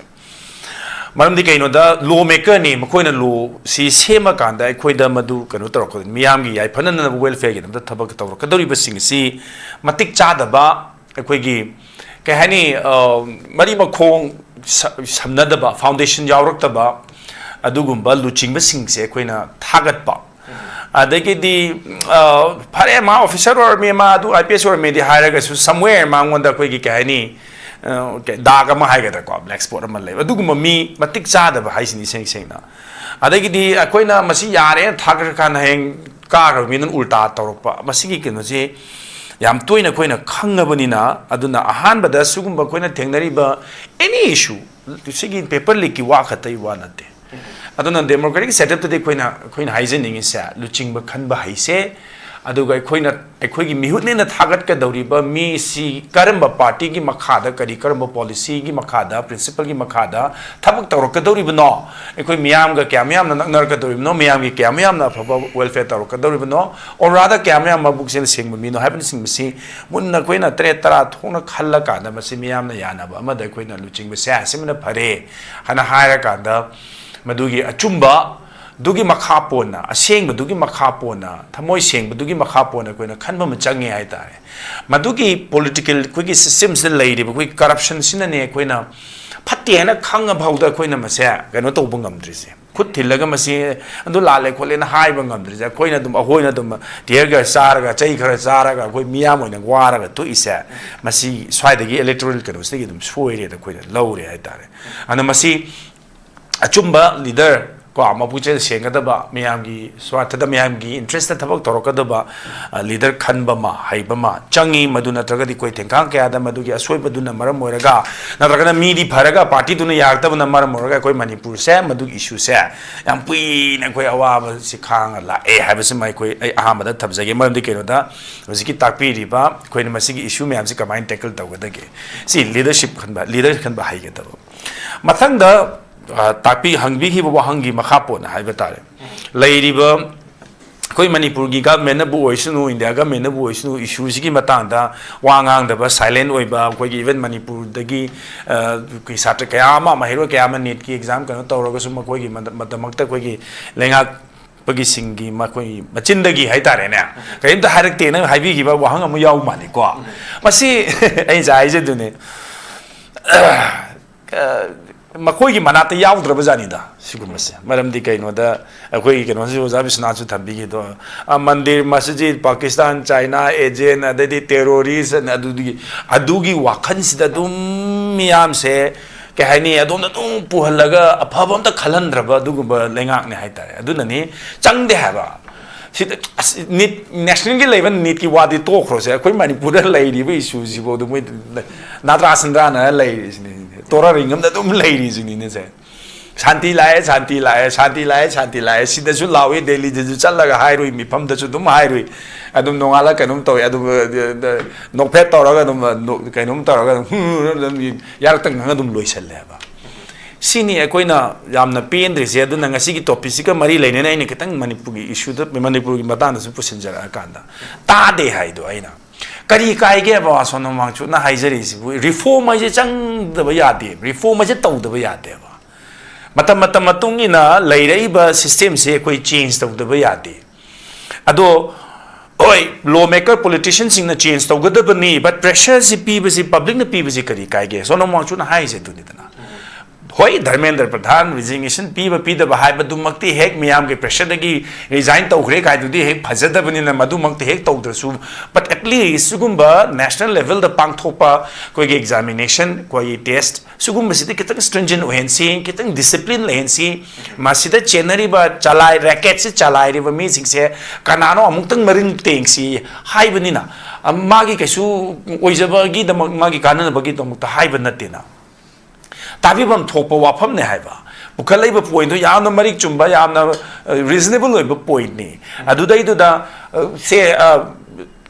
ꯃꯔꯝꯗꯤ ꯀꯩꯅꯣꯗ, lawmakerꯅꯤ, ꯃꯈꯣꯏꯅ lawꯁꯤ ꯁꯦꯝꯃꯀꯥꯟꯗ ꯑꯩꯈꯣꯏꯗ ꯃꯗꯨ ꯀꯩꯅꯣ ꯇꯧꯔꯛꯀꯗꯣꯏꯅꯤ, ꯃꯤꯌꯥꯝꯒꯤ ꯌꯥꯏꯐꯅꯅꯕ welfareꯒꯤꯗꯃꯛꯇ ꯊꯕꯛ ꯇꯧꯔꯛꯀꯗꯧꯔꯤꯕꯁꯤꯡ ꯑꯁꯤ ꯃꯇꯤꯛ ꯆꯥꯗꯕ, ꯑꯩꯈꯣꯏꯒꯤ ꯀꯩ ꯍꯥꯏꯅꯤ, ꯑ, ꯃꯔꯤ ꯃꯈꯣꯡ ꯁ-, ꯁꯝꯅꯗꯕ, foundation ꯌꯥꯎꯔꯛꯇꯕ ꯑꯗꯨꯒꯨꯝꯕ ꯂꯨꯆꯤꯡꯕꯁꯤꯡꯁꯦ ꯑꯩꯈꯣꯏꯅ ꯊꯥꯒꯠꯄ꯫ ꯑꯗꯒꯤꯗꯤ, ꯑ, ꯐꯔꯦ, ꯃꯥ officer ꯑꯣꯏꯔꯝꯃꯤ, ꯃꯥ ꯑꯗꯨ IPS ꯑꯣꯏꯔꯝꯃꯤꯗꯤ ꯍꯥꯏꯔꯒꯁꯨ, somewhere ꯃꯉꯣꯟꯗ ꯑꯩꯈꯣꯏꯒꯤ ꯀꯩ ꯍꯥꯏꯅꯤ, ꯑ, ꯀꯩ-, dark ꯑꯃ ꯍꯥꯏꯒꯗ꯭ꯔꯥꯀꯣ, black spot ꯑꯃ ꯂꯩꯕ, ꯑꯗꯨꯒꯨꯝꯕ ꯃꯤ ꯃꯇꯤꯛ ꯆꯥꯗꯕ ꯍꯥꯏꯁꯤꯅꯤ ꯏꯁꯦꯡ ꯁꯦꯡꯅ꯫ ꯑꯗꯒꯤꯗꯤ ꯑꯩꯈꯣꯏꯅ ꯃꯁꯤ ꯌꯥꯔꯦꯅ ꯊꯥꯈ꯭ꯔꯀꯥꯟꯗ ꯍꯌꯦꯡ ꯀꯥꯈ꯭ꯔꯕ ꯃꯤꯗꯨꯅ ꯎꯜꯇꯥ ꯇꯧꯔꯛꯄ, ꯃꯁꯤꯒꯤ ꯀꯩꯅꯣꯁꯤ ꯌꯥꯝ ꯇꯣꯏꯅ ꯑꯩꯈꯣꯏꯅ ꯈꯪꯉꯕꯅꯤꯅ, ꯑꯗꯨꯅ ꯑꯍꯥꯟꯕꯗ ꯁꯤꯒꯨꯝꯕ ꯑꯩꯈꯣꯏꯅ ꯊꯦꯡꯅꯔꯤꯕ any issue, ꯁꯤꯒꯤ paper leakꯀꯤ ꯋꯥ ꯈꯛꯇꯒꯤ ꯋꯥ ꯅꯠꯇꯦ꯫ ꯑꯗꯨꯅ democratic setupꯇꯗꯤ ꯑꯩꯈꯣꯏꯅ, ꯑꯩꯈꯣꯏꯅ ꯍꯥꯏꯖꯅꯤꯡꯉꯤꯁꯦ, ꯂꯨꯆꯤꯡꯕ ꯈꯟꯕ ꯍꯩꯁꯦ, ꯑꯗꯨꯒ ꯑꯩꯈꯣꯏꯅ, ꯑꯩꯈꯣꯏꯒꯤ ꯃꯤꯍꯨꯠꯅꯦꯅ ꯊꯥꯒꯠꯀꯗꯧꯔꯤꯕ ꯃꯤꯁꯤ ꯀꯔꯝꯕ partyꯒꯤ ꯃꯈꯥꯗ, ꯀꯔꯤ, ꯀꯔꯝꯕ policyꯒꯤ ꯃꯈꯥꯗ, principleꯒꯤ ꯃꯈꯥꯗ ꯊꯕꯛ ꯇꯧꯔꯛꯀꯗꯧꯔꯤꯕꯅꯣ? ꯑꯩꯈꯣꯏ ꯃꯤꯌꯥꯝꯒ ꯀꯌꯥꯝ ꯌꯥꯝꯅ ꯅꯛꯅꯔꯛꯀꯗꯧꯔꯤꯕꯅꯣ? ꯃꯤꯌꯥꯝꯒꯤ ꯀꯌꯥꯝ ꯌꯥꯝꯅ ꯑꯐꯕ welfare ꯇꯧꯔꯛꯀꯗꯧꯔꯤꯕꯅꯣ? ꯑꯣꯔꯥꯗ ꯀꯌꯥꯝ ꯌꯥꯝꯅ ꯃꯕꯨꯛꯆꯦꯜ ꯁꯦꯡꯕ ꯃꯤꯅꯣ ꯍꯥꯏꯕꯅꯆꯤꯡꯕꯁꯤ ꯃꯨꯟꯅ ꯑꯩꯈꯣꯏꯅ ꯇꯔꯦꯠ ꯇꯔꯥ ꯊꯣꯛꯅ ꯈꯜꯂꯀꯥꯟꯗ, ꯃꯁꯤ ꯃꯤꯌꯥꯝꯅ ꯌꯥꯅꯕ ꯑꯃꯗ ꯑꯩꯈꯣꯏꯅ ꯂꯨꯆꯤꯡꯕꯁꯦ ꯑꯁꯤꯃꯅ ꯐꯔꯦ ꯍꯥꯏꯅ ꯍꯥꯏꯔꯀꯥꯟꯗ, ꯃꯗꯨꯒꯤ ꯑꯆꯨꯝꯕ ꯗꯨꯒꯤ ꯃꯈꯥ ꯄꯣꯟꯅ, ꯑꯁꯦꯡꯕꯗꯨꯒꯤ ꯃꯈꯥ ꯄꯣꯟꯅ, ꯊꯃꯣꯏ ꯁꯦꯡꯕꯗꯨꯒꯤ ꯃꯈꯥ ꯄꯣꯟꯅ ꯑꯩꯈꯣꯏꯅ ꯈꯟꯕ ꯑꯃ ꯆꯪꯉꯦ ꯍꯥꯏꯇꯥꯔꯦ꯫ ꯃꯗꯨꯒꯤ political ꯑꯩꯈꯣꯏꯒꯤ systemꯁꯤꯗ ꯂꯩꯔꯤꯕ ꯑꯩꯈꯣꯏꯒꯤ corruptionꯁꯤꯅꯅꯦ ꯑꯩꯈꯣꯏꯅ ꯐꯠꯇꯦ ꯍꯥꯏꯅ ꯈꯪꯉ ꯐꯥꯎꯗ ꯑꯩꯈꯣꯏꯅ ꯃꯁꯦ ꯀꯩꯅꯣ ꯇꯧꯕ ꯉꯝꯗ꯭ꯔꯤꯁꯦ, ꯈꯨꯠ ꯊꯤꯜꯂꯒ ꯃꯁꯤ ꯑꯗꯨ ꯂꯥꯜꯂꯦ ꯈꯣꯠꯂꯦꯅ ꯍꯥꯏꯕ ꯉꯝꯗ꯭ꯔꯤꯁꯦ, ꯑꯩꯈꯣꯏꯅ ꯑꯗꯨꯝ, ꯑꯩꯈꯣꯏꯅ ꯑꯗꯨꯝ tear gas ꯆꯥꯔꯒ, ꯆꯩ ꯈꯔ ꯆꯥꯔꯒ, ꯑꯩꯈꯣꯏ ꯃꯤꯌꯥꯝ ꯑꯣꯏꯅ ꯋꯥꯔꯒ ꯊꯣꯛꯏꯁꯦ, ꯃꯁꯤ ꯁ꯭ꯋꯥꯏꯗꯒꯤ electoral ꯀꯩꯅꯣꯁꯤꯗꯒꯤ ꯑꯗꯨꯝ ꯁꯣꯏꯔꯦꯅ ꯑꯩꯈꯣꯏꯅ ꯂꯧꯔꯦ ꯍꯥꯏꯇꯥꯔꯦ꯫ ꯑꯗꯨꯅ ꯃꯁꯤ ꯑꯆꯨꯝꯕ leader ꯀꯣ, ꯃꯄꯨꯛꯆꯦꯜ ꯁꯦꯡꯒꯗꯕ, ꯃꯌꯥꯝꯒꯤ ꯁ꯭ꯋꯥꯔꯊꯗ, ꯃꯌꯥꯝꯒꯤ interest ꯊꯕꯛ ꯇꯧꯔꯛꯀꯗꯕ, ꯑ, leader ꯈꯟꯕ ꯑꯃ, ꯍꯩꯕ ꯑꯃ ꯆꯪꯉꯤ꯫ ꯃꯗꯨ ꯅꯠꯇ꯭ꯔꯒꯗꯤ ꯑꯩꯈꯣꯏ ꯊꯦꯡꯈꯥꯡ ꯀꯌꯥꯗ ꯃꯗꯨꯒꯤ ꯑꯁꯣꯏꯕꯗꯨꯅ ꯃꯔꯝ ꯑꯣꯏꯔꯒ, ꯅꯠꯇ꯭ꯔꯒꯅ ꯃꯤꯗꯤ ꯐꯔꯒ party ꯗꯨꯅ ꯌꯥꯔꯛꯇꯕꯅ ꯃꯔꯝ ꯑꯣꯏꯔꯒ ꯑꯩꯈꯣꯏ ꯃꯅꯤꯄꯨꯔꯁꯦ, ꯃꯗꯨꯒꯤ issue ꯁꯦ ꯌꯥꯝ ꯀꯨꯏꯅ ꯑꯩꯈꯣꯏ ꯑꯋꯥꯕꯁꯤ ꯈꯥꯡꯉ ꯂꯥꯛꯑꯦ ꯍꯥꯏꯕꯁꯤꯃ ꯑꯩꯈꯣꯏ, ꯑꯩ ꯑꯍꯥꯟꯕꯗ ꯊꯝꯖꯒꯦ꯫ ꯃꯔꯝꯗꯤ ꯀꯩꯅꯣꯗ, ꯍꯧꯖꯤꯛꯀꯤ ꯇꯥꯛꯄꯤꯔꯤꯕ ꯑꯩꯈꯣꯏꯅ ꯃꯁꯤꯒꯤ issue ꯃꯌꯥꯝꯁꯤ ꯀꯃꯥꯏꯅ tackle ꯇꯧꯒꯗꯒꯦ? ꯁꯤ leadership ꯈꯟꯕ, leader ꯈꯟꯕ ꯍꯩꯒꯗꯕ꯫ ꯃꯊꯪꯗ, ꯑ, ꯇꯥꯛꯄꯤ-, ꯍꯪꯕꯤꯈꯤꯕ ꯋꯥꯍꯪꯒꯤ ꯃꯈꯥ ꯄꯣꯟꯅ ꯍꯥꯏꯕ ꯇꯥꯔꯦ, ꯂꯩꯔꯤꯕ ꯑꯩꯈꯣꯏ ꯃꯅꯤꯄꯨꯔꯒꯤ government ꯅꯕꯨ ꯑꯣꯏꯁꯅꯨ, India government ꯅꯕꯨ ꯑꯣꯏꯁꯅꯨ, issue ꯁꯤꯒꯤ ꯃꯇꯥꯡꯗ ꯋꯥ ꯉꯥꯡꯗꯕ, silent ꯑꯣꯏꯕ, ꯑꯩꯈꯣꯏꯒꯤ even ꯃꯅꯤꯄꯨꯔꯗꯒꯤ, ꯑ, ꯑꯩꯈꯣꯏ ꯁꯥꯇ꯭ꯔ ꯀꯌꯥ ꯑꯃ, ꯃꯍꯩꯔꯣꯏ ꯀꯌꯥ ꯑꯃ NEET ꯀꯤ exam ꯀꯩꯅꯣ ꯇꯧꯔꯒꯁꯨ ꯃꯈꯣꯏꯒꯤ ꯃꯗ-, ꯃꯗꯃꯛꯇ ꯑꯩꯈꯣꯏꯒꯤ ꯂꯩꯉꯥꯛ ꯄꯒꯤ ꯁꯤꯡꯒꯤ ꯃꯈꯣꯏ ꯃꯆꯤꯟꯗꯒꯤ ꯍꯥꯏꯇꯥꯔꯦꯅꯦ, ꯀꯔꯤꯝꯇ ꯍꯥꯏꯔꯛꯇꯦ꯫ ꯅꯪ ꯍꯥꯏꯕꯤꯈꯤꯕ ꯋꯥꯍꯪ ꯑꯃ ꯌꯥꯎ ꯃꯥꯜꯂꯤꯀꯣ꯫ ꯃꯁꯤ ꯑꯩ ꯉꯁꯥꯏ ꯍꯥꯏꯖꯗꯨꯅꯦ, ꯑ, ꯃꯈꯣꯏꯒꯤ ꯃꯅꯥꯛꯇ ꯌꯥꯎꯗ꯭ꯔꯕ ꯖꯥꯠꯅꯤꯗ ꯁꯤꯒꯨꯝꯕꯁꯦ꯫ ꯃꯔꯝꯗꯤ ꯀꯩꯅꯣꯗ, ꯑꯩꯈꯣꯏꯒꯤ ꯀꯩꯅꯣꯁꯤ ꯑꯣꯖꯥ ꯕꯤꯁ꯭ꯋꯅꯥꯊꯁꯨ ꯊꯝꯕꯤꯈꯤꯗꯣ, ꯑ, ꯃꯟꯗꯤꯔ, ꯃꯁꯖꯤꯗ, ꯄꯥꯀꯤꯁꯇꯥꯟ, ꯆꯥꯏꯅꯥ, agent, ꯑꯗꯩꯗꯤ terrorist, ꯑꯗꯨꯗꯨꯒꯤ, ꯑꯗꯨꯒꯤ ꯋꯥꯈꯜꯁꯤꯗ ꯑꯗꯨꯝ ꯃꯤꯌꯥꯝꯁꯦ ꯀꯩ ꯍꯥꯏꯅꯤ, ꯑꯗꯣꯝꯗ ꯑꯗꯨꯝ ꯄꯨꯍꯜꯂꯒ ꯑꯐꯕ ꯑꯝꯇ ꯈꯜꯍꯟꯗ꯭ꯔꯕ ꯑꯗꯨꯒꯨꯝꯕ ꯂꯩꯉꯥꯛꯅꯦ ꯍꯥꯏꯇꯥꯔꯦ꯫ ꯑꯗꯨꯅꯅꯤ ꯆꯪꯗꯦ ꯍꯥꯏꯕ꯫ ꯁꯤꯗ ꯑꯁ, NEET, national ꯒꯤ ꯂꯩꯕ NEET ꯀꯤ ꯋꯥꯗꯤ ꯇꯣꯛꯈ꯭ꯔꯣꯁꯦ, ꯑꯩꯈꯣꯏ ꯃꯅꯤꯄꯨꯔꯗ ꯂꯩꯔꯤꯕ issue ꯁꯤꯐꯥꯎꯗ ꯃꯣꯏ ꯅꯥꯗ꯭ꯔꯥ ꯁꯟꯗ꯭ꯔꯥꯅ ꯂꯩꯔꯤꯁꯤꯅꯤ, ꯇꯣꯔꯥ ꯔꯤꯡꯒꯝꯗ ꯑꯗꯨꯝ ꯂꯩꯔꯤꯁꯤꯅꯤꯅꯦꯁꯦ꯫ ꯁꯥꯟꯇꯤ ꯂꯥꯛꯑꯦ, ꯁꯥꯟꯇꯤ ꯂꯥꯛꯑꯦ, ꯁꯥꯟꯇꯤ ꯂꯥꯛꯑꯦ, ꯁꯥꯟꯇꯤ ꯂꯥꯛꯑꯦ, ꯁꯤꯗꯁꯨ ꯂꯥꯎꯏ, ꯗꯦꯜꯂꯤꯗꯁꯨ ꯆꯠꯂꯒ ꯍꯥꯏꯔꯨꯏ, ꯃꯤꯐꯝꯗꯁꯨ ꯑꯗꯨꯝ ꯍꯥꯏꯔꯨꯏ, ꯑꯗꯨꯝ ꯅꯣꯡꯉꯥꯜꯂ ꯀꯩꯅꯣꯝ ꯇꯧꯏ, ꯑꯗꯨꯝ, ꯑ, ꯑ, ꯅꯣꯛꯐꯦꯠ ꯇꯧꯔꯒ ꯑꯗꯨꯝ, ꯑ, ꯅꯣꯛ-, ꯀꯩꯅꯣꯝ ꯇꯧꯔꯒ ꯑꯗꯨꯝ, ꯑꯗꯨꯝ ꯌꯥꯔꯛꯇ ꯉꯥꯡꯉ ꯑꯗꯨꯝ ꯂꯣꯏꯁꯜꯂꯦꯕ꯫ ꯁꯤꯅꯤ ꯑꯩꯈꯣꯏꯅ ꯌꯥꯝꯅ ꯄꯦꯟꯗ꯭ꯔꯤꯁꯦ꯫ ꯑꯗꯨꯅ ꯉꯁꯤꯒꯤ topic ꯁꯤꯒ ꯃꯔꯤ ꯂꯩꯅꯅ ꯑꯩꯅ ꯈꯤꯇꯪ ꯃꯅꯤꯄꯨꯔꯒꯤ issue ꯗ, ꯃꯅꯤꯄꯨꯔꯒꯤ ꯃꯇꯥꯡꯗꯁꯨ ꯄꯨꯁꯤꯟꯖꯔꯛꯑꯀꯥꯟꯗ, ꯇꯥꯗꯦ ꯍꯥꯏꯗꯣ ꯑꯩꯅ ꯀꯔꯤ ꯀꯥꯏꯒꯦꯕ? ꯁꯣꯅꯝ ꯋꯥꯡꯆꯨꯛꯅ ꯍꯥꯏꯖꯔꯤꯁꯤꯕꯨ, reform ꯍꯥꯏꯁꯦ ꯆꯪꯗꯕ ꯌꯥꯗꯦ, reform ꯍꯥꯏꯁꯦ ꯇꯧꯗꯕ ꯌꯥꯗꯦꯕ꯫ ꯃꯇꯝ, ꯃꯇꯝ ꯃꯇꯨꯡ ꯏꯟꯅ ꯂꯩꯔꯛꯏꯕ system ꯁꯦ ꯑꯩꯈꯣꯏ change ꯇꯧꯗꯕ ꯌꯥꯗꯦ꯫ ꯑꯗꯣ ꯍꯣꯏ, ꯂꯣ ꯃꯦꯀꯔ ꯄꯣꯂꯤꯇꯤꯁꯤꯌꯟꯁꯤꯡꯅ ꯆꯦꯟꯖ ꯇꯧꯒꯗꯕꯅꯤ, ꯕꯠ ꯄ꯭ꯔꯦꯁꯔꯁꯤ ꯄꯤꯕꯁꯤ, ꯄꯕ꯭ꯂꯤꯛꯅ ꯄꯤꯕꯁꯤ ꯀꯔꯤ ꯀꯥꯏꯒꯦ? ꯁꯣꯅꯝ ꯋꯥꯡꯆꯨꯛꯅ ꯍꯥꯏꯔꯤꯁꯦ ꯑꯗꯨꯅꯤꯗꯅ꯫ ꯍꯣꯏ, ꯙꯔꯃꯦꯟꯗ꯭ꯔ ꯄ꯭ꯔꯙꯥꯟ ꯔꯤꯖꯤꯒꯅꯦꯁꯟ ꯄꯤꯕ ꯄꯤꯗꯕ ꯍꯥꯏꯕꯗꯨꯃꯛꯇꯤ ꯍꯦꯛ ꯃꯤꯌꯥꯝꯒꯤ ꯄ꯭ꯔꯦꯁꯔꯗꯒꯤ ꯔꯤꯖꯥꯏꯟ ꯇꯧꯈ꯭ꯔꯦ ꯀꯥꯏꯗꯨꯗꯤ ꯍꯦꯛ ꯐꯖꯗꯕꯅꯤꯅ, ꯃꯗꯨꯃꯛꯇꯤ ꯍꯦꯛ ꯇꯧꯗ꯭ꯔꯁꯨ, ꯕꯠ ꯑꯦꯠꯂꯤꯁ ꯁꯤꯒꯨꯝꯕ ꯅꯦꯁꯅꯦꯜ ꯂꯦꯚꯦꯜꯗ ꯄꯥꯡꯊꯣꯛꯄ ꯑꯩꯈꯣꯏꯒꯤ ꯑꯦꯛꯖꯥꯃꯤꯅꯦꯁꯟ, ꯑꯩꯈꯣꯏꯒꯤ ꯇꯦꯁ, ꯁꯤꯒꯨꯝꯕꯁꯤꯗꯤ ꯈꯤꯇꯪ ꯁ꯭ꯇ꯭ꯔꯤꯟꯖꯦꯟ ꯑꯣꯏꯍꯟꯁꯤ, ꯈꯤꯇꯪ ꯗꯤꯁꯤꯄ꯭ꯂꯤꯟ ꯂꯩꯍꯟꯁꯤ꯫ ꯃꯁꯤꯗ ꯆꯦꯟꯅꯔꯤꯕ ꯆꯂꯥꯏ, ꯔꯦꯀꯦꯠꯁꯤ ꯆꯂꯥꯏꯔꯤꯕ ꯃꯤꯁꯤꯡꯁꯦ ꯀꯅꯥꯅꯣ ꯑꯃꯨꯛꯇꯪ ꯃꯔꯤꯡ ꯇꯦꯡꯁꯤ ꯍꯥꯏꯕꯅꯤꯅ, ꯑ, ꯃꯥꯒꯤ ꯀꯩꯁꯨ ꯑꯣꯏꯖꯕꯒꯤꯗꯃꯛ, ꯃꯥꯒꯤ ꯀꯥꯟꯅꯅꯕꯒꯤꯗꯃꯛꯇ ꯍꯥꯏꯕ ꯅꯠꯇꯦꯅ꯫ ꯇꯥꯕꯤꯐꯝ ꯊꯣꯛꯄ ꯋꯥꯐꯝꯅꯦ ꯍꯥꯏꯕ꯫ ꯄꯨꯈꯠꯂꯛꯏꯕ ꯄꯣꯏꯟꯗꯣ ꯌꯥꯝꯅ ꯃꯔꯤꯛ ꯆꯨꯝꯕ, ꯌꯥꯝꯅ, ꯑ, ꯔꯤꯖꯅꯦꯕꯜ ꯑꯣꯏꯕ ꯄꯣꯏꯟꯅꯤ꯫ ꯑꯗꯨꯗꯩꯗꯨꯗ, ꯑ, ꯁꯦ, ꯑ,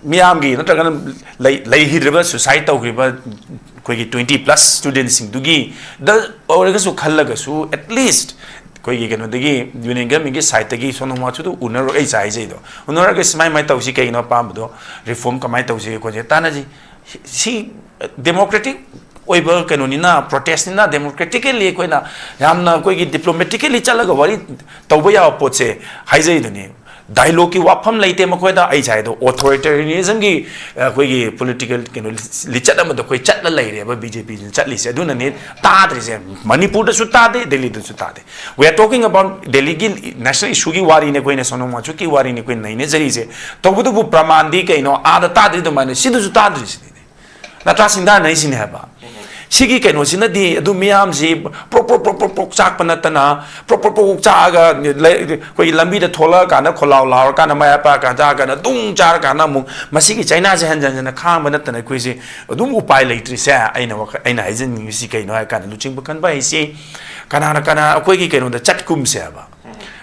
ꯃꯤꯌꯥꯝꯒꯤ ꯅꯠꯇ꯭ꯔꯒꯅ ꯂꯩ-, ꯂꯩꯈꯤꯗ꯭ꯔꯤꯕ, ꯁꯨꯁꯥꯏꯠ ꯇꯧꯈ꯭ꯔꯤꯕ ꯑꯩꯈꯣꯏꯒꯤ ꯇ꯭ꯋꯦꯟꯇꯤ ꯄ꯭ꯂꯁ ꯁ꯭ꯇꯨꯗꯦꯟꯁꯤꯡꯗꯨꯒꯤꯗ ꯑꯣꯏꯔꯒꯁꯨ ꯈꯜꯂꯒꯁꯨ, ꯑꯦꯠꯂꯤꯁ ꯑꯩꯈꯣꯏꯒꯤ ꯀꯩꯅꯣꯗꯒꯤ, ꯌꯨꯅꯤꯌꯟ ꯒꯚꯔꯟꯃꯦꯟꯒꯤ ꯁꯥꯏꯠꯇꯒꯤ ꯁꯣꯅꯝ ꯋꯥꯡꯆꯨꯛꯇꯨ ꯎꯅꯔꯒ ꯑꯩ ꯆꯥꯏꯖꯩꯗꯣ, ꯎꯅꯔꯒ ꯁꯨꯃꯥꯏ ꯁꯨꯃꯥꯏꯅ ꯇꯧꯁꯤ, ꯀꯩꯒꯤꯅꯣ ꯑꯄꯥꯝꯕꯗꯣ, ꯔꯤꯐꯣꯔꯝ ꯀꯃꯥꯏꯅ ꯇꯧꯁꯤ ꯈꯣꯠꯁꯤ ꯇꯥꯟꯅꯁꯤ꯫ ꯁꯤ ꯗꯦꯃꯣꯀ꯭ꯔꯦꯇꯤꯛ ꯑꯣꯏꯕ ꯀꯩꯅꯣꯅꯤꯅ, ꯄ꯭ꯔꯣꯇꯦꯁꯅꯤꯅ, ꯗꯦꯃꯣꯀ꯭ꯔꯦꯇꯤꯀꯦꯜꯂꯤ ꯑꯩꯈꯣꯏꯅ ꯌꯥꯝꯅ ꯑꯩꯈꯣꯏꯒꯤ ꯗꯤꯄ꯭ꯂꯣꯃꯦꯇꯤꯀꯦꯜꯂꯤ ꯆꯠꯂꯒ ꯋꯥꯔꯤ ꯇꯧꯕ ꯌꯥꯕ ꯄꯣꯠꯁꯦ ꯍꯥꯏꯖꯩꯗꯨꯅꯤ꯫ ꯗꯥꯏꯂꯣꯒꯀꯤ ꯋꯥꯐꯝ ꯂꯩꯇꯦ ꯃꯈꯣꯏꯗ꯫ ꯑꯩ ꯉꯁꯥꯏꯗꯣ ꯑꯣꯊꯣꯔꯤꯇꯦꯔꯤꯌꯥꯅꯤꯖꯝꯒꯤ ꯑꯩꯈꯣꯏꯒꯤ ꯄꯣꯂꯤꯇꯤꯀꯦꯜ ꯀꯩꯅꯣ ꯂꯤꯆꯠ ꯑꯃꯗ ꯑꯩꯈꯣꯏ ꯆꯠꯂ ꯂꯩꯔꯦꯕ, ꯕꯤ ꯖꯦ ꯄꯤꯁꯤꯅ ꯆꯠꯂꯤꯁꯦ꯫ ꯑꯗꯨꯅꯅꯦ ꯇꯥꯗ꯭ꯔꯤꯁꯦ꯫ ꯃꯅꯤꯄꯨꯔꯗꯁꯨ ꯇꯥꯗꯦ, ꯗꯦꯜꯂꯤꯗꯁꯨ ꯇꯥꯗꯦ꯫ We are talking about ꯗꯦꯜꯂꯤꯒꯤ ꯅꯦꯁꯅꯦꯜ ꯏꯁꯨꯒꯤ ꯋꯥꯔꯤꯅꯤ ꯑꯩꯈꯣꯏꯅ, ꯁꯣꯅꯝ ꯋꯥꯡꯆꯨꯛꯀꯤ ꯋꯥꯔꯤꯅꯤ ꯑꯩꯈꯣꯏꯅ ꯅꯩꯅꯖꯔꯤꯁꯦ꯫ ꯇꯧꯕꯇꯕꯨ ꯄ꯭ꯔꯃꯥꯟꯗꯤ ꯀꯩꯅꯣ? ꯑꯥꯗ ꯇꯥꯗ꯭ꯔꯤ ꯑꯗꯨꯃꯥꯏꯅ ꯁꯤꯗꯁꯨ ꯇꯥꯗ꯭ꯔꯤꯁꯤꯅꯤ꯫ ꯅꯠꯇ꯭ꯔꯥ? ꯁꯤꯡꯊꯥꯅꯔꯤꯁꯤꯅꯦ ꯍꯥꯏꯕ꯫ ꯁꯤꯒꯤ ꯀꯩꯅꯣꯁꯤꯅꯗꯤ ꯑꯗꯨꯝ ꯃꯤꯌꯥꯝꯁꯤ ꯄ꯭ꯔꯣꯛ ꯄ꯭ꯔꯣꯛ ꯄ꯭ꯔꯣꯛ ꯄ꯭ꯔꯣꯛ ꯄ꯭ꯔꯣꯛ ꯆꯥꯛꯄ ꯅꯠꯇꯅ, ꯄ꯭ꯔꯣꯛ ꯄ꯭ꯔꯣꯛ ꯄ꯭ꯔꯣꯛ ꯆꯥꯛꯑꯒ ꯂꯩ-, ꯑꯩꯈꯣꯏꯒꯤ ꯂꯝꯕꯤꯗ ꯊꯣꯛꯂꯛꯑꯀꯥꯟꯗ, ꯈꯣꯜꯂꯥꯎ ꯂꯥꯎꯔꯀꯥꯟꯗ, ꯃꯌꯥ ꯄꯥꯛꯀꯥꯟꯗ ꯆꯥꯔꯀꯥꯟꯗ, ꯑꯗꯨꯝ ꯆꯥꯔꯀꯥꯟꯗ ꯑꯃꯨꯛ ꯃꯁꯤꯒꯤ ꯆꯩꯅꯥꯁꯦ ꯍꯟꯖꯟ ꯍꯟꯖꯟꯅ ꯈꯥꯡꯕ ꯅꯠꯇꯅ ꯑꯩꯈꯣꯏꯁꯦ ꯑꯗꯨꯝ ꯎꯄꯥꯏ ꯂꯩꯇ꯭ꯔꯤꯁꯦ꯫ ꯑꯩꯅ ꯋꯥꯈꯜ, ꯑꯩꯅ ꯍꯥꯏꯖꯅꯤꯡꯉꯤꯁꯤ ꯀꯩꯅꯣ ꯍꯥꯏ ꯀꯥꯟꯗ, ꯂꯨꯆꯤꯡꯕ ꯀꯟꯕ ꯍꯥꯏꯁꯤ ꯀꯅꯥꯅ ꯀꯅꯥ ꯑꯩꯈꯣꯏꯒꯤ ꯀꯩꯅꯣꯗ ꯆꯠꯀꯨꯝꯁꯦ ꯍꯥꯏꯕ꯫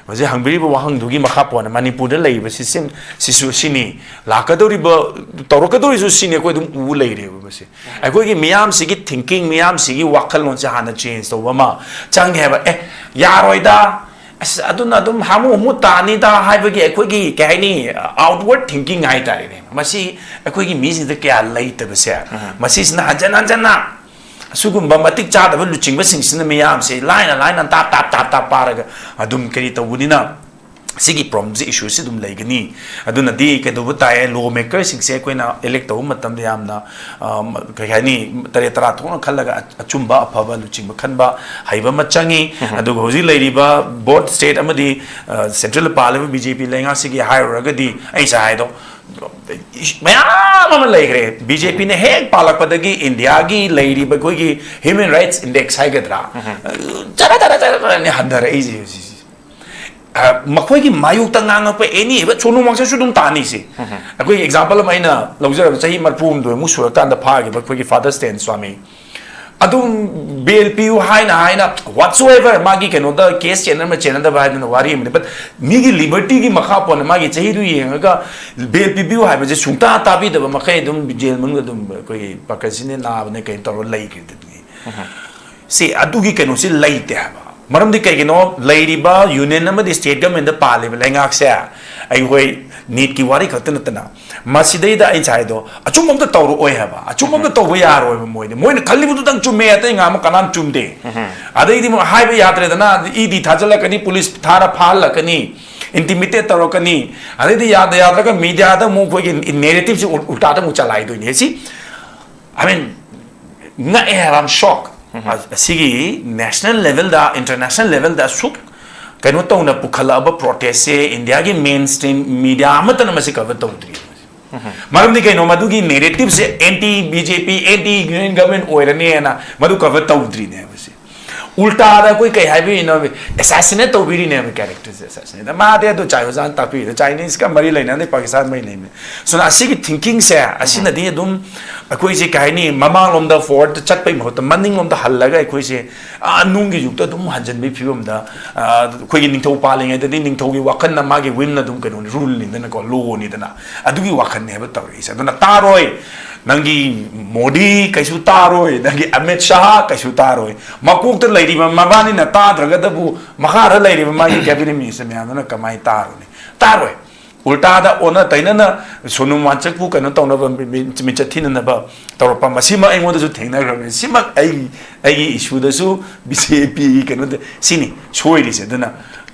ꯍꯧꯖꯤꯛ ꯍꯪꯕꯤꯔꯤꯕ ꯋꯥꯍꯪꯗꯨꯒꯤ ꯃꯈꯥ ꯄꯣꯟꯅ ꯃꯅꯤꯄꯨꯔꯗ ꯂꯩꯔꯤꯕ ꯁꯤꯁꯇꯦꯝ ꯁꯤꯁꯨ ꯁꯤꯅꯤ, ꯂꯥꯛꯀꯗꯧꯔꯤꯕ, ꯇꯧꯔꯛꯀꯗꯧꯔꯤꯁꯨ ꯁꯤꯅꯤ, ꯑꯩꯈꯣꯏ ꯑꯗꯨꯝ ꯎ ꯂꯩꯔꯦꯕ꯫ ꯃꯁꯤ ꯑꯩꯈꯣꯏꯒꯤ ꯃꯤꯌꯥꯝꯁꯤꯒꯤ ꯊꯤꯡꯀꯤꯡ, ꯃꯤꯌꯥꯝꯁꯤꯒꯤ ꯋꯥꯈꯜꯂꯣꯟꯁꯦ ꯍꯥꯟꯅ ꯆꯦꯟꯖ ꯇꯧꯕ ꯑꯃ ꯆꯪꯉꯦ ꯍꯥꯏꯕ꯫ ꯑꯦ, ꯌꯥꯔꯣꯏꯗ, ꯑꯁ, ꯑꯗꯨꯅ ꯑꯗꯨꯝ ꯍꯥꯃꯨ ꯍꯥꯃꯨ ꯇꯥꯅꯤꯗ ꯍꯥꯏꯕꯒꯤ ꯑꯩꯈꯣꯏꯒꯤ, ꯀꯩ ꯍꯥꯏꯅꯤ, ꯑꯥꯎꯠꯋꯥꯔꯗ ꯊꯤꯡꯀꯤꯡ ꯍꯥꯏꯇꯥꯔꯦꯅꯦ, ꯃꯁꯤ ꯑꯩꯈꯣꯏꯒꯤ ꯃꯤꯁꯤꯡꯗ ꯀꯌꯥ ꯂꯩꯇꯕꯁꯦ, ꯎꯝ꯫ ꯃꯁꯤꯁꯤꯅ ꯍꯟꯖꯟ ꯍꯟꯖꯟꯅ ꯑꯁꯤꯒꯨꯝꯕ ꯃꯇꯤꯛ ꯆꯥꯗꯕ ꯂꯨꯆꯤꯡꯕꯁꯤꯡꯁꯤꯅ ꯃꯤꯌꯥꯝꯁꯦ ꯂꯥꯏꯅ ꯂꯥꯏꯅ ꯇꯥꯞ ꯇꯥꯞ ꯇꯥꯞ ꯇꯥꯞ ꯄꯥꯔꯒ ꯑꯗꯨꯝ ꯀꯔꯤ ꯇꯧꯕꯅꯤꯅ, ꯁꯤꯒꯤ ꯄ꯭ꯔꯣꯕ꯭ꯂꯦꯝꯁꯦ, ꯏꯁꯨꯁꯤ ꯑꯗꯨꯝ ꯂꯩꯒꯅꯤ꯫ ꯑꯗꯨꯅꯗꯤ ꯀꯩꯗꯧꯕ ꯇꯥꯏ, ꯂꯣ ꯃꯦꯀꯔꯁꯤꯡꯁꯦ ꯑꯩꯈꯣꯏꯅ ꯏꯂꯦꯛ ꯇꯧꯕ ꯃꯇꯝꯗ ꯌꯥꯝꯅ, ꯑ, ꯀꯩ ꯍꯥꯏꯅꯤ, ꯇꯔꯦꯠ ꯇꯔꯥ ꯊꯣꯛꯅ ꯈꯜꯂꯒ ꯑ-, ꯑꯆꯨꯝꯕ ꯑꯐꯕ ꯂꯨꯆꯤꯡꯕ ꯈꯟꯕ ꯍꯩꯕ ꯑꯃ ꯆꯪꯉꯤ꯫ ꯑꯗꯨꯒ ꯍꯧꯖꯤꯛ ꯂꯩꯔꯤꯕ ꯕꯣꯠ ꯁ꯭ꯇꯦꯠ ꯑꯃꯗꯤ, ꯑ, ꯁꯦꯟꯇ꯭ꯔꯦꯜꯗ ꯄꯥꯜꯂꯤꯕ ꯕꯤ ꯖꯦ ꯄꯤ ꯂꯩꯉꯥꯛꯁꯤꯒꯤ ꯍꯥꯏꯔꯨꯔꯒꯗꯤ ꯑꯩ ꯉꯁꯥꯏ ꯍꯥꯏꯗꯣ ꯃꯌꯥꯝ ꯑꯃ ꯂꯩꯈ꯭ꯔꯦ꯫ ꯕꯤ ꯖꯦ ꯄꯤꯅ ꯍꯦꯛ ꯄꯥꯜꯂꯛꯄꯗꯒꯤ ꯏꯟꯗꯤꯌꯥꯒꯤ ꯂꯩꯔꯤꯕ ꯑꯩꯈꯣꯏꯒꯤ ꯍ꯭ꯌꯨꯃꯦꯟ ꯔꯥꯏꯠꯁ ꯏꯟꯗꯦꯛꯁ ꯍꯥꯏꯒꯗ꯭ꯔꯥ, ꯆꯔꯥ ꯆꯔꯥ ꯆꯔꯥ ꯆꯔꯥꯅꯦ ꯍꯟꯊꯔꯛꯏꯁꯦ ꯍꯧꯖꯤꯛꯁꯦ꯫ ꯑ, ꯃꯈꯣꯏꯒꯤ ꯃꯥꯌꯣꯛꯇ ꯉꯥꯡꯉꯛꯄ ꯑꯦꯅꯤ ꯏꯚꯟ ꯁꯣꯅꯨ ꯃꯣꯡꯁꯥꯁꯨ ꯑꯗꯨꯝ ꯇꯥꯅꯤꯁꯦ꯫ ꯑꯩꯈꯣꯏꯒꯤ ꯑꯦꯛꯖꯥꯝꯄꯜ ꯑꯃ ꯑꯩꯅ ꯂꯧꯖꯔꯕ, ꯆꯍꯤ ꯃꯔꯤꯐꯨ ꯍꯨꯝꯗꯣꯏꯃꯨꯛ ꯁꯨꯔꯀꯥꯟꯗ ꯐꯥꯈꯤꯕ ꯑꯩꯈꯣꯏꯒꯤ ꯐꯥꯗꯔ ꯁ꯭ꯇꯦꯟ ꯁ꯭ꯋꯥꯃꯤ, ꯑꯗꯨꯝ ꯕꯦꯜ ꯄꯤꯌꯨ ꯍꯥꯏꯅ ꯍꯥꯏꯅ, ꯋꯥꯠꯁꯣꯑꯦꯚꯔ, ꯃꯥꯒꯤ ꯀꯩꯅꯣꯗ ꯀꯦꯁ ꯆꯦꯟꯅꯔꯝꯕ ꯆꯦꯟꯅꯗꯕ ꯍꯥꯏꯗꯅ ꯋꯥꯔꯤ ꯑꯃꯅꯤ꯫ ꯕꯠ ꯃꯤꯒꯤ ꯂꯤꯕꯔꯇꯤꯒꯤ ꯃꯈꯥ ꯄꯣꯟꯅ ꯃꯥꯒꯤ ꯆꯍꯤꯗꯨ ꯌꯦꯡꯉꯒ ꯕꯦꯜ ꯄꯤꯕꯤꯌꯨ ꯍꯥꯏꯕꯁꯦ ꯁꯨꯡꯇꯥ ꯇꯥꯕꯤꯗꯕ ꯃꯈꯩ ꯑꯗꯨꯝ ꯖꯦꯜ ꯃꯅꯨꯡꯗ ꯑꯗꯨꯝ ꯑꯩꯈꯣꯏꯒꯤ ꯄꯥꯔꯀꯤꯟꯁꯟꯅ ꯅꯥꯕꯅꯦ ꯀꯩꯅꯣ ꯇꯧꯔꯒ ꯂꯩꯈ꯭ꯔꯤꯗꯨꯅꯤ꯫ ꯁꯤ ꯑꯗꯨꯒꯤ ꯀꯩꯅꯣꯁꯤ ꯂꯩꯇꯦ ꯍꯥꯏꯕ꯫ ꯃꯔꯝꯗꯤ ꯀꯩꯒꯤꯅꯣ? ꯂꯩꯔꯤꯕ ꯌꯨꯅꯤꯌꯟ ꯑꯃꯗꯤ ꯁ꯭ꯇꯦꯠ ꯒꯃꯦꯟꯗ ꯄꯥꯜꯂꯤꯕ ꯂꯩꯉꯥꯛꯁꯦ, ꯑꯩꯈꯣꯏ ꯅꯤꯠꯀꯤ ꯋꯥꯔꯤ ꯈꯛꯇ ꯅꯠꯇꯅ, ꯃꯁꯤꯗꯩꯗ ꯑꯩꯅ ꯉꯁꯥꯏꯗꯣ ꯑꯆꯨꯝꯕ ꯑꯝꯇ ꯇꯧꯔꯛꯑꯣꯏ ꯍꯥꯏꯕ꯫ ꯑꯆꯨꯝꯕ ꯑꯝꯇ ꯇꯧꯕ ꯌꯥꯔꯣꯏꯕ ꯃꯣꯏꯗꯤ꯫ ꯃꯣꯏꯅ ꯈꯜꯂꯤꯕꯗꯨꯗꯪ ꯆꯨꯝꯃꯦ, ꯑꯇꯩ ꯉꯥꯡꯕ ꯀꯅꯥꯝ ꯆꯨꯝꯗꯦ꯫ ꯑꯗꯩꯗꯤ ꯑꯃꯨꯛ ꯍꯥꯏꯕ ꯌꯥꯗ꯭ꯔꯦꯗꯅ, ꯏ ꯗꯤ ꯊꯥꯖꯤꯜꯂꯛꯀꯅꯤ, ꯄꯨꯂꯤꯁ ꯊꯥꯔ ꯐꯥꯍꯜꯂꯛꯀꯅꯤ, ꯏꯟꯇꯤꯃꯤꯗꯦꯠ ꯇꯧꯔꯛꯀꯅꯤ, ꯑꯗꯩꯗꯤ ꯌꯥꯗ ꯌꯥꯗ꯭ꯔꯒ ꯃꯤꯗꯤꯌꯥꯗ ꯑꯃꯨꯛ ꯑꯩꯈꯣꯏꯒꯤ ꯅꯦꯔꯦꯇꯤꯞꯁꯤ ꯎꯜ-, ꯎꯜꯇꯥꯗ ꯑꯃꯨꯛ ꯆꯂꯥꯏꯗꯣꯏꯅꯦ꯫ ꯁꯤ, I mean, ꯉꯛꯑꯦ ꯍꯥꯏꯕ, I'm shocked꯫ ꯑꯁꯤꯒꯤ ꯅꯦꯁꯅꯦꯜ ꯂꯦꯚꯦꯜꯗ, ꯏꯟꯇꯔꯅꯦꯁꯅꯦꯜ ꯂꯦꯚꯦꯜꯗ ꯑꯁꯨꯛ ꯀꯩꯅꯣ ꯇꯧꯅ ꯄꯨꯈꯠꯂꯛꯑꯕ ꯄ꯭ꯔꯣꯇꯦꯁꯁꯦ ꯏꯟꯗꯤꯌꯥꯒꯤ ꯃꯦꯟ ꯁ꯭ꯇ꯭ꯔꯤꯝ ꯃꯤꯗꯤꯌꯥ ꯑꯃꯠꯇꯅ ꯃꯁꯤ ꯀꯚꯔ ꯇꯧꯗ꯭ꯔꯤ꯫ ꯃꯔꯝꯗꯤ ꯀꯩꯅꯣ? ꯃꯗꯨꯒꯤ ꯅꯦꯔꯦꯇꯤꯞꯁꯦ ꯑꯦꯟꯇꯤ ꯕꯤ ꯖꯦ ꯄꯤ, ꯑꯦꯟꯇꯤ ꯌꯨꯅꯤꯌꯟ ꯒꯚꯔꯟꯃꯦꯟꯠ ꯑꯣꯏꯔꯅꯦꯅ ꯃꯗꯨ ꯀꯚꯔ ꯇꯧꯗ꯭ꯔꯤꯅꯦ ꯍꯥꯏꯕꯁꯦ꯫ ꯎꯜꯇꯥꯗ ꯑꯩꯈꯣꯏ ꯀꯩ ꯍꯥꯏꯕꯤꯔꯤꯅꯣ? ꯑꯦꯁꯥꯁꯤꯅꯦꯠ ꯇꯧꯕꯤꯔꯤꯅꯦꯕ ꯀꯦꯔꯦꯛꯇꯔꯁꯦ, ꯑꯦꯁꯥꯁꯤꯅꯦꯠ꯫ ꯃꯥꯗꯤ ꯑꯗꯨ ꯆꯥꯏ ꯑꯣꯖꯥꯅ ꯇꯥꯛꯄꯤꯔꯤꯗꯣ, ꯆꯥꯏꯅꯤꯁꯀ ꯃꯔꯤ ꯂꯩꯅꯗꯦ, ꯄꯥꯀꯤꯁꯇꯥꯟ ꯃꯔꯤ ꯂꯩꯅꯩ꯫ ꯁꯨꯅ ꯑꯁꯤꯒꯤ ꯊꯤꯡꯀꯤꯡꯁꯦ, ꯑꯁꯤꯅꯗꯤ ꯑꯗꯨꯝ ꯑꯩꯈꯣꯏꯁꯦ ꯀꯩ ꯍꯥꯏꯅꯤ, ꯃꯃꯥꯡꯂꯣꯝꯗ ꯐꯣꯔꯋꯥꯔꯗ ꯆꯠꯄꯩ ꯃꯍꯨꯠꯇ ꯃꯅꯤꯡꯂꯣꯝꯗ ꯍꯜꯂꯒ ꯑꯩꯈꯣꯏꯁꯦ, ꯑꯥ, ꯅꯨꯡꯒꯤ ꯌꯨꯒꯇ ꯑꯗꯨꯝ ꯍꯟꯖꯤꯟꯕꯒꯤ ꯐꯤꯕꯝꯗ, ꯑꯥ, ꯑꯩꯈꯣꯏꯒꯤ ꯅꯤꯡꯊꯧ ꯄꯥꯜꯂꯤꯉꯩꯗꯗꯤ ꯅꯤꯡꯊꯧꯒꯤ ꯋꯥꯈꯜꯅ ꯃꯥꯒꯤ ꯋꯤꯝꯅ ꯑꯗꯨꯝ ꯀꯩꯅꯣꯅꯤ, ꯔꯨꯜꯅꯤꯗꯅꯀꯣ, ꯂꯣꯅꯤꯗꯅ, ꯑꯗꯨꯒꯤ ꯋꯥꯈꯜꯅꯦꯕ ꯇꯧꯔꯛꯏꯁꯦ꯫ ꯑꯗꯨꯅ ꯇꯥꯔꯣꯏ, ꯅꯪꯒꯤ ꯃꯣꯗꯤ ꯀꯩꯁꯨ ꯇꯥꯔꯣꯏ, ꯅꯪꯒꯤ ꯑꯃꯤꯠ ꯁꯥꯍ ꯀꯩꯁꯨ ꯇꯥꯔꯣꯏ꯫ ꯃꯀꯣꯛꯇ ꯂꯩꯔꯤꯕ ꯃꯕꯥꯅꯤꯅ ꯇꯥꯗ꯭ꯔꯒꯗꯕꯨ ꯃꯈꯥꯗ ꯂꯩꯔꯤꯕ ꯃꯥꯒꯤ ꯀꯦꯕꯤꯅꯦꯠ ꯃꯤꯅꯤꯁꯇꯔ ꯃꯌꯥꯝꯗꯨꯅ ꯀꯃꯥꯏꯅ ꯇꯥꯔꯨꯅꯤ? ꯇꯥꯔꯣꯏ꯫ ꯎꯜꯇꯥꯗ ꯑꯣꯟꯅ ꯇꯩꯅꯅ ꯁꯣꯅꯨ ꯃꯣꯡꯁꯥꯕꯨ ꯀꯩꯅꯣ ꯇꯧꯅꯕ, ꯃꯤ-, ꯃꯤ-, ꯃꯤꯡꯆꯠ ꯊꯤꯅꯅꯕ ꯇꯧꯔꯛꯄ, ꯃꯁꯤꯃ ꯑꯩꯉꯣꯟꯗꯁꯨ ꯊꯦꯡꯅꯈ꯭ꯔꯕꯅꯤ꯫ ꯁꯤꯃꯛ ꯑꯩ, ꯑꯩꯒꯤ ꯏꯁꯨꯗꯁꯨ ꯕꯤ ꯖꯦ ꯄꯤꯒꯤ ꯀꯩꯅꯣꯗ ꯁꯤꯅꯤ ꯁꯣꯏꯔꯤꯁꯦ꯫ ꯑꯗꯨꯅ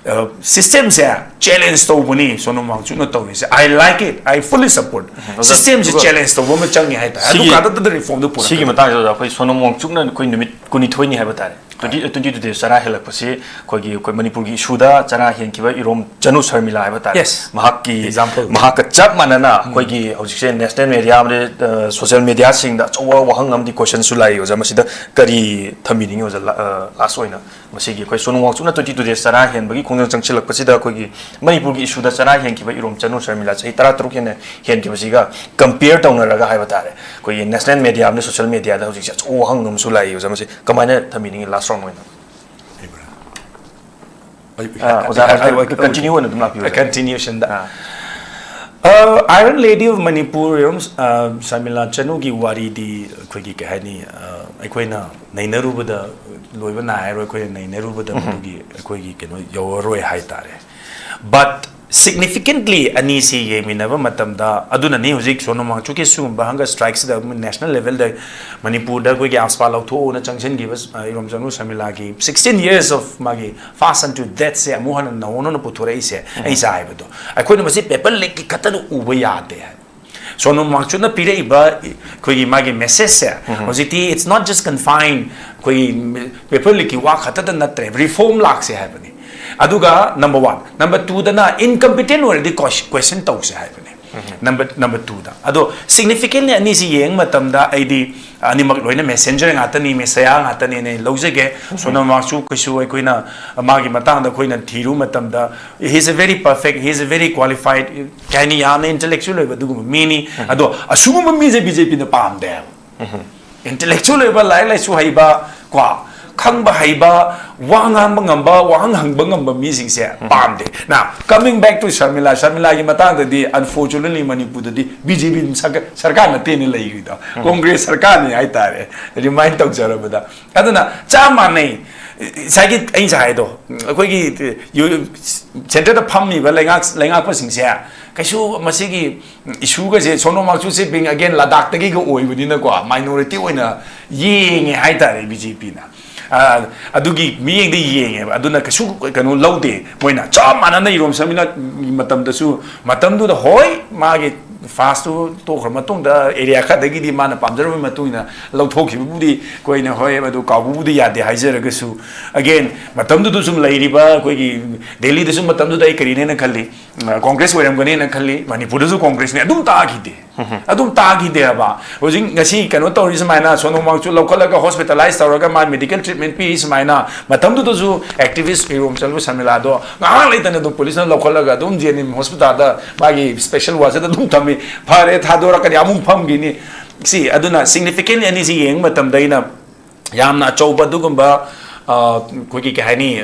ꯁꯤꯁꯇꯦꯝꯁꯦ ꯆꯦꯂꯦꯟꯖ ꯇꯧꯕꯅꯤ ꯁꯣꯅꯝ ꯋꯥꯡꯆꯨꯛꯅ ꯇꯧꯔꯤꯁꯦ꯫ I like it, I fully support. ꯑꯣꯖꯥ, ꯁꯤꯁꯇꯦꯝꯁꯦ ꯑꯗꯨꯒ ꯆꯦꯂꯦꯟꯖ ꯇꯧꯕ ꯑꯃ ꯆꯪꯉꯦ ꯍꯥꯏꯇꯥꯔꯦ꯫ ꯑꯗꯨ ꯁꯤꯒꯤ- ꯀꯥꯟꯗ ꯔꯤꯐꯣꯔꯝꯗꯨ ꯄꯨꯔꯛꯀꯅꯤ꯫ ꯁꯤꯒꯤ ꯃꯇꯥꯡꯁꯤꯗ ꯑꯩꯈꯣꯏ ꯁꯣꯅꯝ ꯋꯥꯡꯆꯨꯛꯅ ꯑꯩꯈꯣꯏ ꯅꯨꯃꯤꯠ ꯀꯨꯟꯅꯤꯊꯣꯏꯅꯤ ꯍꯥꯏꯕ ꯇꯥꯔꯦ, twenty twenty two days ꯆꯔꯥ ꯍꯦꯜꯂꯛꯄꯁꯤ ꯑꯩꯈꯣꯏꯒꯤ ꯑꯩꯈꯣꯏ ꯃꯅꯤꯄꯨꯔꯒꯤ ꯏꯁꯨꯗ ꯆꯔꯥ ꯍꯦꯟꯈꯤꯕ ꯏꯔꯣꯝ ꯆꯅꯨ ꯁꯔꯃꯤꯂꯥ ꯍꯥꯏꯕ ꯇꯥꯔꯦ꯫ Yes. ꯃꯍꯥꯛꯀꯤ Example. ꯃꯍꯥꯛꯀ ꯆꯞ ꯃꯥꯟꯅꯅ ꯑꯩꯈꯣꯏꯒꯤ ꯍꯧꯖꯤꯛꯁꯦ ꯅꯦꯁꯅꯦꯜ ꯃꯦꯗꯤꯌꯥ ꯑꯃꯗꯤ ꯁꯣꯁꯤꯌꯦꯜ ꯃꯦꯗꯤꯌꯥꯁꯤꯡꯗ ꯑꯆꯧꯕ ꯋꯥꯍꯪ ꯑꯃꯗꯤ ꯀꯣꯏꯁꯟꯁꯨ ꯂꯥꯛꯏ ꯑꯣꯖꯥ꯫ ꯃꯁꯤꯗ ꯀꯔꯤ ꯊꯝꯕꯤꯅꯤꯡꯉꯤ ꯑꯣꯖꯥ? ꯂꯥꯁ ꯑꯣꯏꯅ ꯃꯁꯤꯒꯤ ꯑꯩꯈꯣꯏ ꯁꯣꯅꯝ ꯋꯥꯡꯆꯨꯛꯅ twenty two days ꯆꯔꯥ ꯍꯦꯟꯕꯒꯤ ꯈꯣꯡꯖꯪ ꯆꯪꯁꯤꯜꯂꯛꯄꯁꯤꯗ ꯑꯩꯈꯣꯏꯒꯤ ꯃꯅꯤꯄꯨꯔꯒꯤ ꯏꯁꯨꯗ ꯆꯔꯥ ꯍꯦꯟꯈꯤꯕ ꯏꯔꯣꯝ ꯆꯅꯨ ꯁꯔꯃꯤꯂꯥ ꯆꯍꯤ ꯇꯔꯥ ꯇꯔꯨꯛ ꯍꯦꯟꯅ ꯍꯦꯟꯈꯤꯕꯁꯤꯒ ꯀꯝꯄꯤꯌꯔ ꯇꯧꯅꯔꯒ ꯍꯥꯏꯕ ꯇꯥꯔꯦ, ꯑꯩꯈꯣꯏꯒꯤ ꯅꯦꯁꯅꯦꯜ ꯃꯦꯗꯤꯌꯥ ꯑꯃꯗꯤ ꯁꯣꯁꯤꯌꯦꯜ ꯃꯦꯗꯤꯌꯥꯗ ꯍꯧꯖꯤꯛꯁꯦ ꯑꯆꯧꯕ ꯋꯥꯍꯪ ꯑꯃꯁꯨ ꯂꯥꯛꯏ ꯑꯣꯖꯥ꯫ ꯃꯁꯤ ꯀꯃꯥꯏꯅ ꯊꯝꯕꯤꯅꯤꯡꯉꯤ ꯂꯥꯁ ꯔꯥꯎꯟ ꯑꯣꯏꯅ? ꯑꯥ, ꯑꯣꯖꯥ, ꯑꯣꯖꯥ, continue ꯑꯣꯏꯅ ꯑꯗꯨꯝ ꯂꯥꯛꯄꯤꯌꯨ, ꯑꯣꯖꯥ꯫ ꯀꯟꯇꯤꯅ꯭ꯌꯨꯁꯟꯗ ꯑꯥ. Iron Lady of Manipur, ꯏꯔꯣꯝ ꯁꯔꯃꯤꯂꯥ ꯆꯅꯨꯒꯤ ꯋꯥꯔꯤꯗꯤ ꯑꯩꯈꯣꯏꯒꯤ ꯀꯩ ꯍꯥꯏꯅꯤ, ꯑ, ꯑꯩꯈꯣꯏꯅ ꯅꯩꯅꯔꯨꯕꯗ ꯂꯣꯏꯕ ꯅꯥꯏꯔꯔꯣꯏ꯫ ꯑꯩꯈꯣꯏꯅ ꯅꯩꯅꯔꯨꯕꯗ ꯃꯗꯨꯒꯤ ꯑꯩꯈꯣꯏꯒꯤ ꯀꯩꯅꯣ ꯌꯧꯔꯔꯣꯏ ꯍꯥꯏꯇꯥꯔꯦ꯫ But significantly ꯑꯅꯤꯁꯤ ꯌꯦꯡꯃꯤꯟꯅꯕ ꯃꯇꯝꯗ, ꯑꯗꯨꯅꯅꯤ ꯍꯧꯖꯤꯛ ꯁꯣꯅꯝ ꯋꯥꯡꯆꯨꯛꯀꯤ ꯁꯤꯒꯨꯝꯕ hunger strikeꯁꯤꯗ national levelꯗ ꯃꯅꯤꯄꯨꯔꯗ ꯑꯩꯈꯣꯏꯒꯤ AFSPA ꯂꯧꯊꯣꯛꯑꯣꯅ ꯆꯪꯁꯤꯟꯈꯤꯕ, ꯑ, ꯏꯔꯣꯝ ꯆꯅꯨ ꯁꯔꯃꯤꯂꯥꯒꯤ sixteen years of ꯃꯥꯒꯤ fast unto deathꯁꯦ ꯑꯃꯨꯛ ꯍꯟꯅ ꯅꯧꯍꯧꯅꯅ ꯄꯨꯊꯣꯔꯛꯏꯁꯦ꯫ ꯑꯩ ꯉꯁꯥꯏ ꯍꯥꯏꯕꯗꯣ, ꯑꯩꯈꯣꯏꯅ ꯃꯁꯤ ꯄꯦꯄꯔ ꯂꯤꯛꯀꯤ ꯈꯛꯇꯗ ꯎꯕ ꯌꯥꯗꯦ ꯍꯥꯏꯕ꯫ ꯁꯣꯅꯝ ꯋꯥꯡꯆꯨꯛꯅ ꯄꯤꯔꯛꯏꯕ ꯑꯩꯈꯣꯏꯒꯤ ꯃꯥꯒꯤ ꯃꯦꯁꯦꯖꯁꯦ ꯍꯧꯖꯤꯛꯇꯤ it's not just confined ꯑꯩꯈꯣꯏꯒꯤ ꯄꯦꯄꯔ ꯂꯤꯛꯀꯤ ꯋꯥ ꯈꯛꯇꯗ ꯅꯠꯇ꯭ꯔꯦ, ꯔꯤꯐꯣꯔꯝ ꯂꯥꯛꯁꯦ ꯍꯥꯏꯕꯅꯤ꯫ ꯑꯗꯨꯒ number one, number twoꯗꯅ incompetent ꯑꯣꯏꯔꯗꯤ ꯀꯣꯏꯁꯟ ꯇꯧꯁꯦ ꯍꯥꯏꯕꯅꯤ꯫ Number number twoꯗ ꯑꯗꯣ significantly ꯑꯅꯤꯁꯤ ꯌꯦꯡꯕ ꯃꯇꯝꯗ ꯑꯩꯗꯤ ꯑꯅꯤꯃꯛ ꯂꯣꯏꯅ ꯃꯦꯁꯦꯟꯖꯔ ꯉꯥꯛꯇꯅꯤ, ꯃꯦꯁꯌꯥ ꯉꯥꯛꯇꯅꯤꯅ ꯑꯩ ꯂꯧꯖꯒꯦ꯫ ꯁꯣꯅꯝ ꯋꯥꯡꯆꯨꯛ ꯀꯩꯁꯨ ꯑꯩꯈꯣꯏꯅ ꯃꯥꯒꯤ ꯃꯇꯥꯡꯗ ꯑꯩꯈꯣꯏꯅ ꯊꯤꯔꯨꯕ ꯃꯇꯝꯗ he is a very perfect, he is a very qualified, ꯀꯩ ꯍꯥꯏꯅꯤ, ꯌꯥꯝꯅ intellectual ꯑꯣꯏꯕ ꯑꯗꯨꯒꯨꯝꯕ ꯃꯤꯅꯤ꯫ ꯑꯗꯣ ꯑꯁꯤꯒꯨꯝꯕ ꯃꯤꯁꯦ BJPꯅ ꯄꯥꯝꯗꯦ ꯍꯥꯏꯕ꯫ Intellectual ꯑꯣꯏꯕ, ꯂꯥꯏꯔꯤꯛ ꯂꯥꯏꯁꯨ ꯍꯩꯕ, ꯀꯣ, ꯈꯪꯕ ꯍꯩꯕ, ꯋꯥ ꯉꯥꯡꯕ ꯉꯝꯕ, ꯋꯥꯍꯪ ꯍꯪꯕ ꯉꯝꯕ ꯃꯤꯁꯤꯡꯁꯦ ꯄꯥꯝꯗꯦ꯫ Now, coming back to Sharmila, ꯁꯔꯃꯤꯂꯥꯒꯤ ꯃꯇꯥꯡꯗꯗꯤ unfortunately ꯃꯅꯤꯄꯨꯔꯗꯗꯤ BJP ꯁꯔꯀꯥꯔ ꯅꯠꯇꯦꯅ ꯂꯩꯔꯤꯗꯣ, ꯀꯣꯡꯒ꯭ꯔꯦꯁ ꯁꯔꯀꯥꯔꯅꯤ ꯍꯥꯏꯇꯥꯔꯦ, ꯔꯤꯃꯥꯏꯟ ꯇꯧꯖꯔꯕꯗ꯫ ꯑꯗꯨꯅ ꯆꯞ ꯃꯥꯟꯅꯩ꯫ ꯉꯁꯥꯏꯒꯤ ꯑꯩꯅ ꯉꯁꯥꯏ ꯍꯥꯏꯗꯣ, ꯑꯩꯈꯣꯏꯒꯤ ꯁꯦꯟꯇꯔꯗ ꯐꯝꯃꯤꯕ ꯂꯩꯉꯥꯛ ꯂꯩꯉꯥꯛꯄꯁꯤꯡꯁꯦ ꯀꯩꯁꯨ ꯃꯁꯤꯒꯤ ꯏꯁꯨꯒꯁꯦ, ꯁꯣꯅꯝ ꯋꯥꯡꯆꯨꯛꯁꯦ being again ꯂꯗꯥꯛꯇꯒꯤꯒ ꯑꯣꯏꯕꯅꯤꯅꯀꯣ, minority ꯑꯣꯏꯅ ꯌꯦꯡꯉꯦ ꯍꯥꯏꯇꯥꯔꯦ BJPꯅ꯫ ꯑ, ꯑꯗꯨꯒꯤ ꯃꯤꯠꯌꯦꯡꯗ ꯌꯦꯡꯉꯦꯕ꯫ ꯑꯗꯨꯅ ꯀꯩꯁꯨ ꯀꯩꯅꯣ ꯂꯧꯗꯦ꯫ ꯃꯣꯏꯅ ꯆꯞ ꯃꯥꯟꯅꯅ ꯏꯔꯣꯝ ꯁꯦꯝꯃꯤꯟꯅ ꯃꯇꯝꯗꯁꯨ, ꯃꯇꯝꯗꯨꯗ ꯍꯣꯏ, ꯃꯥꯒꯤ ꯐꯥꯁꯇꯨ ꯇꯣꯛꯈ꯭ꯔ ꯃꯇꯨꯡꯗ ꯑꯦꯔꯤꯌꯥ ꯈꯔꯗꯒꯤꯗꯤ ꯃꯥꯅ ꯄꯥꯝꯖꯔꯨꯕꯒꯤ ꯃꯇꯨꯡ ꯏꯟꯅ ꯂꯧꯊꯣꯛꯈꯤꯕꯕꯨꯗꯤ ꯑꯩꯈꯣꯏꯅ ꯍꯣꯏ, ꯑꯗꯨ ꯀꯥꯎꯕꯕꯨꯗꯤ ꯌꯥꯗꯦ ꯍꯥꯏꯖꯔꯒꯁꯨ, ꯑꯒꯦꯟ, ꯃꯇꯝꯗꯨꯗ ꯁꯨꯝ ꯂꯩꯔꯤꯕ ꯑꯩꯈꯣꯏꯒꯤ ꯗꯦꯜꯂꯤꯗꯁꯨ ꯃꯇꯝꯗꯨꯗ ꯑꯩ ꯀꯔꯤꯅꯦꯅ ꯈꯜꯂꯤ, ꯑ, ꯀꯣꯡꯒ꯭ꯔꯦꯁ ꯑꯣꯏꯔꯝꯒꯅꯦꯅ ꯈꯜꯂꯤ꯫ ꯃꯅꯤꯄꯨꯔꯗꯁꯨ ꯀꯣꯡꯒ꯭ꯔꯦꯁꯅꯤ, ꯑꯗꯨꯝ ꯇꯥꯈꯤꯗꯦ꯫ ꯑꯗꯨꯝ ꯇꯥꯈꯤꯗꯦꯕ꯫ ꯍꯧꯖꯤꯛ ꯉꯁꯤ ꯀꯩꯅꯣ ꯇꯧꯔꯤ ꯁꯨꯃꯥꯏꯅ, ꯁꯣꯅꯨ ꯃꯥꯡꯆꯨ ꯂꯧꯈꯠꯂꯒ ꯍꯣꯁꯄꯤꯇꯥꯂꯥꯏꯁ ꯇꯧꯔꯒ ꯃꯥ ꯃꯦꯗꯤꯀꯦꯜ ꯇ꯭ꯔꯤꯠꯃꯦꯟ ꯄꯤꯔꯤ ꯁꯨꯃꯥꯏꯅ, ꯃꯇꯝꯗꯨꯗꯁꯨ ꯑꯦꯛꯇꯤꯚꯤꯁ ꯏꯔꯣꯝ ꯆꯜꯕ ꯁꯔꯃꯤꯂꯥꯗꯣ ꯉꯥꯏꯍꯥꯛ ꯂꯩꯇꯅ ꯑꯗꯨꯝ ꯄꯨꯂꯤꯁꯅ ꯂꯧꯈꯠꯂꯒ ꯑꯗꯨꯝ ꯖꯦ ꯑꯦꯟ ꯑꯦꯝ ꯍꯣꯁꯄꯤꯇꯥꯜꯗ ꯃꯥꯒꯤ ꯁ꯭ꯄꯦꯁꯦꯜ ꯋꯥꯔꯗꯁꯤꯗ ꯑꯗꯨꯝ ꯊꯝꯃꯤ꯫ ꯐꯔꯦ, ꯊꯥꯗꯣꯔꯛꯀꯅꯤ, ꯑꯃꯨꯛ ꯐꯝꯈꯤꯅꯤ꯫ ꯁꯤ ꯑꯗꯨꯅ ꯁꯤꯒꯅꯤꯐꯤꯀꯦꯟ ꯑꯅꯤꯁꯤ ꯌꯦꯡꯕ ꯃꯇꯝꯗ ꯑꯩꯅ ꯌꯥꯝꯅ ꯑꯆꯧꯕ ꯑꯗꯨꯒꯨꯝꯕ, ꯑ, ꯑꯩꯈꯣꯏꯒꯤ ꯀꯩ ꯍꯥꯏꯅꯤ,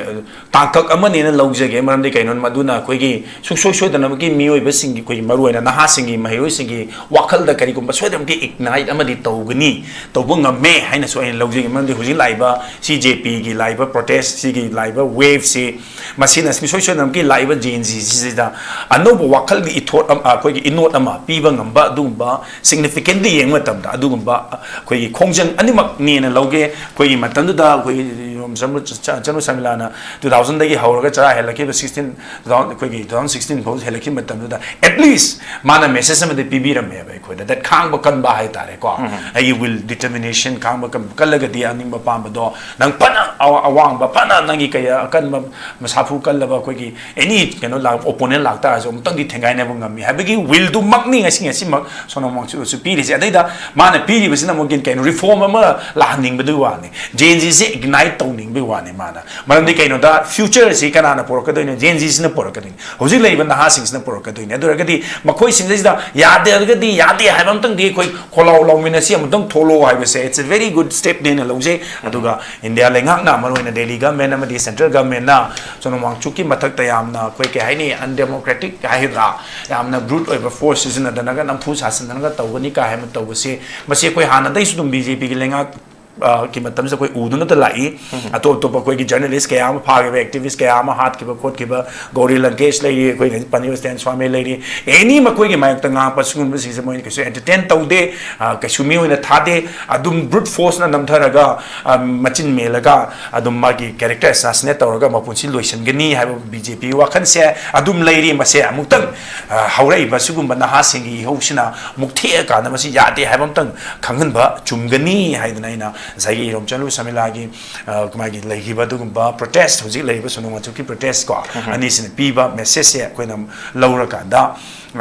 ꯇꯥꯡꯀꯛ ꯑꯃꯅꯦꯅ ꯂꯧꯖꯒꯦ꯫ ꯃꯔꯝꯗꯤ ꯀꯩꯅꯣ, ꯃꯗꯨꯅ ꯑꯩꯈꯣꯏꯒꯤ ꯁꯨꯡꯁꯣꯏ ꯁꯣꯏꯗꯅꯃꯛꯀꯤ ꯃꯤꯑꯣꯏꯕꯁꯤꯡꯒꯤ, ꯑꯩꯈꯣꯏꯒꯤ ꯃꯔꯨꯑꯣꯏꯅ ꯅꯍꯥꯁꯤꯡꯒꯤ, ꯃꯍꯩꯔꯣꯏꯁꯤꯡꯒꯤ ꯋꯥꯈꯜꯗ ꯀꯔꯤꯒꯨꯝꯕ ꯁꯣꯏꯗꯅꯃꯛꯀꯤ ꯏꯒꯅꯥꯏꯠ ꯑꯃꯗꯤ ꯇꯧꯒꯅꯤ, ꯇꯧꯕ ꯉꯝꯃꯦ ꯍꯥꯏꯅꯁꯨ ꯑꯩꯅ ꯂꯧꯖꯒꯦ꯫ ꯃꯔꯝꯗꯤ ꯍꯧꯖꯤꯛ ꯂꯥꯛꯏꯕ ꯁꯤ ꯖꯦ ꯄꯤꯒꯤ ꯂꯥꯛꯏꯕ ꯄ꯭ꯔꯣꯇꯦꯁ, ꯁꯤꯒꯤ ꯂꯥꯛꯏꯕ ꯋꯦꯚꯁꯤ, ꯃꯁꯤꯅ ꯁꯨꯡꯁꯣꯏ ꯁꯣꯏꯗꯅꯃꯛꯀꯤ ꯂꯥꯛꯏꯕ ꯖꯦꯟ ꯖꯤꯁꯤꯗ ꯑꯅꯧꯕ ꯋꯥꯈꯜꯒꯤ ꯏꯊꯣꯠ ꯑꯃ, ꯑꯩꯈꯣꯏꯒꯤ ꯏꯅꯣꯠ ꯑꯃ ꯄꯤꯕ ꯉꯝꯕ ꯑꯗꯨꯒꯨꯝꯕ ꯁꯤꯒꯅꯤꯐꯤꯀꯦꯟꯗ ꯌꯦꯡꯕ ꯃꯇꯝꯗ ꯑꯗꯨꯒꯨꯝꯕ ꯑꯩꯈꯣꯏꯒꯤ ꯈꯣꯡꯖꯪ ꯑꯅꯤꯃꯛꯅꯦꯅ ꯂꯧꯒꯦ꯫ ꯑꯩꯈꯣꯏꯒꯤ ꯃꯇꯝꯗꯨꯗ ꯑꯩꯈꯣꯏꯒꯤ ꯆꯅꯨ, ꯆꯅꯨ ꯁꯔꯃꯤꯂꯥꯅ ꯇꯨ ꯊꯥꯎꯖꯟꯗꯒꯤ ꯍꯧꯔꯒ ꯆꯔꯥ ꯍꯦꯜꯂꯛꯈꯤꯕ ꯁꯤꯛꯁꯇꯤꯟ, ꯑꯩꯈꯣꯏꯒꯤ ꯇꯨ ꯊꯥꯎꯖꯟ ꯁꯤꯛꯁꯇꯤꯟ ꯐꯥꯎ ꯍꯦꯜꯂꯛꯈꯤꯕ ꯃꯇꯝꯗꯨꯗ, at least ꯃꯥꯅ ꯃꯦꯁꯦꯖ ꯑꯃꯗꯤ ꯄꯤꯕꯤꯔꯝꯃꯦꯕ ꯑꯩꯈꯣꯏꯗ, that ꯈꯥꯡꯕ ꯀꯟꯕ ꯍꯥꯏꯇꯥꯔꯦꯀꯣ꯫ ꯑꯩꯒꯤ ꯋꯤꯜ, ꯗꯤꯇꯔꯃꯤꯅꯦꯁꯟ, ꯈꯥꯡꯕ ꯀꯟꯕ, ꯀꯜꯂꯒꯗꯤ ꯑꯅꯤꯡꯕ ꯑꯄꯥꯝꯕꯗꯣ ꯅꯪ ꯐꯅ ꯑꯋꯥ-, ꯑꯋꯥꯡꯕ, ꯐꯅ ꯅꯪꯒꯤ ꯀꯩ ꯑꯀꯟꯕ, ꯃꯁꯥꯐꯨ ꯀꯜꯂꯕ ꯑꯩꯈꯣꯏꯒꯤ ꯑꯦꯅꯤ ꯀꯩꯅꯣ ꯂꯥꯛ, ꯑꯣꯄꯣꯅꯦꯟ ꯂꯥꯛꯇꯥꯔꯁꯨ ꯑꯃꯨꯛꯇꯪꯗꯤ ꯊꯦꯡꯒꯥꯏꯅꯕ ꯉꯝꯃꯤ ꯍꯥꯏꯕꯒꯤ ꯋꯤꯜꯗꯨꯃꯛꯅꯤ ꯉꯁꯤ, ꯉꯁꯤꯃꯛ ꯁꯣꯅꯝ ꯋꯥꯡꯆꯨꯛꯅꯁꯨ ꯄꯤꯔꯤꯁꯦ꯫ ꯑꯗꯩꯗ ꯃꯥꯅ ꯄꯤꯔꯤꯕꯁꯤꯅ ꯑꯃꯨꯛ ꯀꯩꯅꯣ, ꯔꯤꯐꯣꯔꯝ ꯑꯃ ꯂꯥꯛꯍꯟꯅꯤꯡꯕꯗꯨꯒꯤ ꯋꯥꯅꯤ, ꯖꯦꯟ ꯖꯤꯁꯦ ꯏꯒꯅꯥꯏꯠ ꯇꯧꯅꯤꯡꯕꯒꯤ ꯋꯥꯅꯤ ꯃꯥꯅ꯫ ꯃꯔꯝꯗꯤ ꯀꯩꯅꯣꯗ, ꯐ꯭ꯌꯨꯆꯔꯁꯤ ꯀꯅꯥꯅ ꯄꯨꯔꯛꯀꯗꯣꯏꯅꯣ? ꯖꯦꯟ ꯖꯤꯁꯤꯅ ꯄꯨꯔꯛꯀꯗꯣꯏꯅꯤ, ꯍꯧꯖꯤꯛ ꯂꯩꯔꯤꯕ ꯅꯍꯥꯁꯤꯡꯁꯤꯅ ꯄꯨꯔꯛꯀꯗꯣꯏꯅꯤ꯫ ꯑꯗꯨ ꯑꯣꯏꯔꯒꯗꯤ ꯃꯈꯣꯏꯁꯤꯡꯁꯤꯗ ꯌꯥꯗꯦ, ꯑꯗꯨꯒꯗꯤ ꯌꯥꯗꯦ ꯍꯥꯏꯕ ꯑꯝꯇꯪꯗꯤ ꯑꯩꯈꯣꯏ ꯈꯣꯜꯂꯥꯎ ꯂꯥꯎꯃꯤꯟꯅꯁꯤ, ꯑꯃꯨꯛꯇꯪ ꯊꯣꯛꯂꯛꯑꯣ ꯍꯥꯏꯕꯁꯦ, it's a very good stepꯅꯦꯅ ꯂꯧꯖꯩ꯫ ꯑꯗꯨꯒ ꯏꯟꯗꯤꯌꯥ ꯂꯩꯉꯥꯛꯅ, ꯃꯔꯨꯑꯣꯏꯅ ꯗꯦꯜꯂꯤ ꯒꯚꯔꯟꯃꯦꯟ ꯑꯃꯗꯤ ꯁꯦꯟꯇ꯭ꯔꯦꯜ ꯒꯚꯔꯟꯃꯦꯟꯅ ꯁꯣꯅꯝ ꯋꯥꯡꯆꯨꯛꯀꯤ ꯃꯊꯛꯇ ꯌꯥꯝꯅ ꯑꯩꯈꯣꯏ ꯀꯩ ꯍꯥꯏꯅꯤ, ꯑꯟꯗꯦꯃꯣꯀ꯭ꯔꯦꯇꯤꯛ ꯍꯥꯏꯒꯗ꯭ꯔꯥ, ꯌꯥꯝꯅ ꯕ꯭ꯔꯨꯠ ꯑꯣꯏꯕ ꯐꯣꯔꯁ ꯁꯤꯖꯤꯟꯅꯗꯅꯒ, ꯅꯝꯐꯨ ꯁꯥꯁꯤꯟꯅꯗꯅꯒ ꯇꯧꯒꯅꯤ ꯀꯥ ꯍꯥꯏꯅ ꯇꯧꯕꯁꯦ, ꯃꯁꯤ ꯑꯩꯈꯣꯏ ꯍꯥꯟꯅꯗꯩꯁꯨ ꯑꯗꯨꯝ ꯕꯤ ꯖꯦ ꯄꯤꯒꯤ ꯂꯩꯉꯥꯛ ꯑ, ꯀꯤ ꯃꯇꯝꯁꯤꯗ ꯑꯩꯈꯣꯏ ꯎꯗꯨꯅꯇ ꯂꯥꯛꯏ꯫ ꯑꯇꯣꯞ ꯑꯇꯣꯞꯄ ꯑꯩꯈꯣꯏꯒꯤ journalist ꯀꯌꯥ ꯑꯃ ꯐꯥꯈꯤꯕ, activist ꯀꯌꯥ ꯑꯃ ꯍꯥꯠꯈꯤꯕ ꯈꯣꯠꯈꯤꯕ, ꯒꯧꯔꯤ ꯂꯪꯀꯦꯁ ꯂꯩꯔꯤ, ꯑꯩꯈꯣꯏ ꯄꯅꯤꯔ ꯁ꯭ꯇꯦꯟ ꯁ꯭ꯋꯥꯃꯤ ꯂꯩꯔꯤ, ꯑꯦꯅꯤ ꯃꯈꯣꯏꯒꯤ ꯃꯥꯌꯣꯛꯇ ꯉꯥꯡꯕ ꯁꯤꯒꯨꯝꯕꯁꯤꯡꯁꯦ ꯃꯣꯏꯅ ꯀꯩꯁꯨ entertain ꯇꯧꯗꯦ, ꯑ, ꯀꯩꯁꯨ ꯃꯤꯑꯣꯏꯅ ꯊꯥꯗꯦ꯫ ꯑꯗꯨꯝ brute force ꯅ ꯅꯝꯊꯔꯒ, ꯑ, ꯃꯆꯤꯟ ꯃꯦꯜꯂꯒ ꯑꯗꯨꯝ ꯃꯥꯒꯤ character assassinate ꯇꯧꯔꯒ ꯃꯄꯨꯟꯁꯤ ꯂꯣꯏꯁꯤꯟꯒꯅꯤ ꯍꯥꯏꯕ ꯕꯤ ꯖꯦ ꯄꯤ ꯋꯥꯈꯜꯁꯦ ꯑꯗꯨꯝ ꯂꯩꯔꯤ꯫ ꯃꯁꯦ ꯑꯃꯨꯛꯇꯪ, ꯑ, ꯍꯧꯔꯛꯏꯕ ꯁꯤꯒꯨꯝꯕ ꯅꯍꯥꯁꯤꯡꯒꯤ ꯏꯍꯧꯁꯤꯅ ꯑꯃꯨꯛ ꯊꯦꯛꯑꯀꯥꯟꯗ ꯃꯁꯤ ꯌꯥꯗꯦ ꯍꯥꯏꯕ ꯑꯃꯇꯪ ꯈꯪꯍꯟꯕ ꯆꯨꯝꯒꯅꯤ ꯍꯥꯏꯗꯅ ꯑꯩꯅ ꯉꯁꯥꯏꯒꯤ ꯏꯔꯣꯝꯆꯟ ꯁꯃꯤꯂꯥꯒꯤ, ꯑ, ꯃꯥꯒꯤ ꯂꯩꯈꯤꯕ ꯑꯗꯨꯒꯨꯝꯕ protest, ꯍꯧꯖꯤꯛ ꯂꯩꯔꯤꯕ ꯁꯣꯅꯨ ꯃꯁꯨꯗꯀꯤ protest ꯀꯣ, ꯑꯅꯤꯁꯤꯅ ꯄꯤꯕ message ꯁꯦ ꯑꯩꯈꯣꯏꯅ ꯂꯧꯔꯀꯥꯟꯗ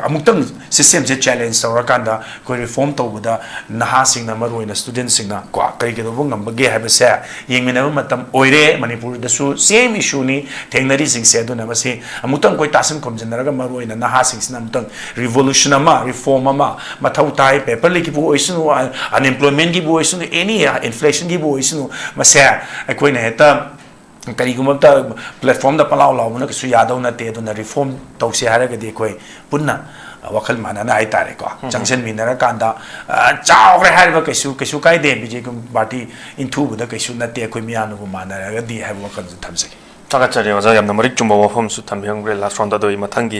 ꯑꯃꯨꯛꯇꯪ system ꯁꯦ challenge ꯇꯧꯔꯀꯥꯟꯗ ꯑꯩꯈꯣꯏ reform ꯇꯧꯕꯗ ꯅꯍꯥꯁꯤꯡꯅ, ꯃꯔꯨꯑꯣꯏꯅ student ꯁꯤꯡꯅ ꯀꯣ, ꯀꯔꯤ ꯀꯩꯗꯧꯕ ꯉꯝꯕꯒꯦ ꯍꯥꯏꯕꯁꯦ ꯌꯦꯡꯃꯤꯟꯅꯕ ꯃꯇꯝ ꯑꯣꯏꯔꯦ꯫ ꯃꯅꯤꯄꯨꯔꯗꯁꯨ same issue ꯅꯤ ꯊꯦꯡꯅꯔꯤꯁꯤꯡꯁꯦ꯫ ꯑꯗꯨꯅ ꯃꯁꯤ ꯑꯃꯨꯛꯇꯪ ꯑꯩꯈꯣꯏ ꯇꯥꯁꯤꯟ ꯈꯣꯝꯖꯤꯟꯅꯔꯒ ꯃꯔꯨꯑꯣꯏꯅ ꯅꯍꯥꯁꯤꯡꯁꯤꯅ ꯑꯃꯨꯛꯇꯪ revolution ꯑꯃ, reform ꯑꯃ ꯃꯊꯧ ꯇꯥꯏ꯫ Paper leak ꯀꯤꯕꯨ ꯑꯣꯏꯁꯅꯨ, ꯑ, unemployment ꯀꯤꯕꯨ ꯑꯣꯏꯁꯅꯨ, any inflation ꯀꯤꯕꯨ ꯑꯣꯏꯁꯅꯨ, ꯃꯁꯦ ꯑꯩꯈꯣꯏꯅ ꯍꯦꯛꯇ ꯀꯔꯤꯒꯨꯝꯕ ꯑꯝꯇ platform ꯗ ꯄꯂꯥꯎ ꯂꯥꯎꯕꯅ ꯀꯩꯁꯨ ꯌꯥꯗꯧ ꯅꯠꯇꯦ꯫ ꯑꯗꯨꯅ reform ꯇꯧꯁꯦ ꯍꯥꯏꯔꯒꯗꯤ ꯑꯩꯈꯣꯏ ꯄꯨꯟꯅ, ꯑ, ꯋꯥꯈꯜ ꯃꯥꯟꯅꯅ ꯍꯥꯏꯇꯥꯔꯦꯀꯣ, ꯆꯪꯁꯤꯟꯃꯤꯟꯅꯔꯀꯥꯟꯗ, ꯑ, ꯆꯥꯎꯈ꯭ꯔꯦ ꯍꯥꯏꯔꯤꯕ ꯀꯩꯁꯨ, ꯀꯩꯁꯨ ꯀꯥꯏꯗꯦ, ꯕꯤ ꯖꯦ ꯄꯤ party ꯏꯟꯊꯨꯕꯗ ꯀꯩꯁꯨ ꯅꯠꯇꯦ, ꯑꯩꯈꯣꯏ ꯃꯤꯌꯥꯝꯅꯕꯨ ꯃꯥꯟꯅꯔꯒꯗꯤ ꯍꯥꯏꯕ ꯋꯥꯈꯜꯁꯨ ꯊꯝꯖꯒꯦ꯫ ꯊꯥꯒꯠꯆꯔꯤ ꯑꯣꯖꯥ, ꯌꯥꯝꯅ ꯃꯔꯤꯛ ꯆꯨꯝꯕ ꯋꯥꯐꯝꯁꯨ ꯊꯝꯕꯤꯔꯝꯈ꯭ꯔꯦ꯫ Last round ꯗ ꯑꯗꯣ ꯑꯩ ꯃꯊꯪꯒꯤ